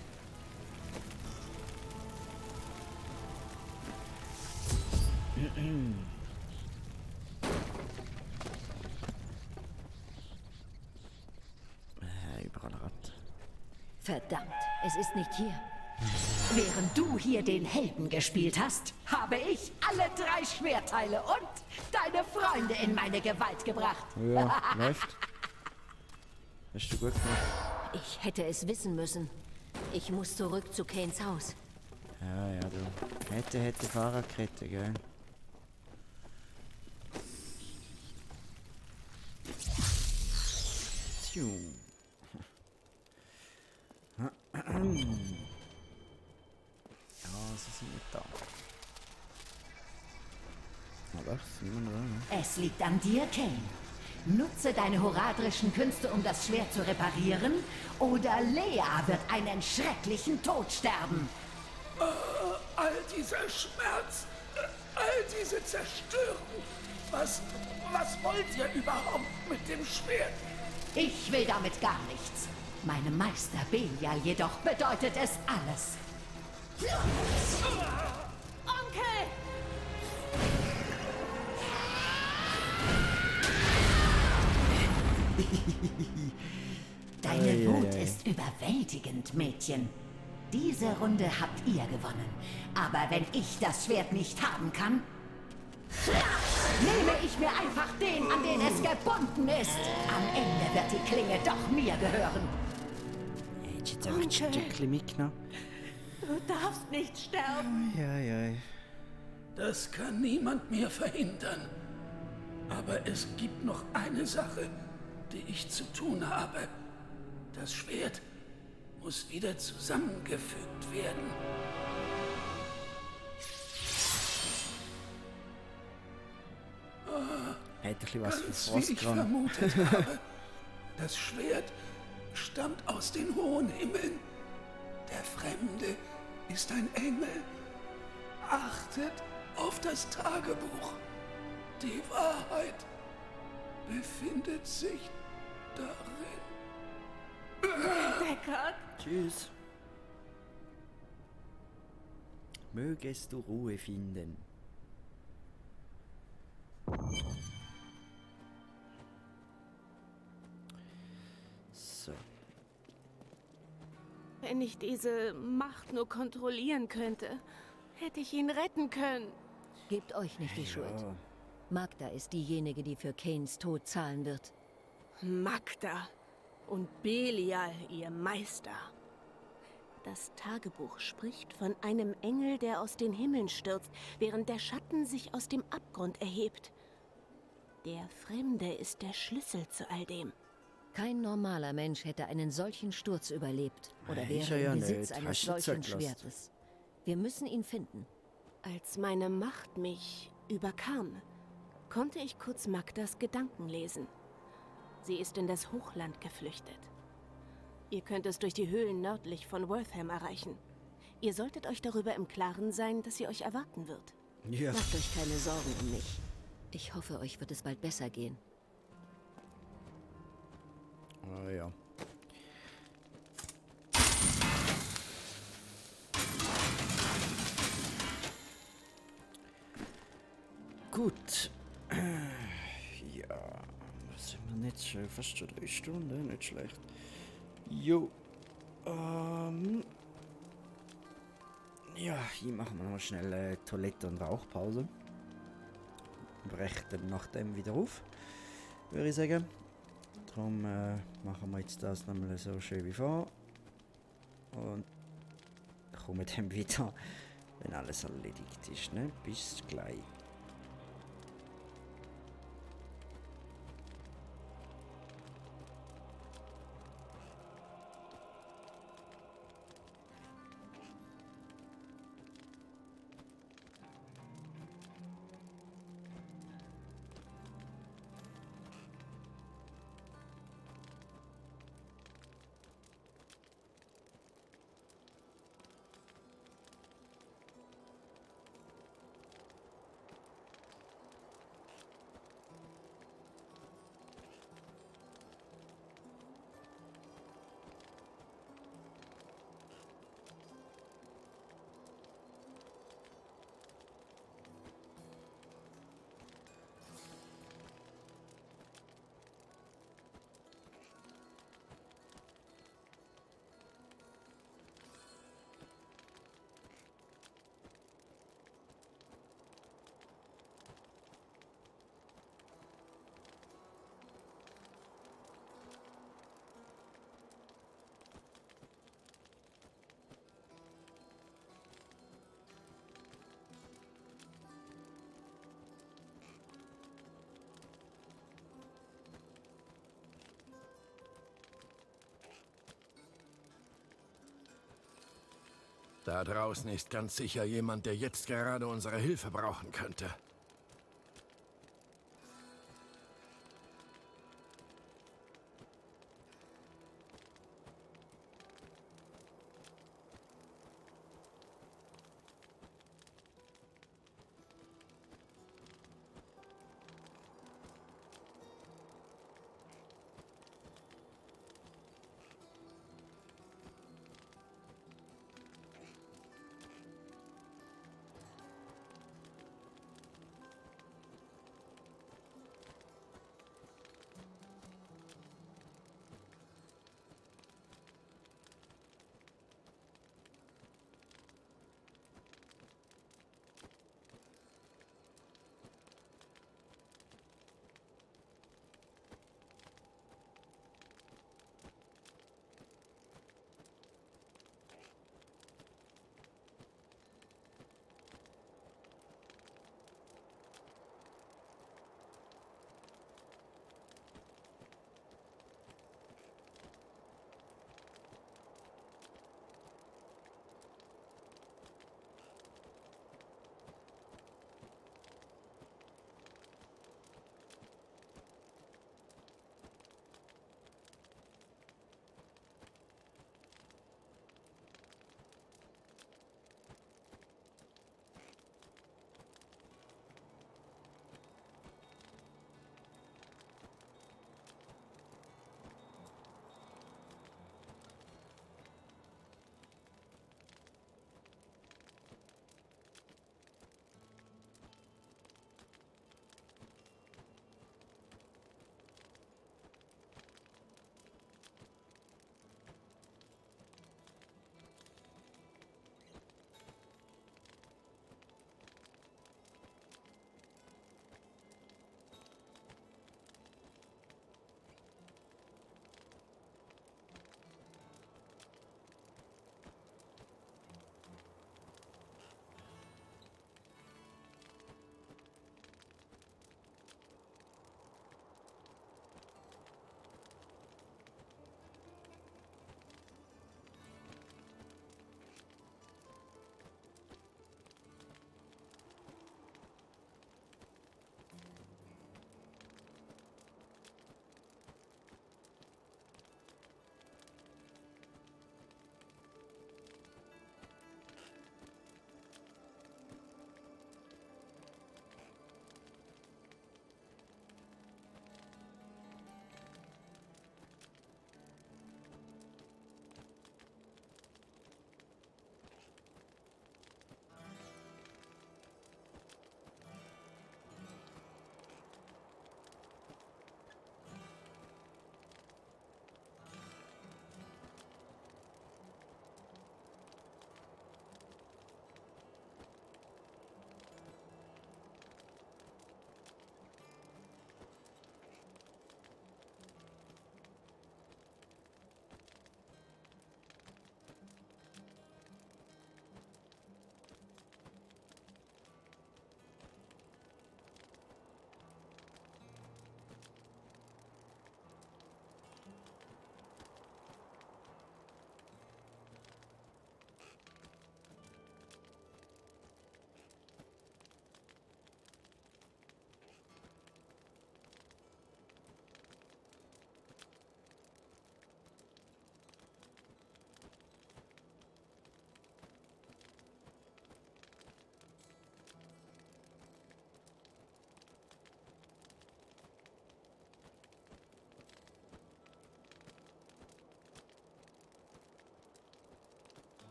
Überall Rad. Verdammt, es ist nicht hier. Während du hier den Helden gespielt hast, habe ich alle 3 Schwertteile und deine Freunde in meine Gewalt gebracht. Ja, läuft. Hast du gut gemacht. Ich hätte es wissen müssen. Ich muss zurück zu Kains Haus. Ja, du. Hätte Fahrradkette, gell? Ja, sie sind nicht da. Aber es ist niemand da, ne? Es liegt an dir, Kain. Nutze deine horadrischen Künste, um das Schwert zu reparieren, oder Lea wird einen schrecklichen Tod sterben. All dieser Schmerz, all diese Zerstörung. Was wollt ihr überhaupt mit dem Schwert? Ich will damit gar nichts. Meinem Meister Belial jedoch bedeutet es alles. Onkel! Deine Wut ist überwältigend, Mädchen. Diese Runde habt ihr gewonnen. Aber wenn ich das Schwert nicht haben kann, nehme ich mir einfach den, an den es gebunden ist. Am Ende wird die Klinge doch mir gehören. Hättest jetzt einfach ein Stückchen mitgenommen? Du darfst nicht sterben. Ja. Das kann niemand mehr verhindern. Aber es gibt noch eine Sache, die ich zu tun habe. Das Schwert muss wieder zusammengefügt werden. Hätte ich was Ganz für wie ich vermutet habe. Das Schwert stammt aus den hohen Himmeln. Der Fremde ist ein Engel. Achtet auf das Tagebuch. Die Wahrheit befindet sich darin. Deckard? Tschüss. Mögest du Ruhe finden. So. Wenn ich diese Macht nur kontrollieren könnte, hätte ich ihn retten können. Gebt euch nicht die Schuld. Magda ist diejenige, die für Kains Tod zahlen wird. Magda und Belial, ihr Meister. Das Tagebuch spricht von einem Engel, der aus den Himmeln stürzt, während der Schatten sich aus dem Abgrund erhebt. Der Fremde ist der Schlüssel zu all dem. Kein normaler Mensch hätte einen solchen Sturz überlebt oder Ist wäre er im ja Besitz nicht. eines Hast du solchen zugelassen? Schwertes. Wir müssen ihn finden. Als meine Macht mich überkam, konnte ich kurz Magdas Gedanken lesen. Sie ist in das Hochland geflüchtet. Ihr könnt es durch die Höhlen nördlich von Wortham erreichen. Ihr solltet euch darüber im Klaren sein, dass sie euch erwarten wird. Ja. Macht euch keine Sorgen um mich. Ich hoffe, euch wird es bald besser gehen. Ah ja. Gut. Ja, was sind wir nicht schon? Fast schon 3 Stunden, nicht schlecht. Jo. Ja, hier machen wir noch mal schnell Toilette- und Rauchpause. Brechen dann nach dem wieder auf, würde ich sagen. Darum machen wir jetzt das nochmal so schön wie vor. Und kommen dann wieder, wenn alles erledigt ist. Ne? Bis gleich. Da draußen ist ganz sicher jemand, der jetzt gerade unsere Hilfe brauchen könnte.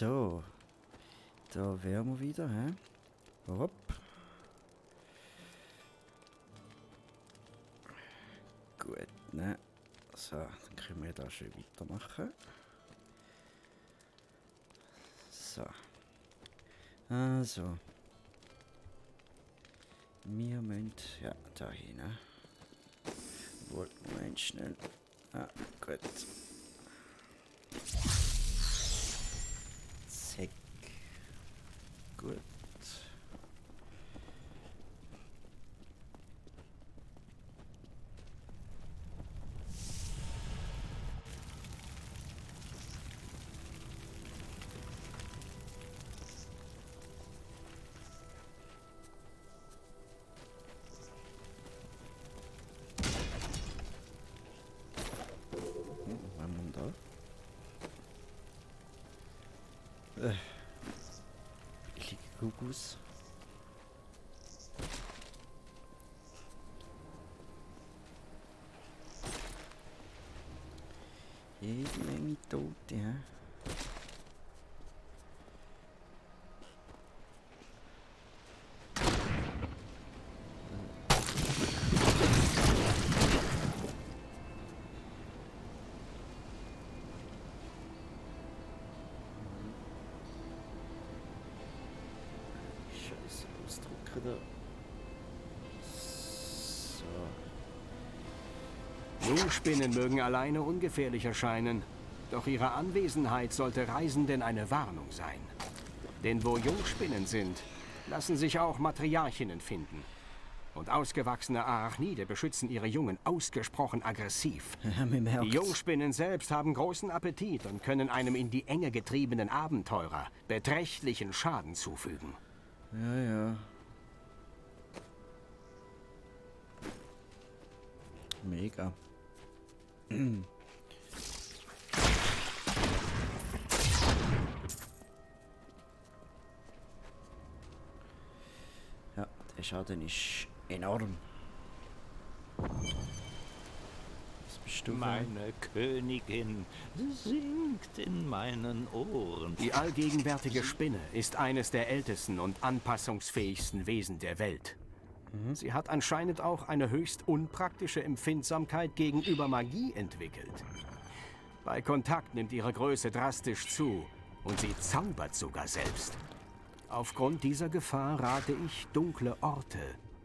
So, da wären wir wieder, hä? Hopp. Gut, ne? So, dann können wir da schön weitermachen. So. Also. Wir müssen, ja, da hin. Wollten wir schnell. Ah, gut. Zack. Gut. Gugus. Jede Menge Tote, hä? Jungspinnen mögen alleine ungefährlich erscheinen, doch ihre Anwesenheit sollte Reisenden eine Warnung sein. Denn wo Jungspinnen sind, lassen sich auch Matriarchinnen finden. Und ausgewachsene Arachnide beschützen ihre Jungen ausgesprochen aggressiv. Die Jungspinnen selbst haben großen Appetit und können einem in die Enge getriebenen Abenteurer beträchtlichen Schaden zufügen. Ja, ja. Mega. Ja, der Schaden ist enorm. Was bist du? Meine Königin singt in meinen Ohren. Die allgegenwärtige Spinne ist eines der ältesten und anpassungsfähigsten Wesen der Welt. Sie hat anscheinend auch eine höchst unpraktische Empfindsamkeit gegenüber Magie entwickelt. Bei Kontakt nimmt ihre Größe drastisch zu und sie zaubert sogar selbst. Aufgrund dieser Gefahr rate ich, dunkle Orte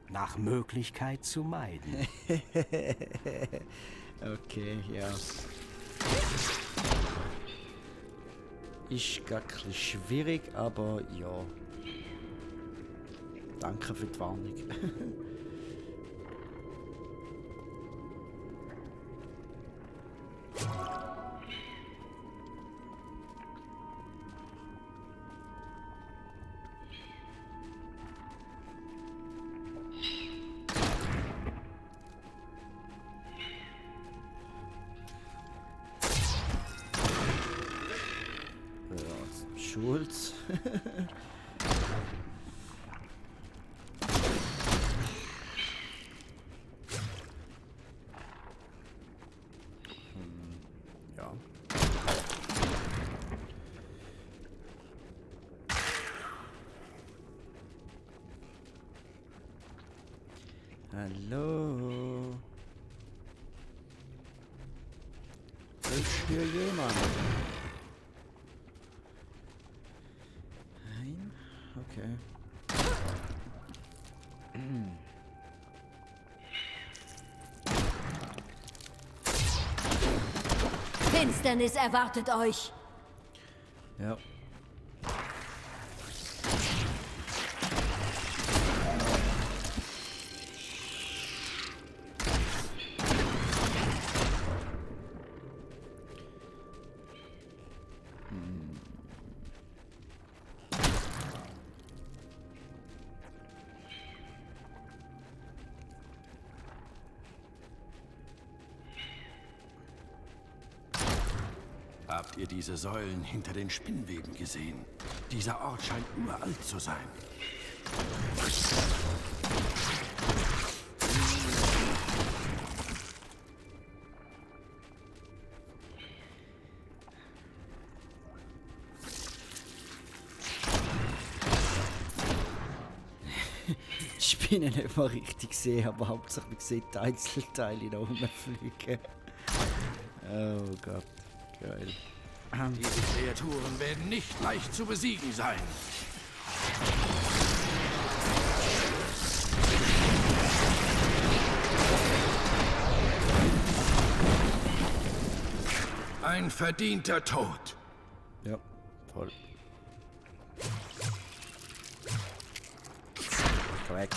nach Möglichkeit zu meiden. Okay, ja. Ist gar ein bisschen schwierig, aber ja. Danke für die Warnung. Schulz. Ja. Hallo. Ist hier jemand? Nein? Okay. Finsternis erwartet euch. Ja. Habt ihr diese Säulen hinter den Spinnweben gesehen? Dieser Ort scheint uralt zu sein. Spinnen nicht mal richtig sehen, aber hauptsächlich man sieht die Einzelteile da rumfliegen. Oh Gott, geil. Diese Kreaturen werden nicht leicht zu besiegen sein. Ein verdienter Tod. Ja, voll. Korrekt.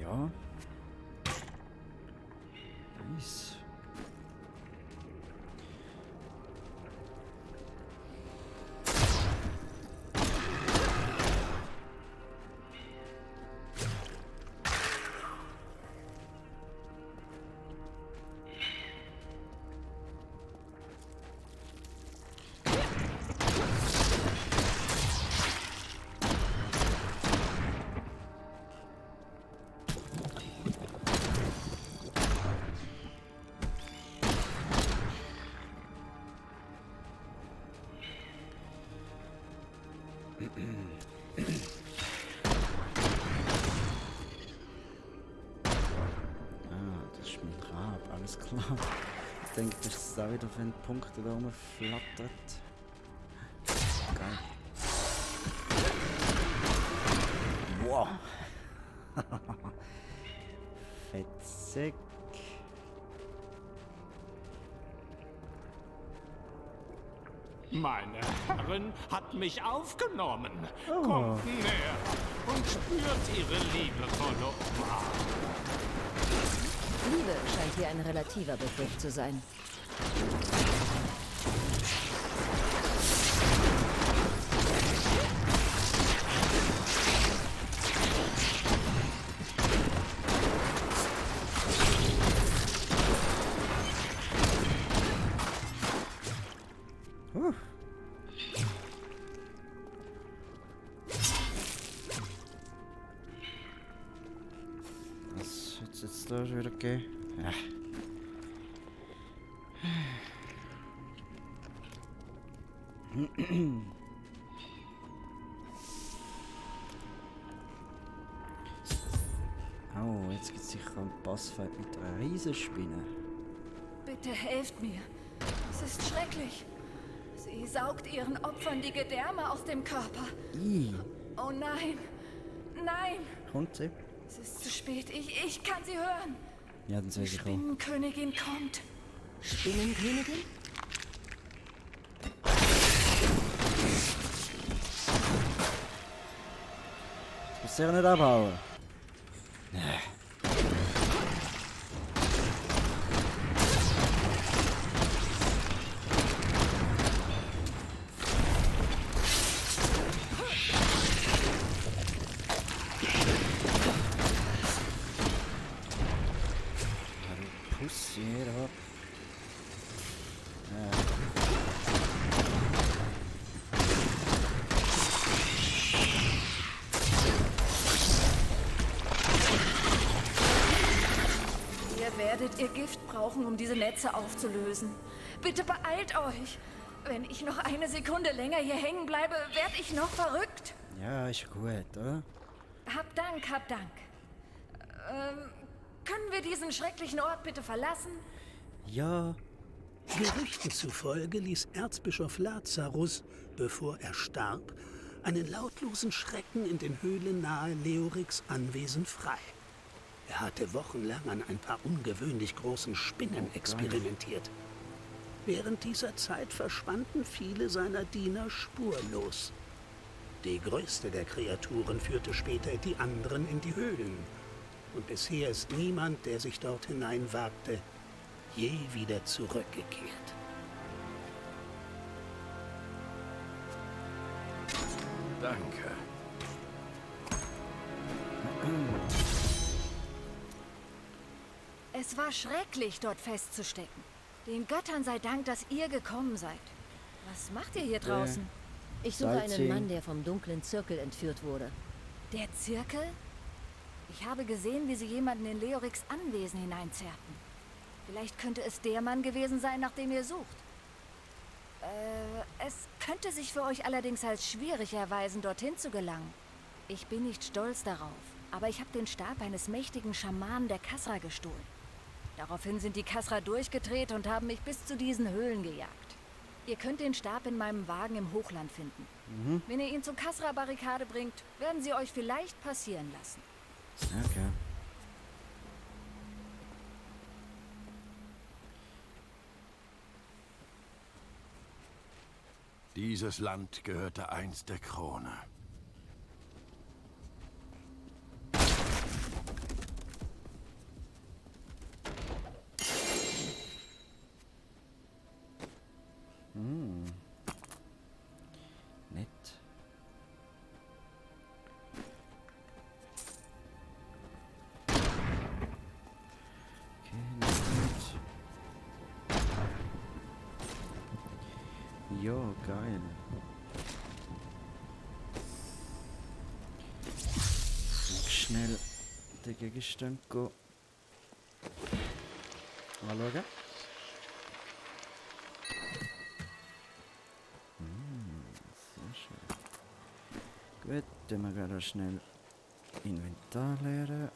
Ja. Nice. Das ist mein Rab, alles klar. Ich denke, das ist auch wieder, wenn die Punkte da rumflattert. Geil. Wow. Fetzig. Meine Herrin hat mich aufgenommen. Kommt näher und spürt ihre liebevolle Umarmung. Liebe scheint hier ein relativer Begriff zu sein. Was hat es jetzt da schon wieder gegeben? Ja. Oh, jetzt gibt es sicher einen Bossfight mit einer Riesenspinne. Bitte helft mir. Es ist schrecklich. Sie saugt ihren Opfern die Gedärme aus dem Körper. Oh nein. Nein. Kommt sie? Es ist zu spät. Ich kann sie hören. Ja, dann soll Die sie kommen. Spinnenkönigin kommt. Spinnenkönigin? Das muss sie nicht abhauen. Pussy, da. Ihr werdet ihr Gift brauchen, um diese Netze aufzulösen. Bitte beeilt euch. Wenn ich noch eine Sekunde länger hier hängen bleibe, werde ich noch verrückt. Ja, ist gut, oder? Hab Dank, hab Dank. Können wir diesen schrecklichen Ort bitte verlassen? Ja. Gerüchten zufolge ließ Erzbischof Lazarus, bevor er starb, einen lautlosen Schrecken in den Höhlen nahe Leoriks Anwesen frei. Er hatte wochenlang an ein paar ungewöhnlich großen Spinnen experimentiert. Während dieser Zeit verschwanden viele seiner Diener spurlos. Die größte der Kreaturen führte später die anderen in die Höhlen. Und bisher ist niemand, der sich dort hinein wagte, je wieder zurückgekehrt. Danke. Es war schrecklich, dort festzustecken. Den Göttern sei Dank, dass ihr gekommen seid. Was macht ihr hier draußen? Ich suche einen Mann, der vom dunklen Zirkel entführt wurde. Der Zirkel? Ich habe gesehen, wie sie jemanden in Leoriks Anwesen hineinzerrten. Vielleicht könnte es der Mann gewesen sein, nach dem ihr sucht. Es könnte sich für euch allerdings als schwierig erweisen, dorthin zu gelangen. Ich bin nicht stolz darauf, aber ich habe den Stab eines mächtigen Schamanen der Kasra gestohlen. Daraufhin sind die Kasra durchgedreht und haben mich bis zu diesen Höhlen gejagt. Ihr könnt den Stab in meinem Wagen im Hochland finden. Wenn ihr ihn zur Kasra-Barrikade bringt, werden sie euch vielleicht passieren lassen. Okay. Dieses Land gehörte einst der Krone. Nett. Okay, nett. Ja, geil. Schnell den Gegenstand anschauen. Sehr schön. Gut, dann wir gerade schnell Inventar leeren.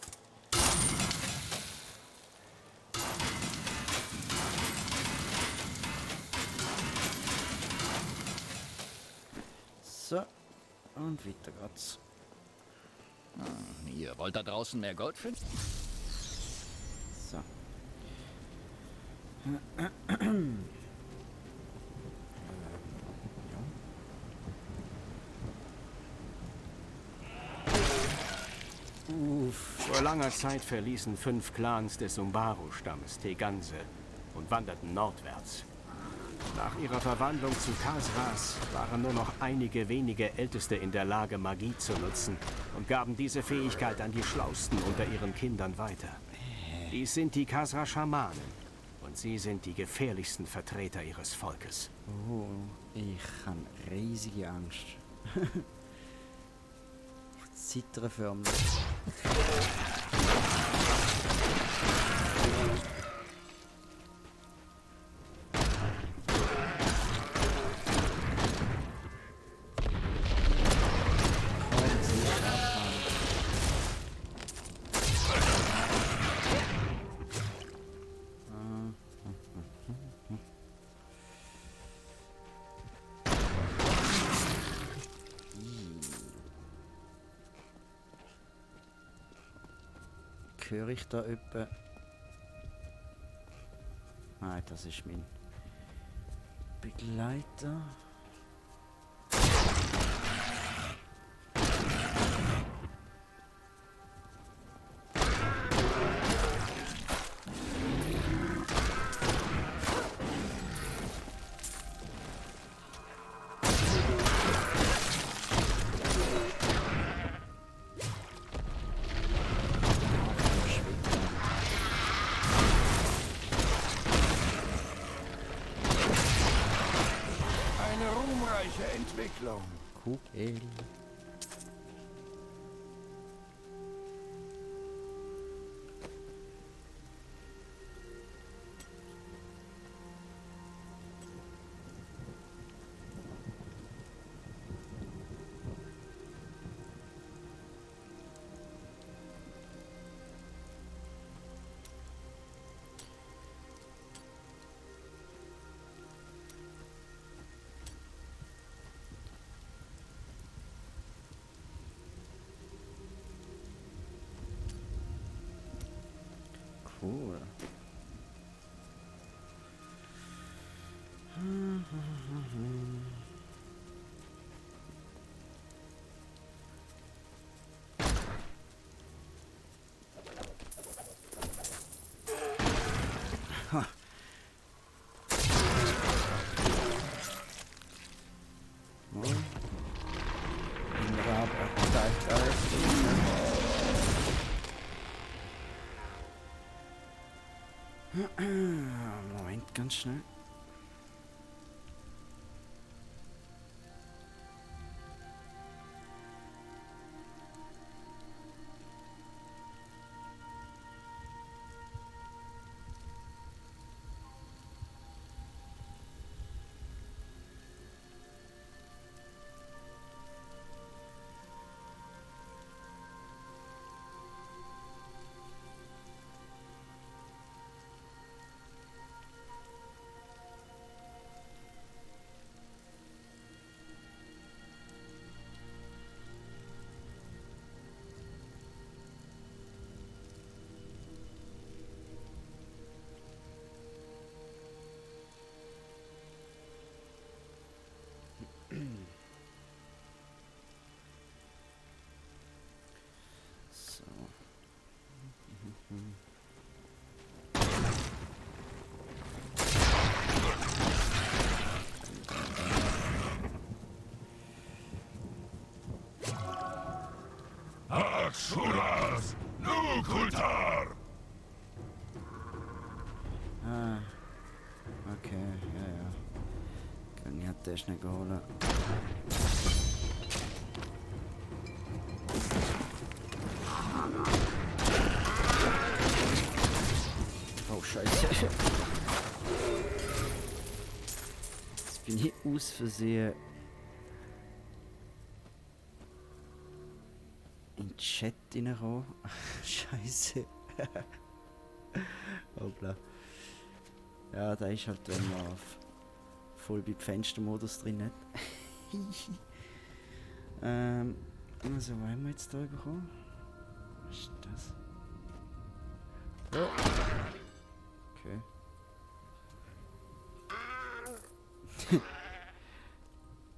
So, und weiter geht's. Ihr wollt da draußen mehr Gold finden? So. Vor langer Zeit verließen 5 Clans des Umbaru-Stammes Teganse und wanderten nordwärts. Nach ihrer Verwandlung zu Kasras waren nur noch einige wenige Älteste in der Lage, Magie zu nutzen und gaben diese Fähigkeit an die Schlausten unter ihren Kindern weiter. Dies sind die Kasra-Schamanen und sie sind die gefährlichsten Vertreter ihres Volkes. Oh, ich habe riesige Angst. Ich zittere förmlich. Höre ich da etwa? Nein, das ist mein Begleiter. Entwicklung. Cool. Cool. Moin. Moment, ganz schnell. sehr schnell geholt. Oh, Scheiße. Jetzt bin ich aus Versehen in den Chat reingekommen. Scheiße. Hoppla. Ja, da ist halt, wenn man voll bei Fenstermodus drin hat. Also, was haben wir jetzt da bekommen? Was ist das? Oh. Okay.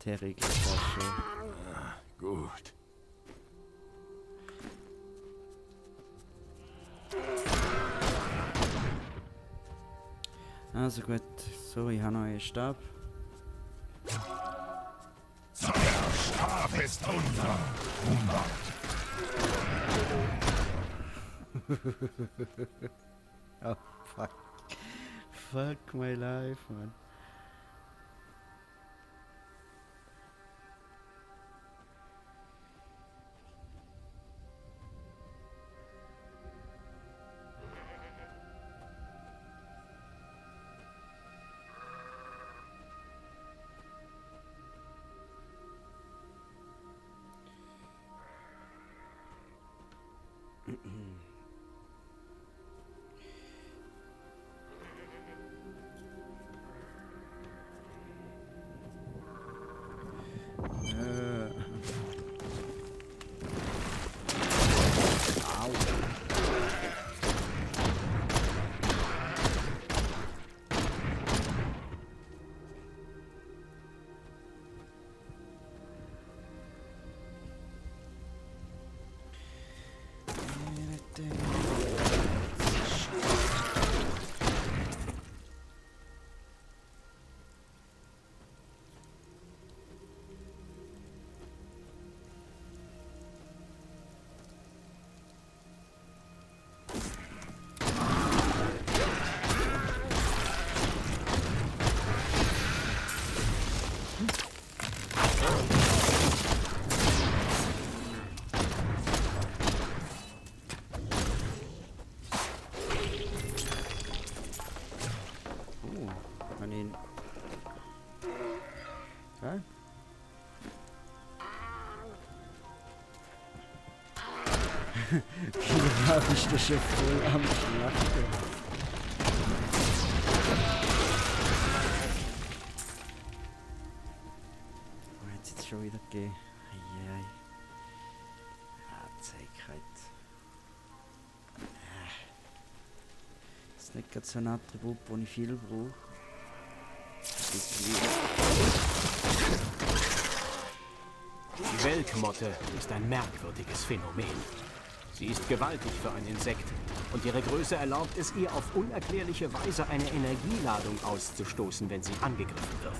Der regelt das schon. Gut. Also gut, so, ich habe noch einen Stab. Der Stab ist unser Oh, fuck. Fuck my life, man. Genau, ist das schon voll am Schlachten. Oh, jetzt schon wieder gegeben. Eieiei. Zähigkeit. Das ist nicht gerade so ein Attribut, das ich viel brauche. Die Welkmotte ist ein merkwürdiges Phänomen. Sie ist gewaltig für ein Insekt und ihre Größe erlaubt es ihr auf unerklärliche Weise eine Energieladung auszustoßen, wenn sie angegriffen wird.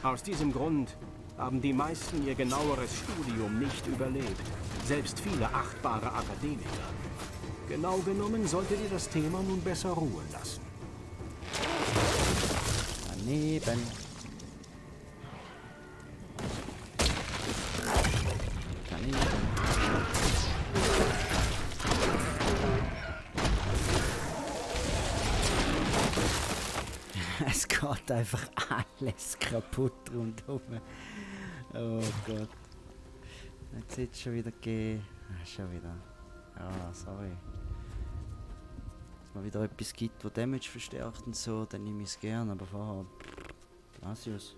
Aus diesem Grund haben die meisten ihr genaueres Studium nicht überlebt, selbst viele achtbare Akademiker. Genau genommen solltet ihr das Thema nun besser ruhen lassen. Daneben. Es geht einfach alles kaputt rundherum. Oh Gott. Jetzt hat es schon wieder gegeben. Schon wieder. Ah, sorry. Wenn es mal wieder etwas gibt, das Damage verstärkt und so, dann nehme ich es gern, aber vorher lasse ich es.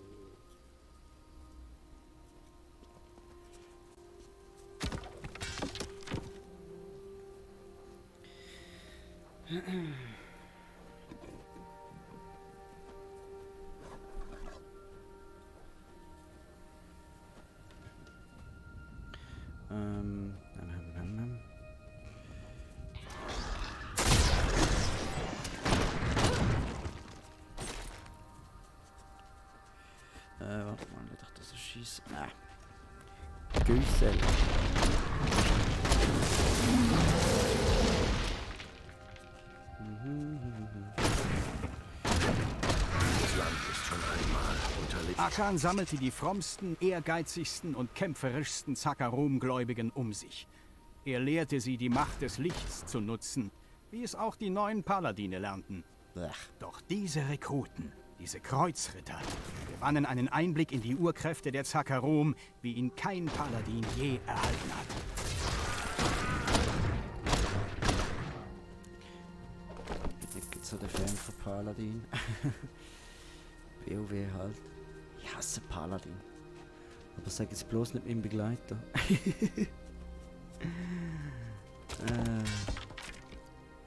Warte mal, will ich das schießen? Nein. Güssel. Das Land ist schon einmal unterlegt Akan sammelte die frommsten, ehrgeizigsten und kämpferischsten Zakarum-Gläubigen um sich. Er lehrte sie, die Macht des Lichts zu nutzen, wie es auch die neuen Paladine lernten. Doch diese Rekruten, diese Kreuzritter, gewannen einen Einblick in die Urkräfte der Zakarum, wie ihn kein Paladin je erhalten hat. Ich bin nicht so der Fan von Paladin. WoW halt. Ich hasse Paladin. Aber sag jetzt bloß nicht meinem Begleiter.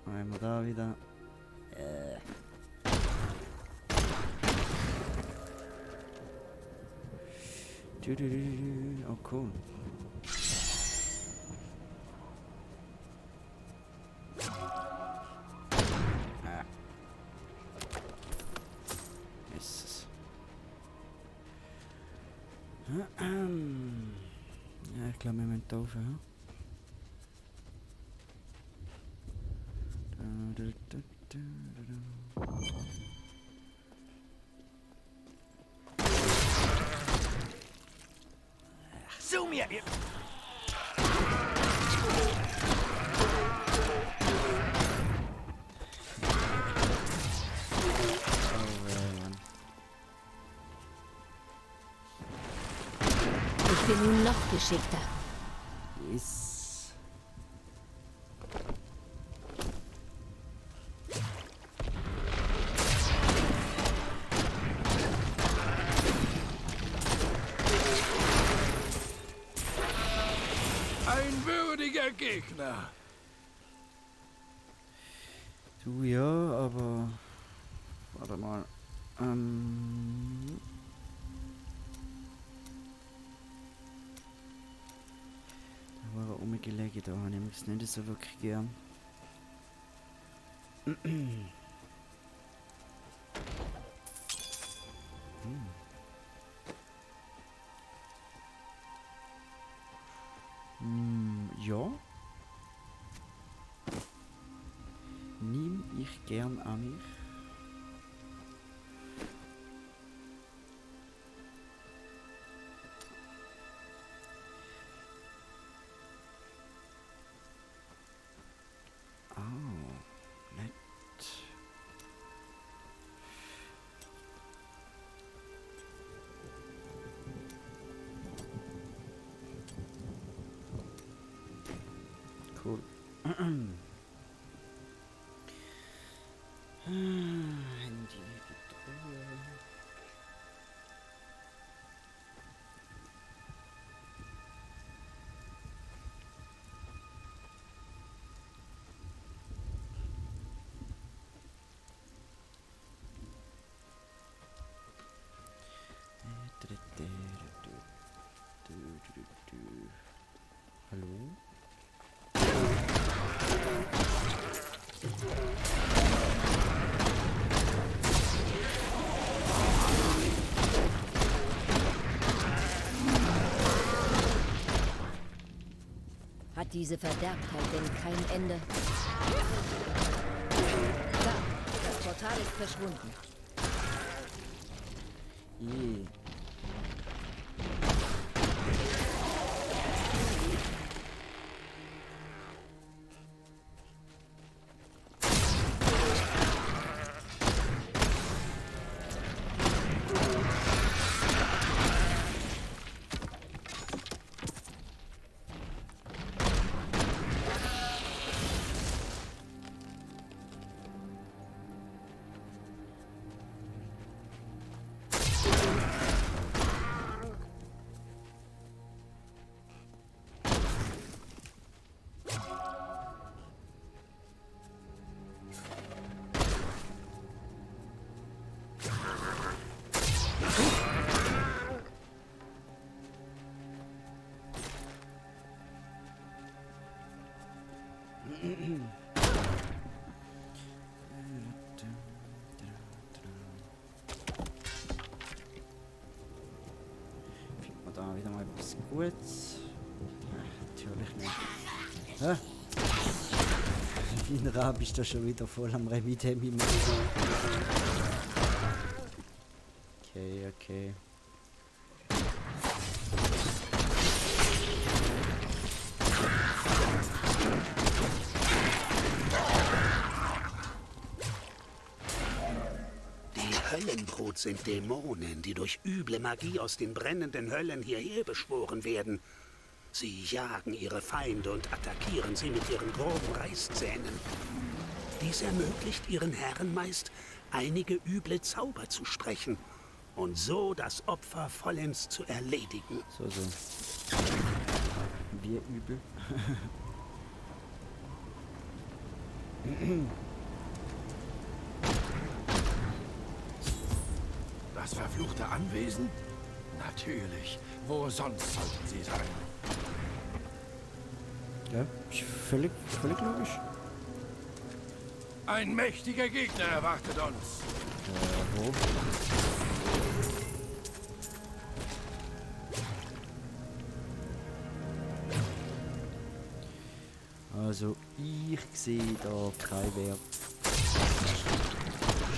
Einmal da wieder. Oh cool. Ist es. Ja, ich glaube, wir müssen da aufhören. Zu mir! Ich bin nun noch geschickter. Yes. Ein würdiger Gegner. Du ja, aber... Warte mal. Da war er umgelegt, da habe ich es nicht so wirklich gern. Ja. Nimm ich gern an mich. Cool. Handy gibt Ruhe. Hallo? Hat diese Verderbtheit denn kein Ende? Da, das Portal ist verschwunden. Findet man da wieder mal etwas Gutes? Natürlich nicht. Hä? Mein Rab ist da schon wieder voll am Remi-Demi machen. Okay. Höllenbrut sind Dämonen, die durch üble Magie aus den brennenden Höllen hierher beschworen werden. Sie jagen ihre Feinde und attackieren sie mit ihren groben Reißzähnen. Dies ermöglicht ihren Herren meist, einige üble Zauber zu sprechen und so das Opfer vollends zu erledigen. So. Wir übel. Das verfluchte Anwesen? Natürlich. Wo sonst sollten sie sein? Ja, völlig logisch. Ein mächtiger Gegner erwartet uns. Wo? Also, ich sehe da kein Wert.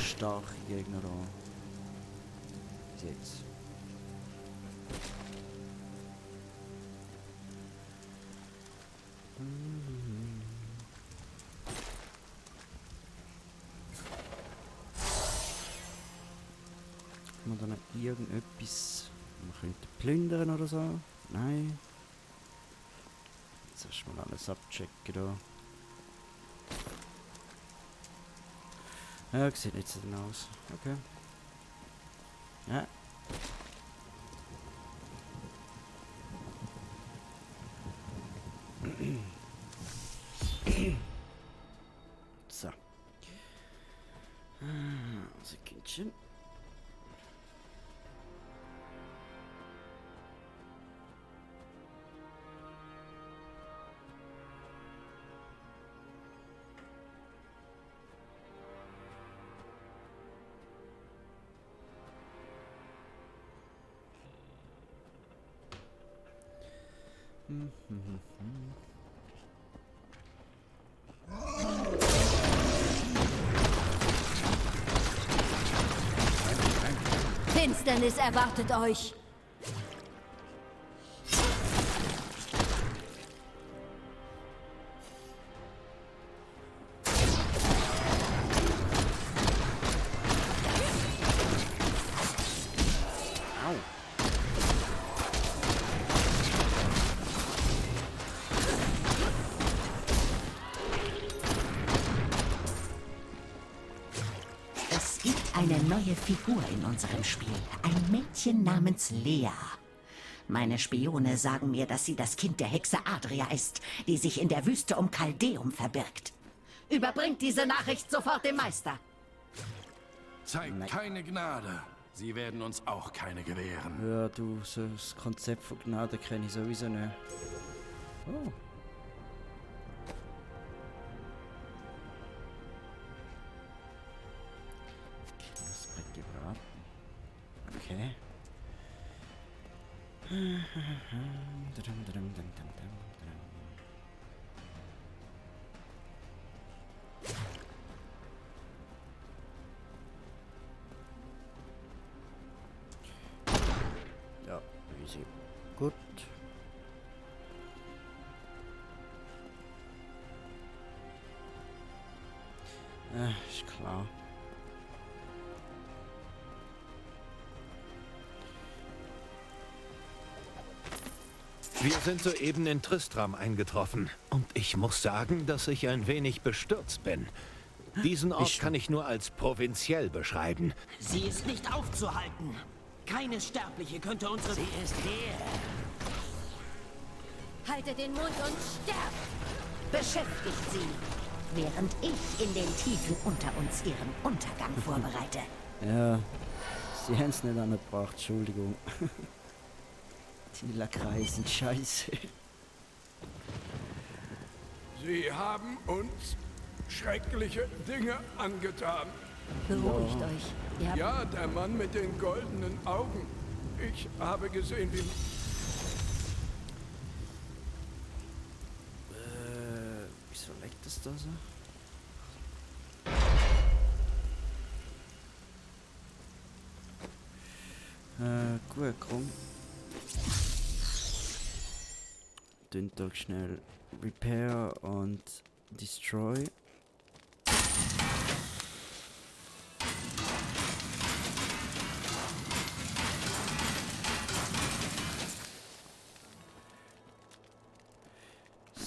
Starke Gegner da. Bis jetzt. Haben wir da noch irgendetwas, man könnte plündern oder so? Nein. Jetzt erstmal alles abchecken da. Ja, sieht nicht so aus. Okay. Ja. So. Sekündchen. Finsternis erwartet euch. Eine neue Figur in unserem Spiel. Ein Mädchen namens Lea. Meine Spione sagen mir, dass sie das Kind der Hexe Adria ist, die sich in der Wüste um Chaldeum verbirgt. Überbringt diese Nachricht sofort dem Meister. Zeigt keine Gnade. Sie werden uns auch keine gewähren. Ja, du, so das Konzept von Gnade kenne ich sowieso nicht. Oh. Okay. Ja, easy. Gut. Ist klar. Wir sind soeben in Tristram eingetroffen. Und ich muss sagen, dass ich ein wenig bestürzt bin. Diesen Ort kann ich nur als provinziell beschreiben. Sie ist nicht aufzuhalten. Keine Sterbliche könnte unsere... Sie ist hier. Haltet den Mund und sterbt! Beschäftigt sie, während ich in den Tiefen unter uns ihren Untergang vorbereite. Ja, sie haben es nicht angebracht, Entschuldigung. Die Lakaien sind scheiße. Sie haben uns schreckliche Dinge angetan. Beruhigt euch. Ja, der Mann mit den goldenen Augen. Ich habe gesehen, wie... Wieso leckt das da so? Gut, komm. Doch schnell Repair und Destroy.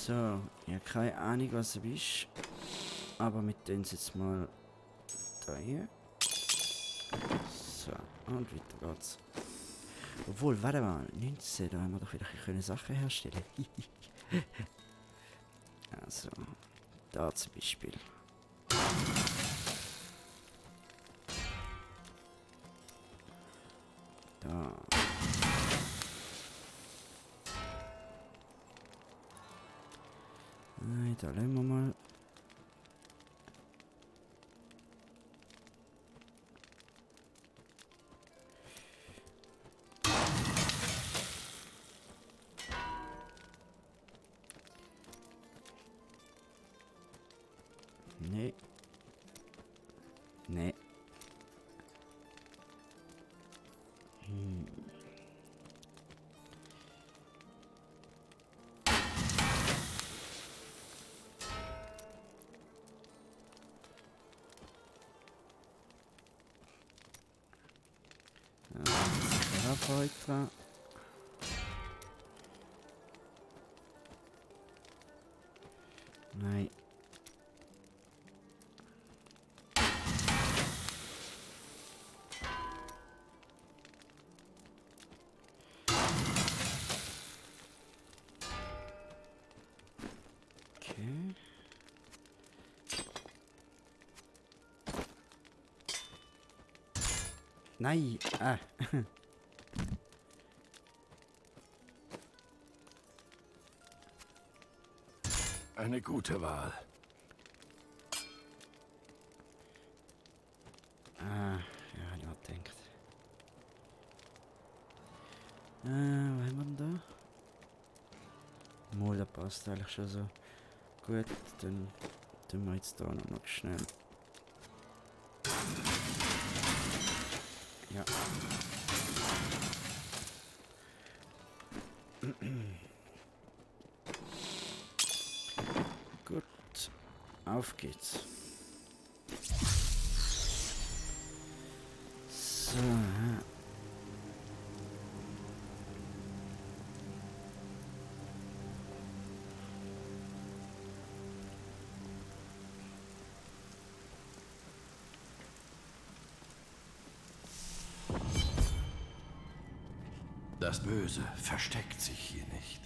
So, ich habe keine Ahnung, was du bist. Aber mit denen jetzt mal da hier. So, und weiter geht's. Obwohl, warte mal, 19, da haben wir doch wieder können Sachen herstellen. Also, da zum Beispiel. Da. Nein, da lassen wir mal. Nee. Nee. Weiter. Nein. Okay. Nein. Ah. Eine gute Wahl. Ah, ja, ich hab gedacht. Was haben wir denn da? Mal, das passt eigentlich schon so. Gut, dann tun wir jetzt da noch schnell. Ja. Gut, auf geht's. So. Das Böse versteckt sich hier nicht.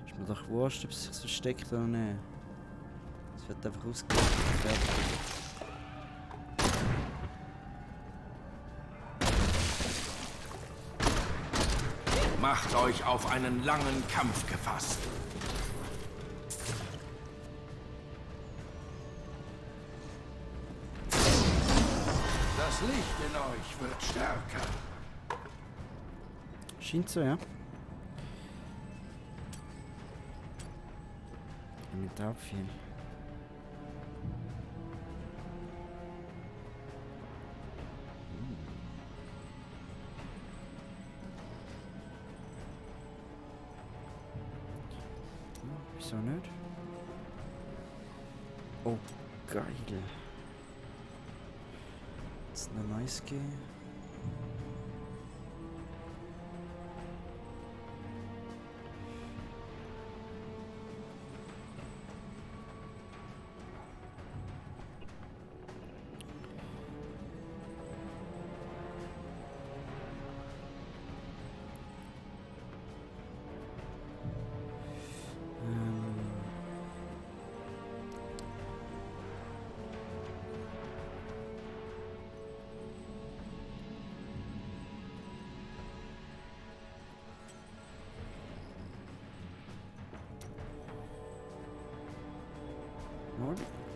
Ist mir doch wurscht, ob es sich versteckt oder nicht. Es wird einfach ausgelöst. Macht euch auf einen langen Kampf gefasst. Das Licht in euch wird stärker. Scheint so, ja. Mit da viel. Wieso nicht? Oh, geil. Jetzt noch nice gehen.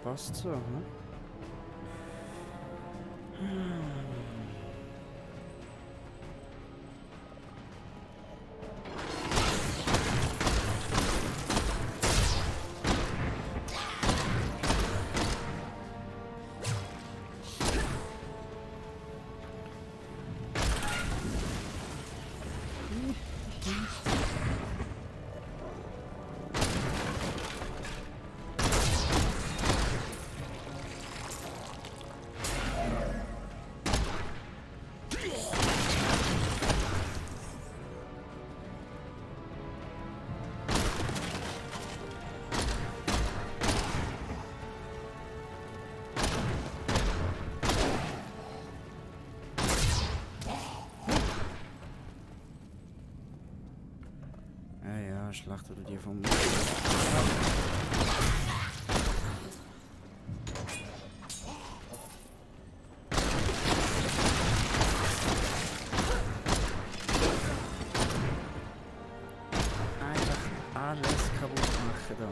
Passt so, ne? Schlacht oder die vom... Einfach alles kaputt machen da.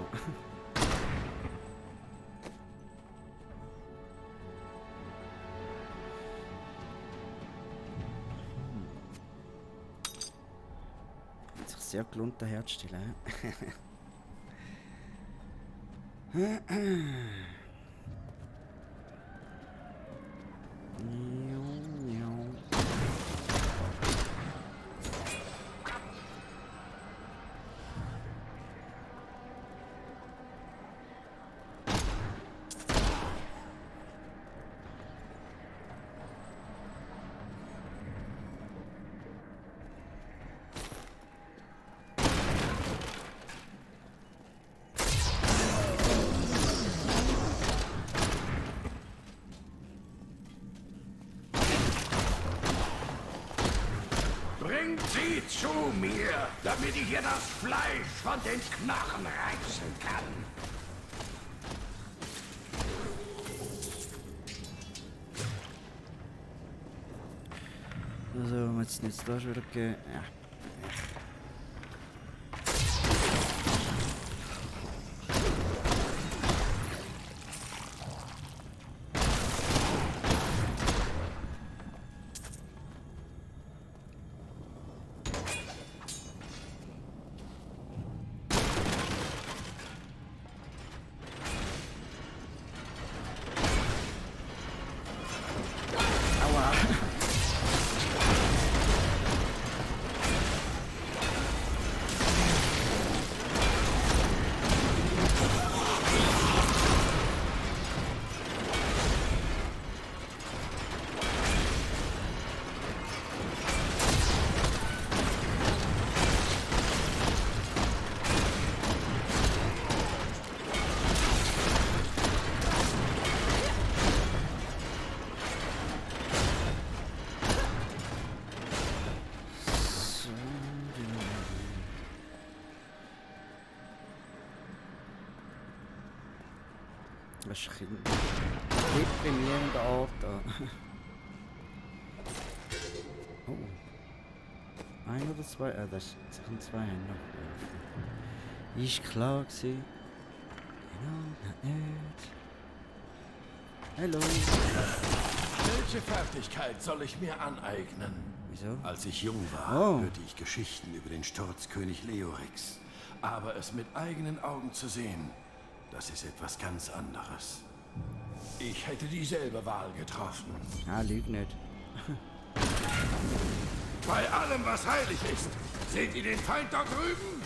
Hat sich sehr gelohnt, den herzustellen. Bringt sie zu mir, damit ich ihr das Fleisch von den Knochen reißen kann. Also, jetzt nicht da schon wieder gehen. Ja. Das ist ein deprimierender Ort da. Oh. Ein oder zwei? Das sind zwei Hände. Ist klar gewesen. Genau, nicht. Hallo. Welche Fertigkeit soll ich mir aneignen? Wieso? Als ich jung war, hörte ich Geschichten über den Sturzkönig Leorix. Aber es mit eigenen Augen zu sehen, das ist etwas ganz anderes. Ich hätte dieselbe Wahl getroffen. Ah, lüg nicht. Bei allem, was heilig ist, seht ihr den Feind da drüben?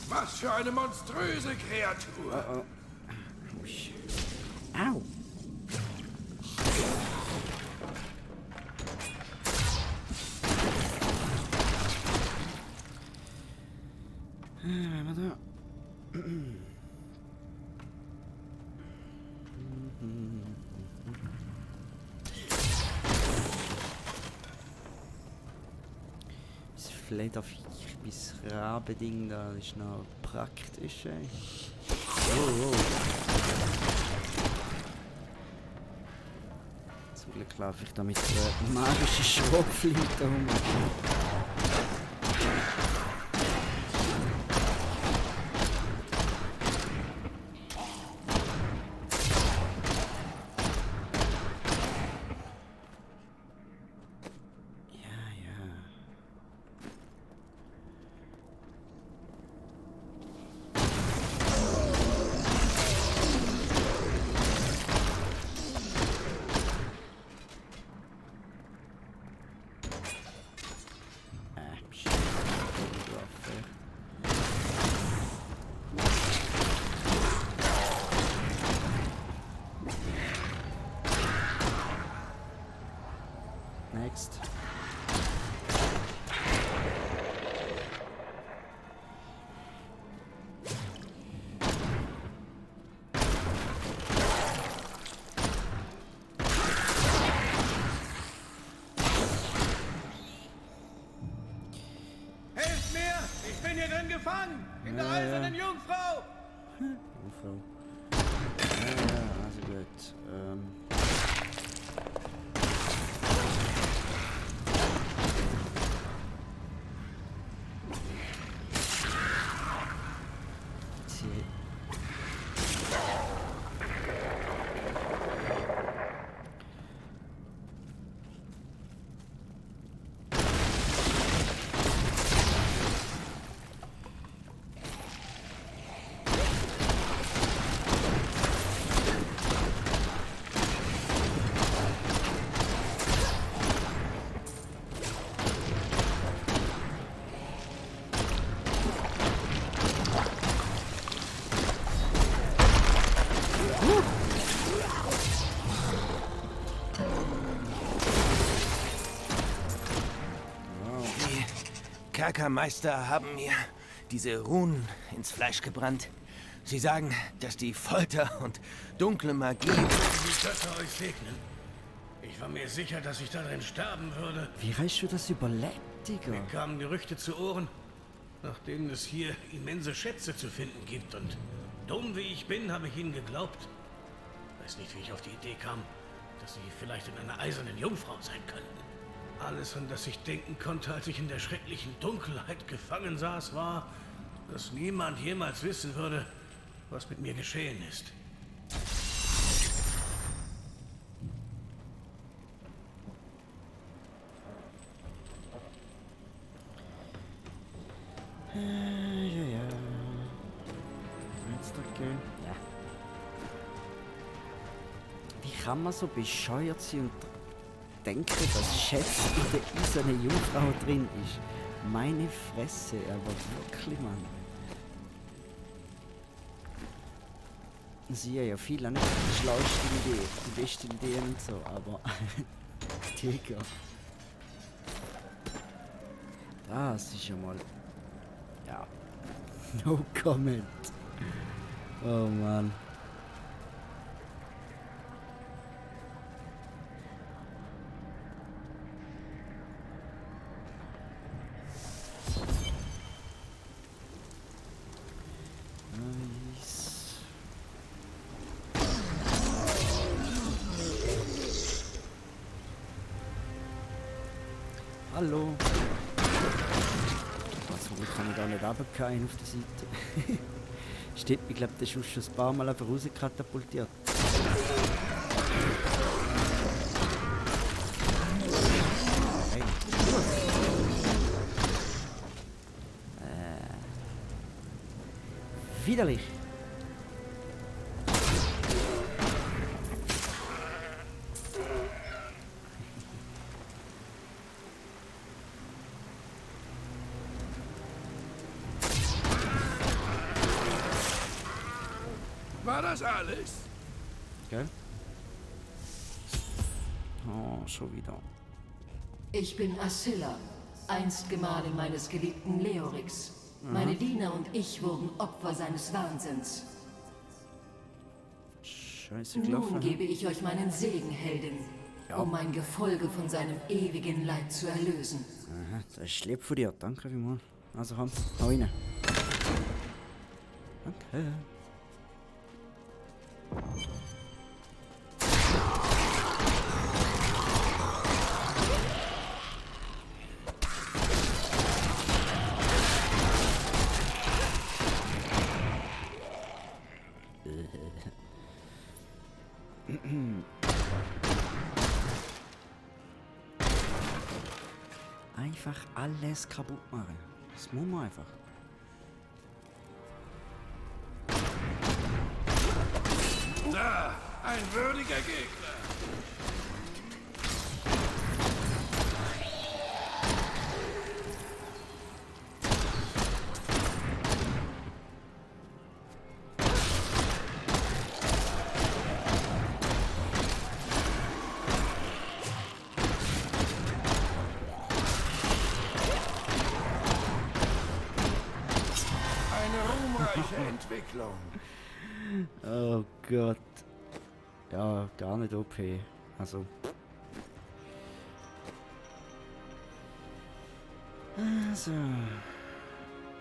Was für eine monströse Kreatur! Au! Das Flederviech bis Rabending da ist noch praktisch. Ey. Oh. Zum Glück laufe ich da mit der magischen Schrotflinte um. Next. gefangen! In der eisernen Jungfrau! Jungfrau. Ja, also gut. Kerkermeister haben mir diese Runen ins Fleisch gebrannt. Sie sagen, dass die Folter und dunkle Magie... Die Götter euch segnen. Ich war mir sicher, dass ich darin sterben würde. Wie hast du das überlebt, Digga? Mir kamen Gerüchte zu Ohren, nach denen es hier immense Schätze zu finden gibt. Und dumm wie ich bin, habe ich ihnen geglaubt. Weiß nicht, wie ich auf die Idee kam, dass sie vielleicht in einer eisernen Jungfrau sein könnten. Alles, an das ich denken konnte, als ich in der schrecklichen Dunkelheit gefangen saß, war, dass niemand jemals wissen würde, was mit mir geschehen ist. Ja. Jetzt okay. Ja. Wie kann man so bescheuert sein und denken, dass Schätz in der eisernen Jungfrau drin ist? Meine Fresse, aber wirklich, Mann. Sie haben ja viel auch nicht die schlauste Idee, die beste Idee und so, aber Digga. Das ist ja mal. Ja. No comment. Oh Mann. Hallo. Was kann ich da nicht runterfallen auf der Seite? Steht, ich glaube, der ist schon ein paar Mal einfach rauskatapultiert. Hey. Widerlich. War das alles? Gell? Oh, schon wieder. Ich bin Asilla, einst Gemahlin meines geliebten Leorix. Meine Diener und ich wurden Opfer seines Wahnsinns. Scheiße gelaufen. Nun gebe ich euch meinen Segen, Heldin, um mein Gefolge von seinem ewigen Leid zu erlösen. Aha, das ist lieb von dir. Danke vielmals. Also komm, hau rein. Danke. Einfach alles kaputt machen. Das muss man einfach. Da, ein würdiger Gegner. Entwicklung. Oh Gott. Ja, gar nicht OP. Also.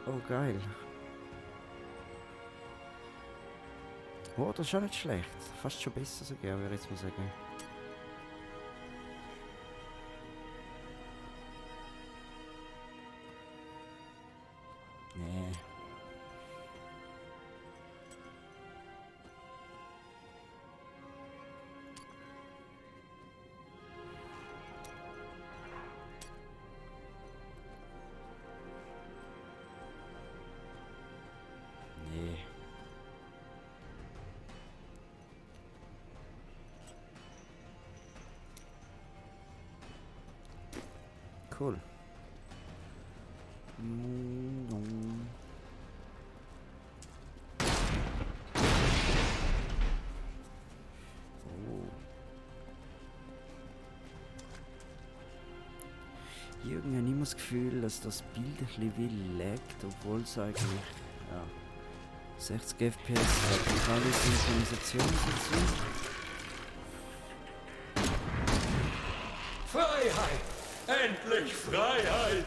Oh, geil. Oh, das ist auch nicht schlecht. Fast schon besser sogar, würde ich jetzt mal sagen. Nee. Nee. Cool. Irgendwie habe ich immer das Gefühl, dass das Bild ein bisschen wie laggt, obwohl es eigentlich, ja, 60 FPS hat. Und alle Synchronisationen dazu. Freiheit! Endlich Freiheit!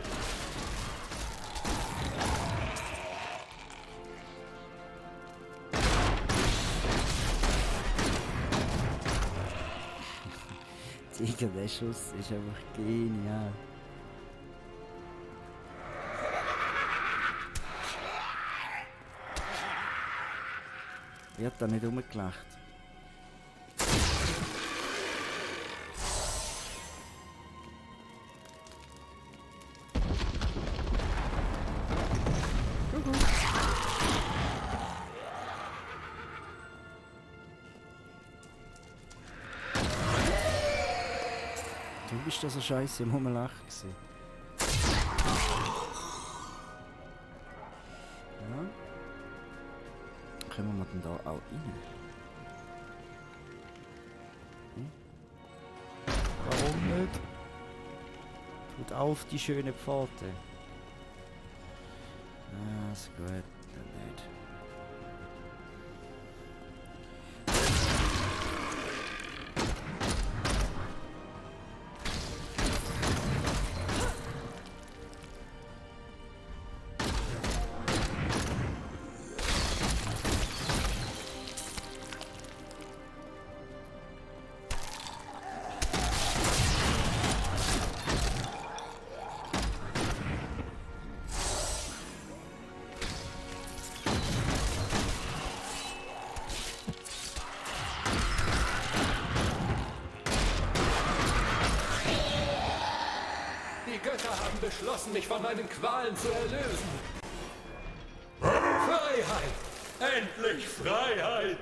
Digga, der Schuss ist einfach genial. Wird da nicht rumgelacht. Du bist da so scheiße im Rumlachen gewesen. Ja. Kommen wir denn da auch rein? Warum nicht? Tut auf die schöne Pforte. Ah, ist gut, dann nicht. Die Götter haben beschlossen, mich von meinen Qualen zu erlösen. Freiheit! Endlich Freiheit!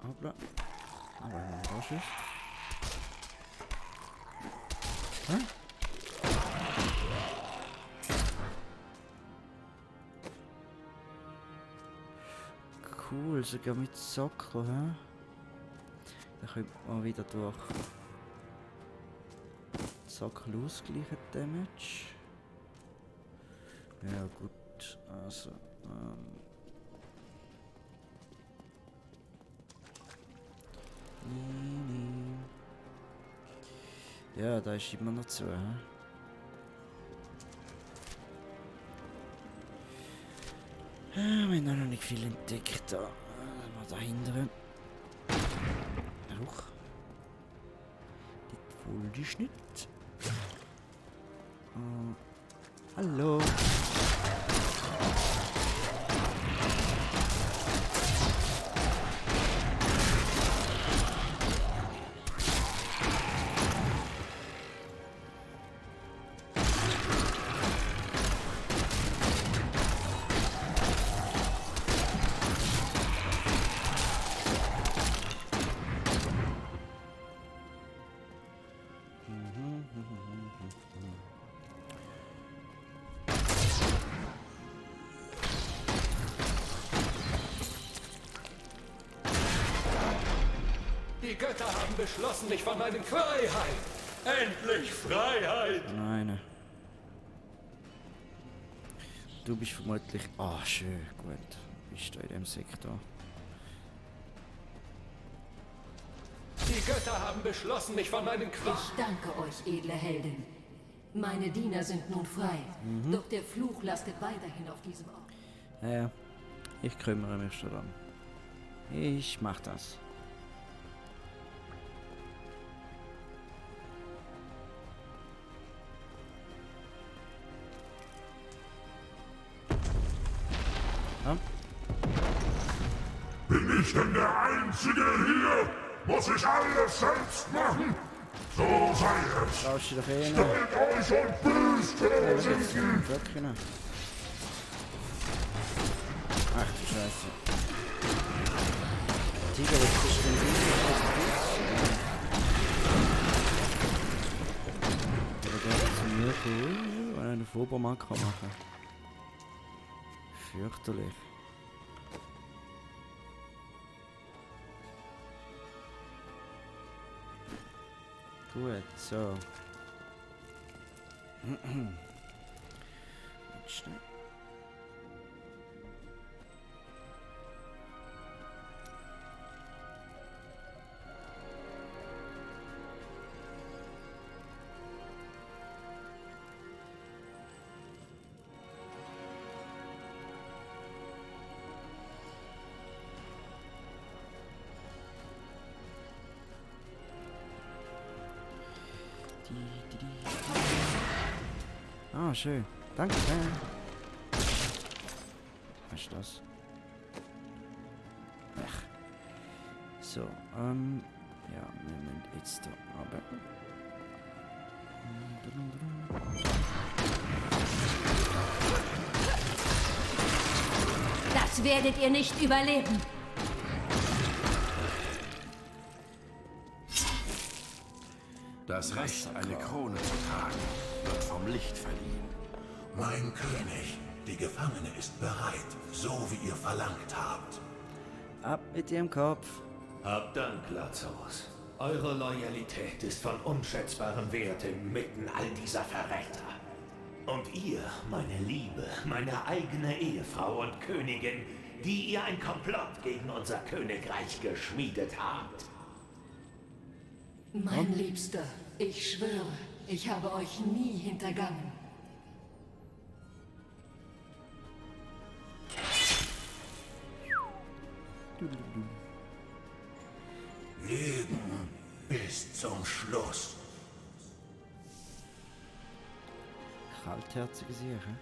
Hoppla. Aber ein Rausschiff. Hä? Cool, sogar mit Sockel, hä? Da könnte man wieder durch Sockel ausgleichen, Damage. Ja gut, also ja, da ist immer noch zu, hä? Wir haben noch nicht viel entdeckt da. Mal dahinter. Auch. Das wollte ich nicht. Hallo. Die Götter haben beschlossen, mich von meinen Freiheit. Endlich Freiheit! Nein. Du bist vermutlich... Ah, schön, gut. Bist du in dem Sektor? Die Götter haben beschlossen, mich von meinen Qualen... Ich danke euch, edle Heldin. Meine Diener sind nun frei. Doch der Fluch lastet weiterhin auf diesem Ort. Ja, ich kümmere mich schon dran. Ich mach das. Ja. Bin ich denn der Einzige hier? Muss ich alles selbst machen? So sei es. Stellt euch und büßt Tausenden! Ach du Scheiße. Tiger, was ist denn das? Zu mir cool, wenn einen Fobermann kann machen. Fürchterlich. Gut, so. Schnell. Ah, schön. Danke. Was ist das? Ach. So, ja, Moment, jetzt da arbeiten. Das werdet ihr nicht überleben. Das Recht, eine Krone zu tragen, wird vom Licht verliehen. Mein König, die Gefangene ist bereit, so wie ihr verlangt habt. Ab mit dem Kopf. Habt Dank, Lazarus. Eure Loyalität ist von unschätzbarem Wert inmitten all dieser Verräter. Und ihr, meine Liebe, meine eigene Ehefrau und Königin, die ihr ein Komplott gegen unser Königreich geschmiedet habt. Mein Liebster, ich schwöre, ich habe euch nie hintergangen. Leben bis zum Schluss. Kaltherzige Sache.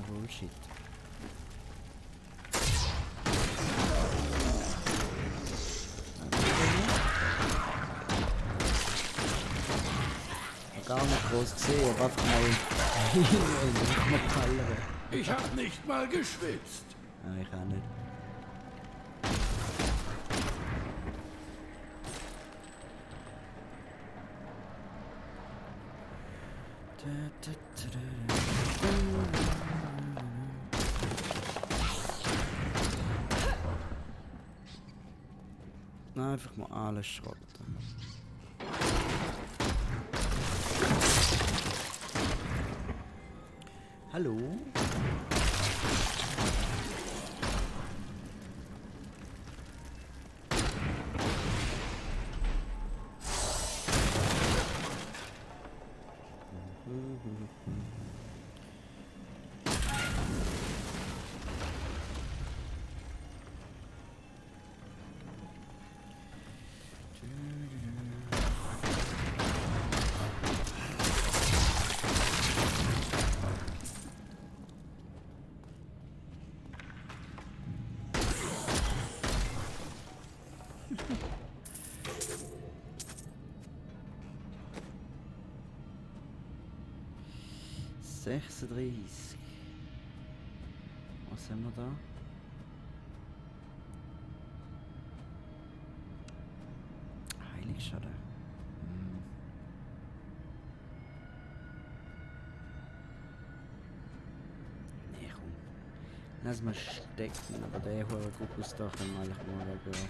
Bullshit. Gar nicht groß gesehen, aber einfach mal. Ich hab nicht mal geschwitzt. Ja, ich auch nicht. Einfach mal alles schrotten. Hallo? 36. Was haben wir da? Heiligschaden. Nee, komm. Lass mal stecken, aber der hohe Guckus da können wir eigentlich mal wegwerfen.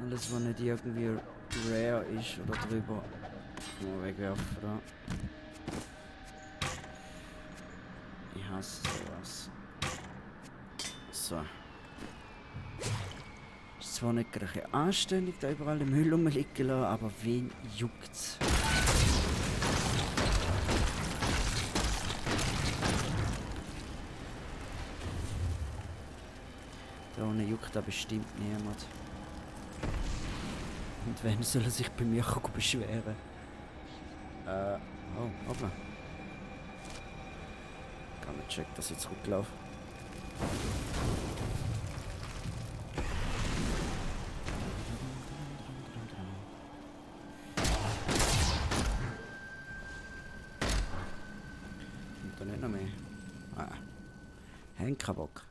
Alles, was nicht irgendwie rare ist oder drüber, mal wegwerfen, oder? Ich hasse sowas. So. Ist zwar nicht gerade anständig, da überall im Müll rumliegen lassen, aber wen juckt's? Da unten juckt da bestimmt niemand. Und wenn soll er sich bei mir beschweren? Oh, hoppla. Gar nicht checkt, dass ich zurücklaufe. Und dann nicht noch mehr. Ah. Henkerbock.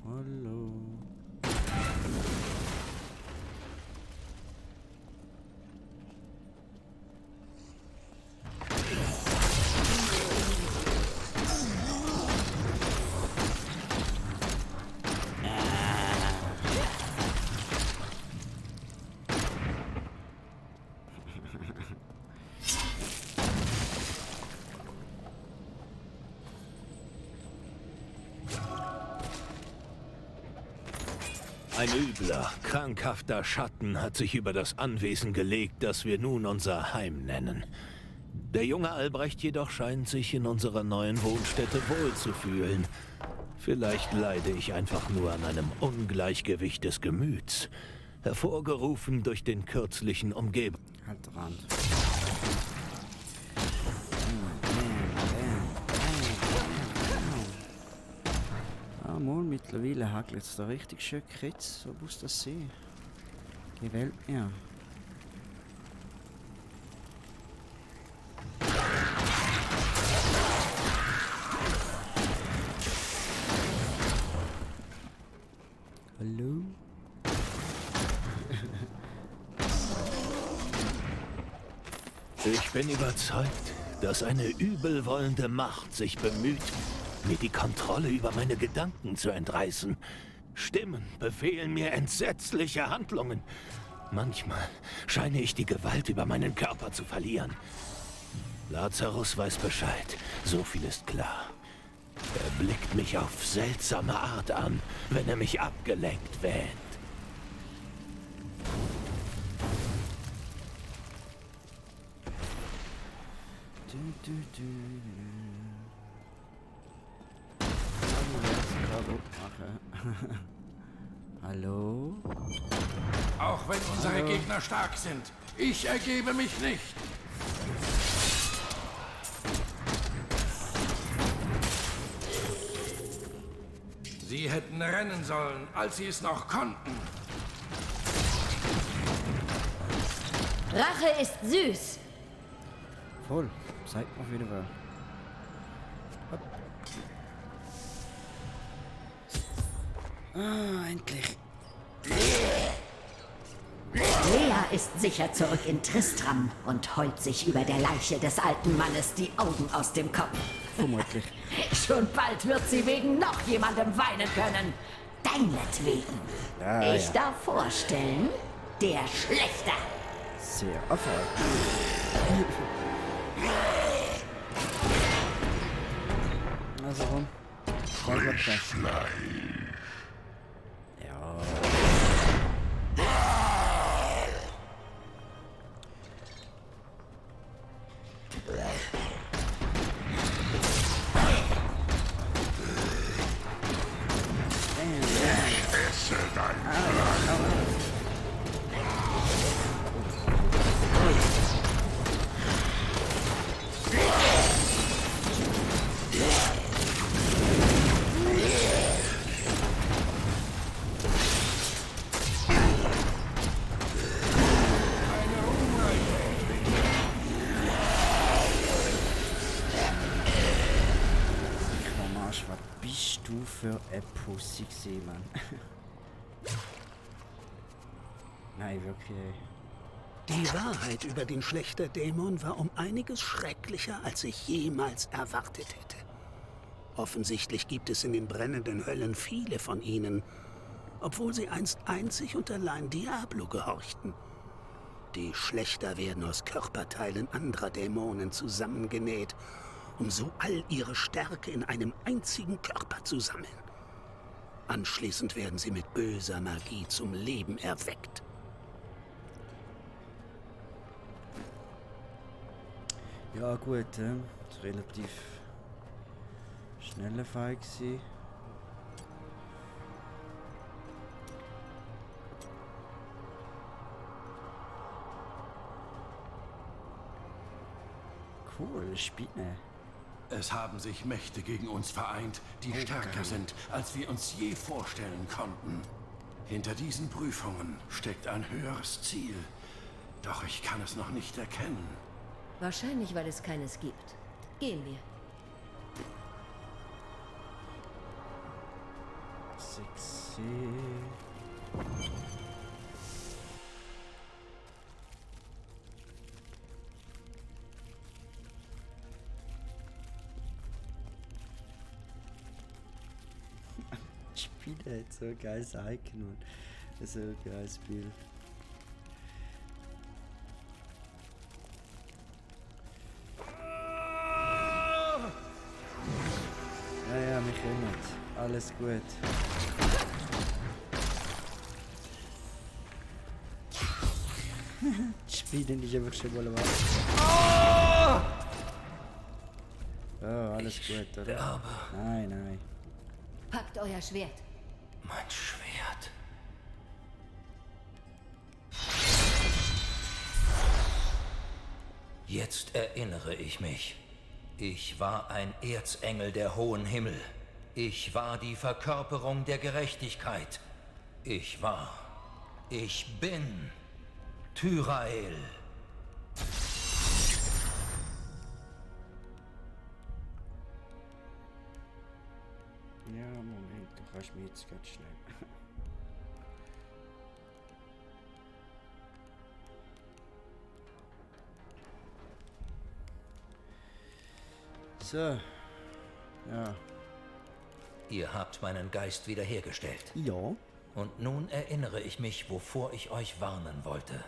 Hallo. Ein übler, krankhafter Schatten hat sich über das Anwesen gelegt, das wir nun unser Heim nennen. Der junge Albrecht jedoch scheint sich in unserer neuen Wohnstätte wohlzufühlen. Vielleicht leide ich einfach nur an einem Ungleichgewicht des Gemüts, hervorgerufen durch den kürzlichen Umgebung. Halt dran. Mal, mittlerweile hagelt es da richtig schön Kritz, so muss das sein. Gewählt mir. Hallo? Ich bin überzeugt, dass eine übelwollende Macht sich bemüht, mir die Kontrolle über meine Gedanken zu entreißen. Stimmen befehlen mir entsetzliche Handlungen. Manchmal scheine ich die Gewalt über meinen Körper zu verlieren. Lazarus weiß Bescheid, so viel ist klar. Er blickt mich auf seltsame Art an, wenn er mich abgelenkt wähnt. Hallo? Auch wenn unsere Hallo? Gegner stark sind, ich ergebe mich nicht. Sie hätten rennen sollen, als sie es noch konnten. Rache ist süß. Voll. Zeig mal wieder mal. Ah, endlich. Lea ist sicher zurück in Tristram und heult sich über der Leiche des alten Mannes die Augen aus dem Kopf. Vermutlich. Schon bald wird sie wegen noch jemandem weinen können. Deinetwegen. Ja, Ich darf vorstellen, der Schlechter. Sehr erfolgreich. Also rum. Frischfleisch. Ja. Ich esse dein Fleisch. Arsch, was bist du für ein Pussy gewesen, Mann? Nein, wirklich. Die Wahrheit über den Schlechterdämon war um einiges schrecklicher, als ich jemals erwartet hätte. Offensichtlich gibt es in den brennenden Höllen viele von ihnen, obwohl sie einst einzig und allein Diablo gehorchten. Die Schlechter werden aus Körperteilen anderer Dämonen zusammengenäht, um so all ihre Stärke in einem einzigen Körper zu sammeln. Anschließend werden sie mit böser Magie zum Leben erweckt. Ja gut, das ist relativ schneller Fall gewesen. Cool, Spinne. Es haben sich Mächte gegen uns vereint, die stärker sind, als wir uns je vorstellen konnten. Hinter diesen Prüfungen steckt ein höheres Ziel. Doch ich kann es noch nicht erkennen. Wahrscheinlich, weil es keines gibt. Gehen wir. Sexy. Spinne hat so ein geiles Icon und so ein geiles Bild. Ja, wir können. Alles gut. Die Spinne ist einfach schon mal am Oh, alles gut, oder? Aber nein, nein. Packt euer Schwert. Mein Schwert. Jetzt erinnere ich mich. Ich war ein Erzengel der hohen Himmel. Ich war die Verkörperung der Gerechtigkeit. Ich bin Tyrael. Ja, Moment, du kannst mir jetzt ganz schnell. So. Ja. Ihr habt meinen Geist wiederhergestellt. Ja. Und nun erinnere ich mich, wovor ich euch warnen wollte.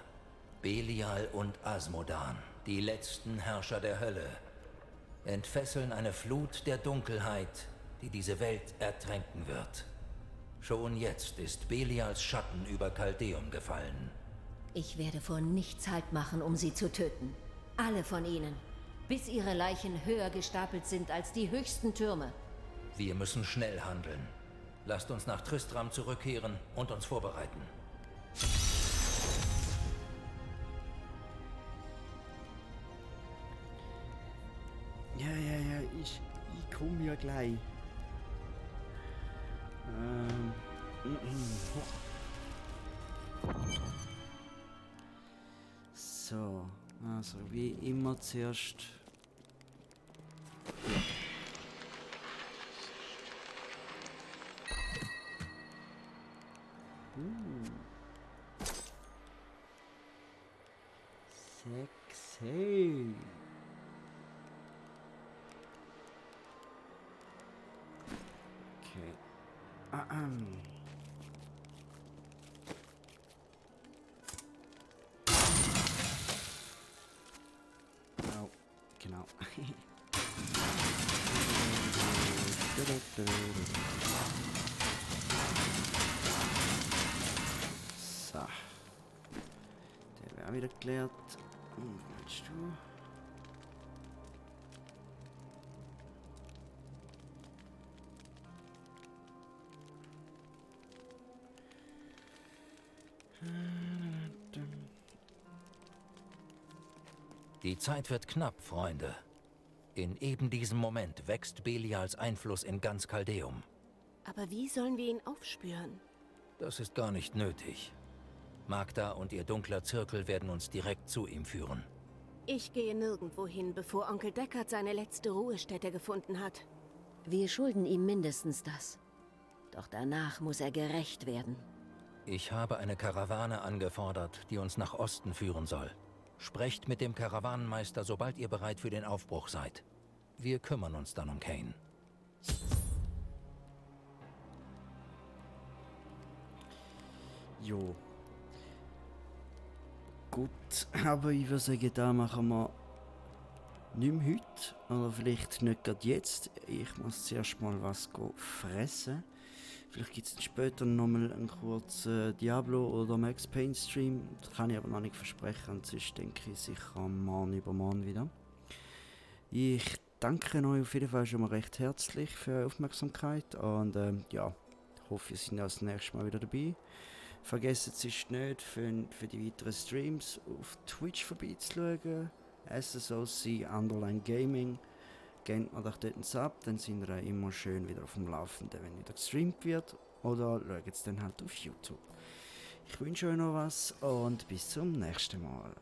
Belial und Asmodan, die letzten Herrscher der Hölle, entfesseln eine Flut der Dunkelheit, die diese Welt ertränken wird. Schon jetzt ist Belials Schatten über Kaldeum gefallen. Ich werde vor nichts Halt machen, um sie zu töten. Alle von ihnen. Bis ihre Leichen höher gestapelt sind als die höchsten Türme. Wir müssen schnell handeln. Lasst uns nach Tristram zurückkehren und uns vorbereiten. Ja, ich komme ja gleich. So, also wie immer zuerst. Sexy. Okay. Oh, genau. So. Der wäre wieder geklärt. Meinst du? Die Zeit wird knapp, Freunde. In eben diesem Moment wächst Belials Einfluss in ganz Kaldeum. Aber wie sollen wir ihn aufspüren? Das ist gar nicht nötig. Magda und ihr dunkler Zirkel werden uns direkt zu ihm führen. Ich gehe nirgendwo hin, bevor Onkel Deckard seine letzte Ruhestätte gefunden hat. Wir schulden ihm mindestens das. Doch danach muss er gerächt werden. Ich habe eine Karawane angefordert, die uns nach Osten führen soll. Sprecht mit dem Karawanenmeister, sobald ihr bereit für den Aufbruch seid. Wir kümmern uns dann um Kain. Jo. Gut, aber ich würde sagen, da machen wir nicht mehr heute. Oder vielleicht nicht gerade jetzt. Ich muss zuerst mal was fressen. Vielleicht gibt es später nochmal einen kurzen Diablo oder Max Payne Stream. Das kann ich aber noch nicht versprechen. Und sonst denke ich sicher morgen übermorgen wieder. Ich danke euch auf jeden Fall schon mal recht herzlich für eure Aufmerksamkeit. Und ja, ich hoffe, ihr seid auch das nächste Mal wieder dabei. Vergesst es nicht, für die weiteren Streams auf Twitch vorbeizuschauen. SSOC_Gaming. Gebt mir doch dort einen Sub, dann sind wir immer schön wieder auf dem Laufenden, wenn wieder gestreamt wird. Oder schaut es dann halt auf YouTube. Ich wünsche euch noch was und bis zum nächsten Mal.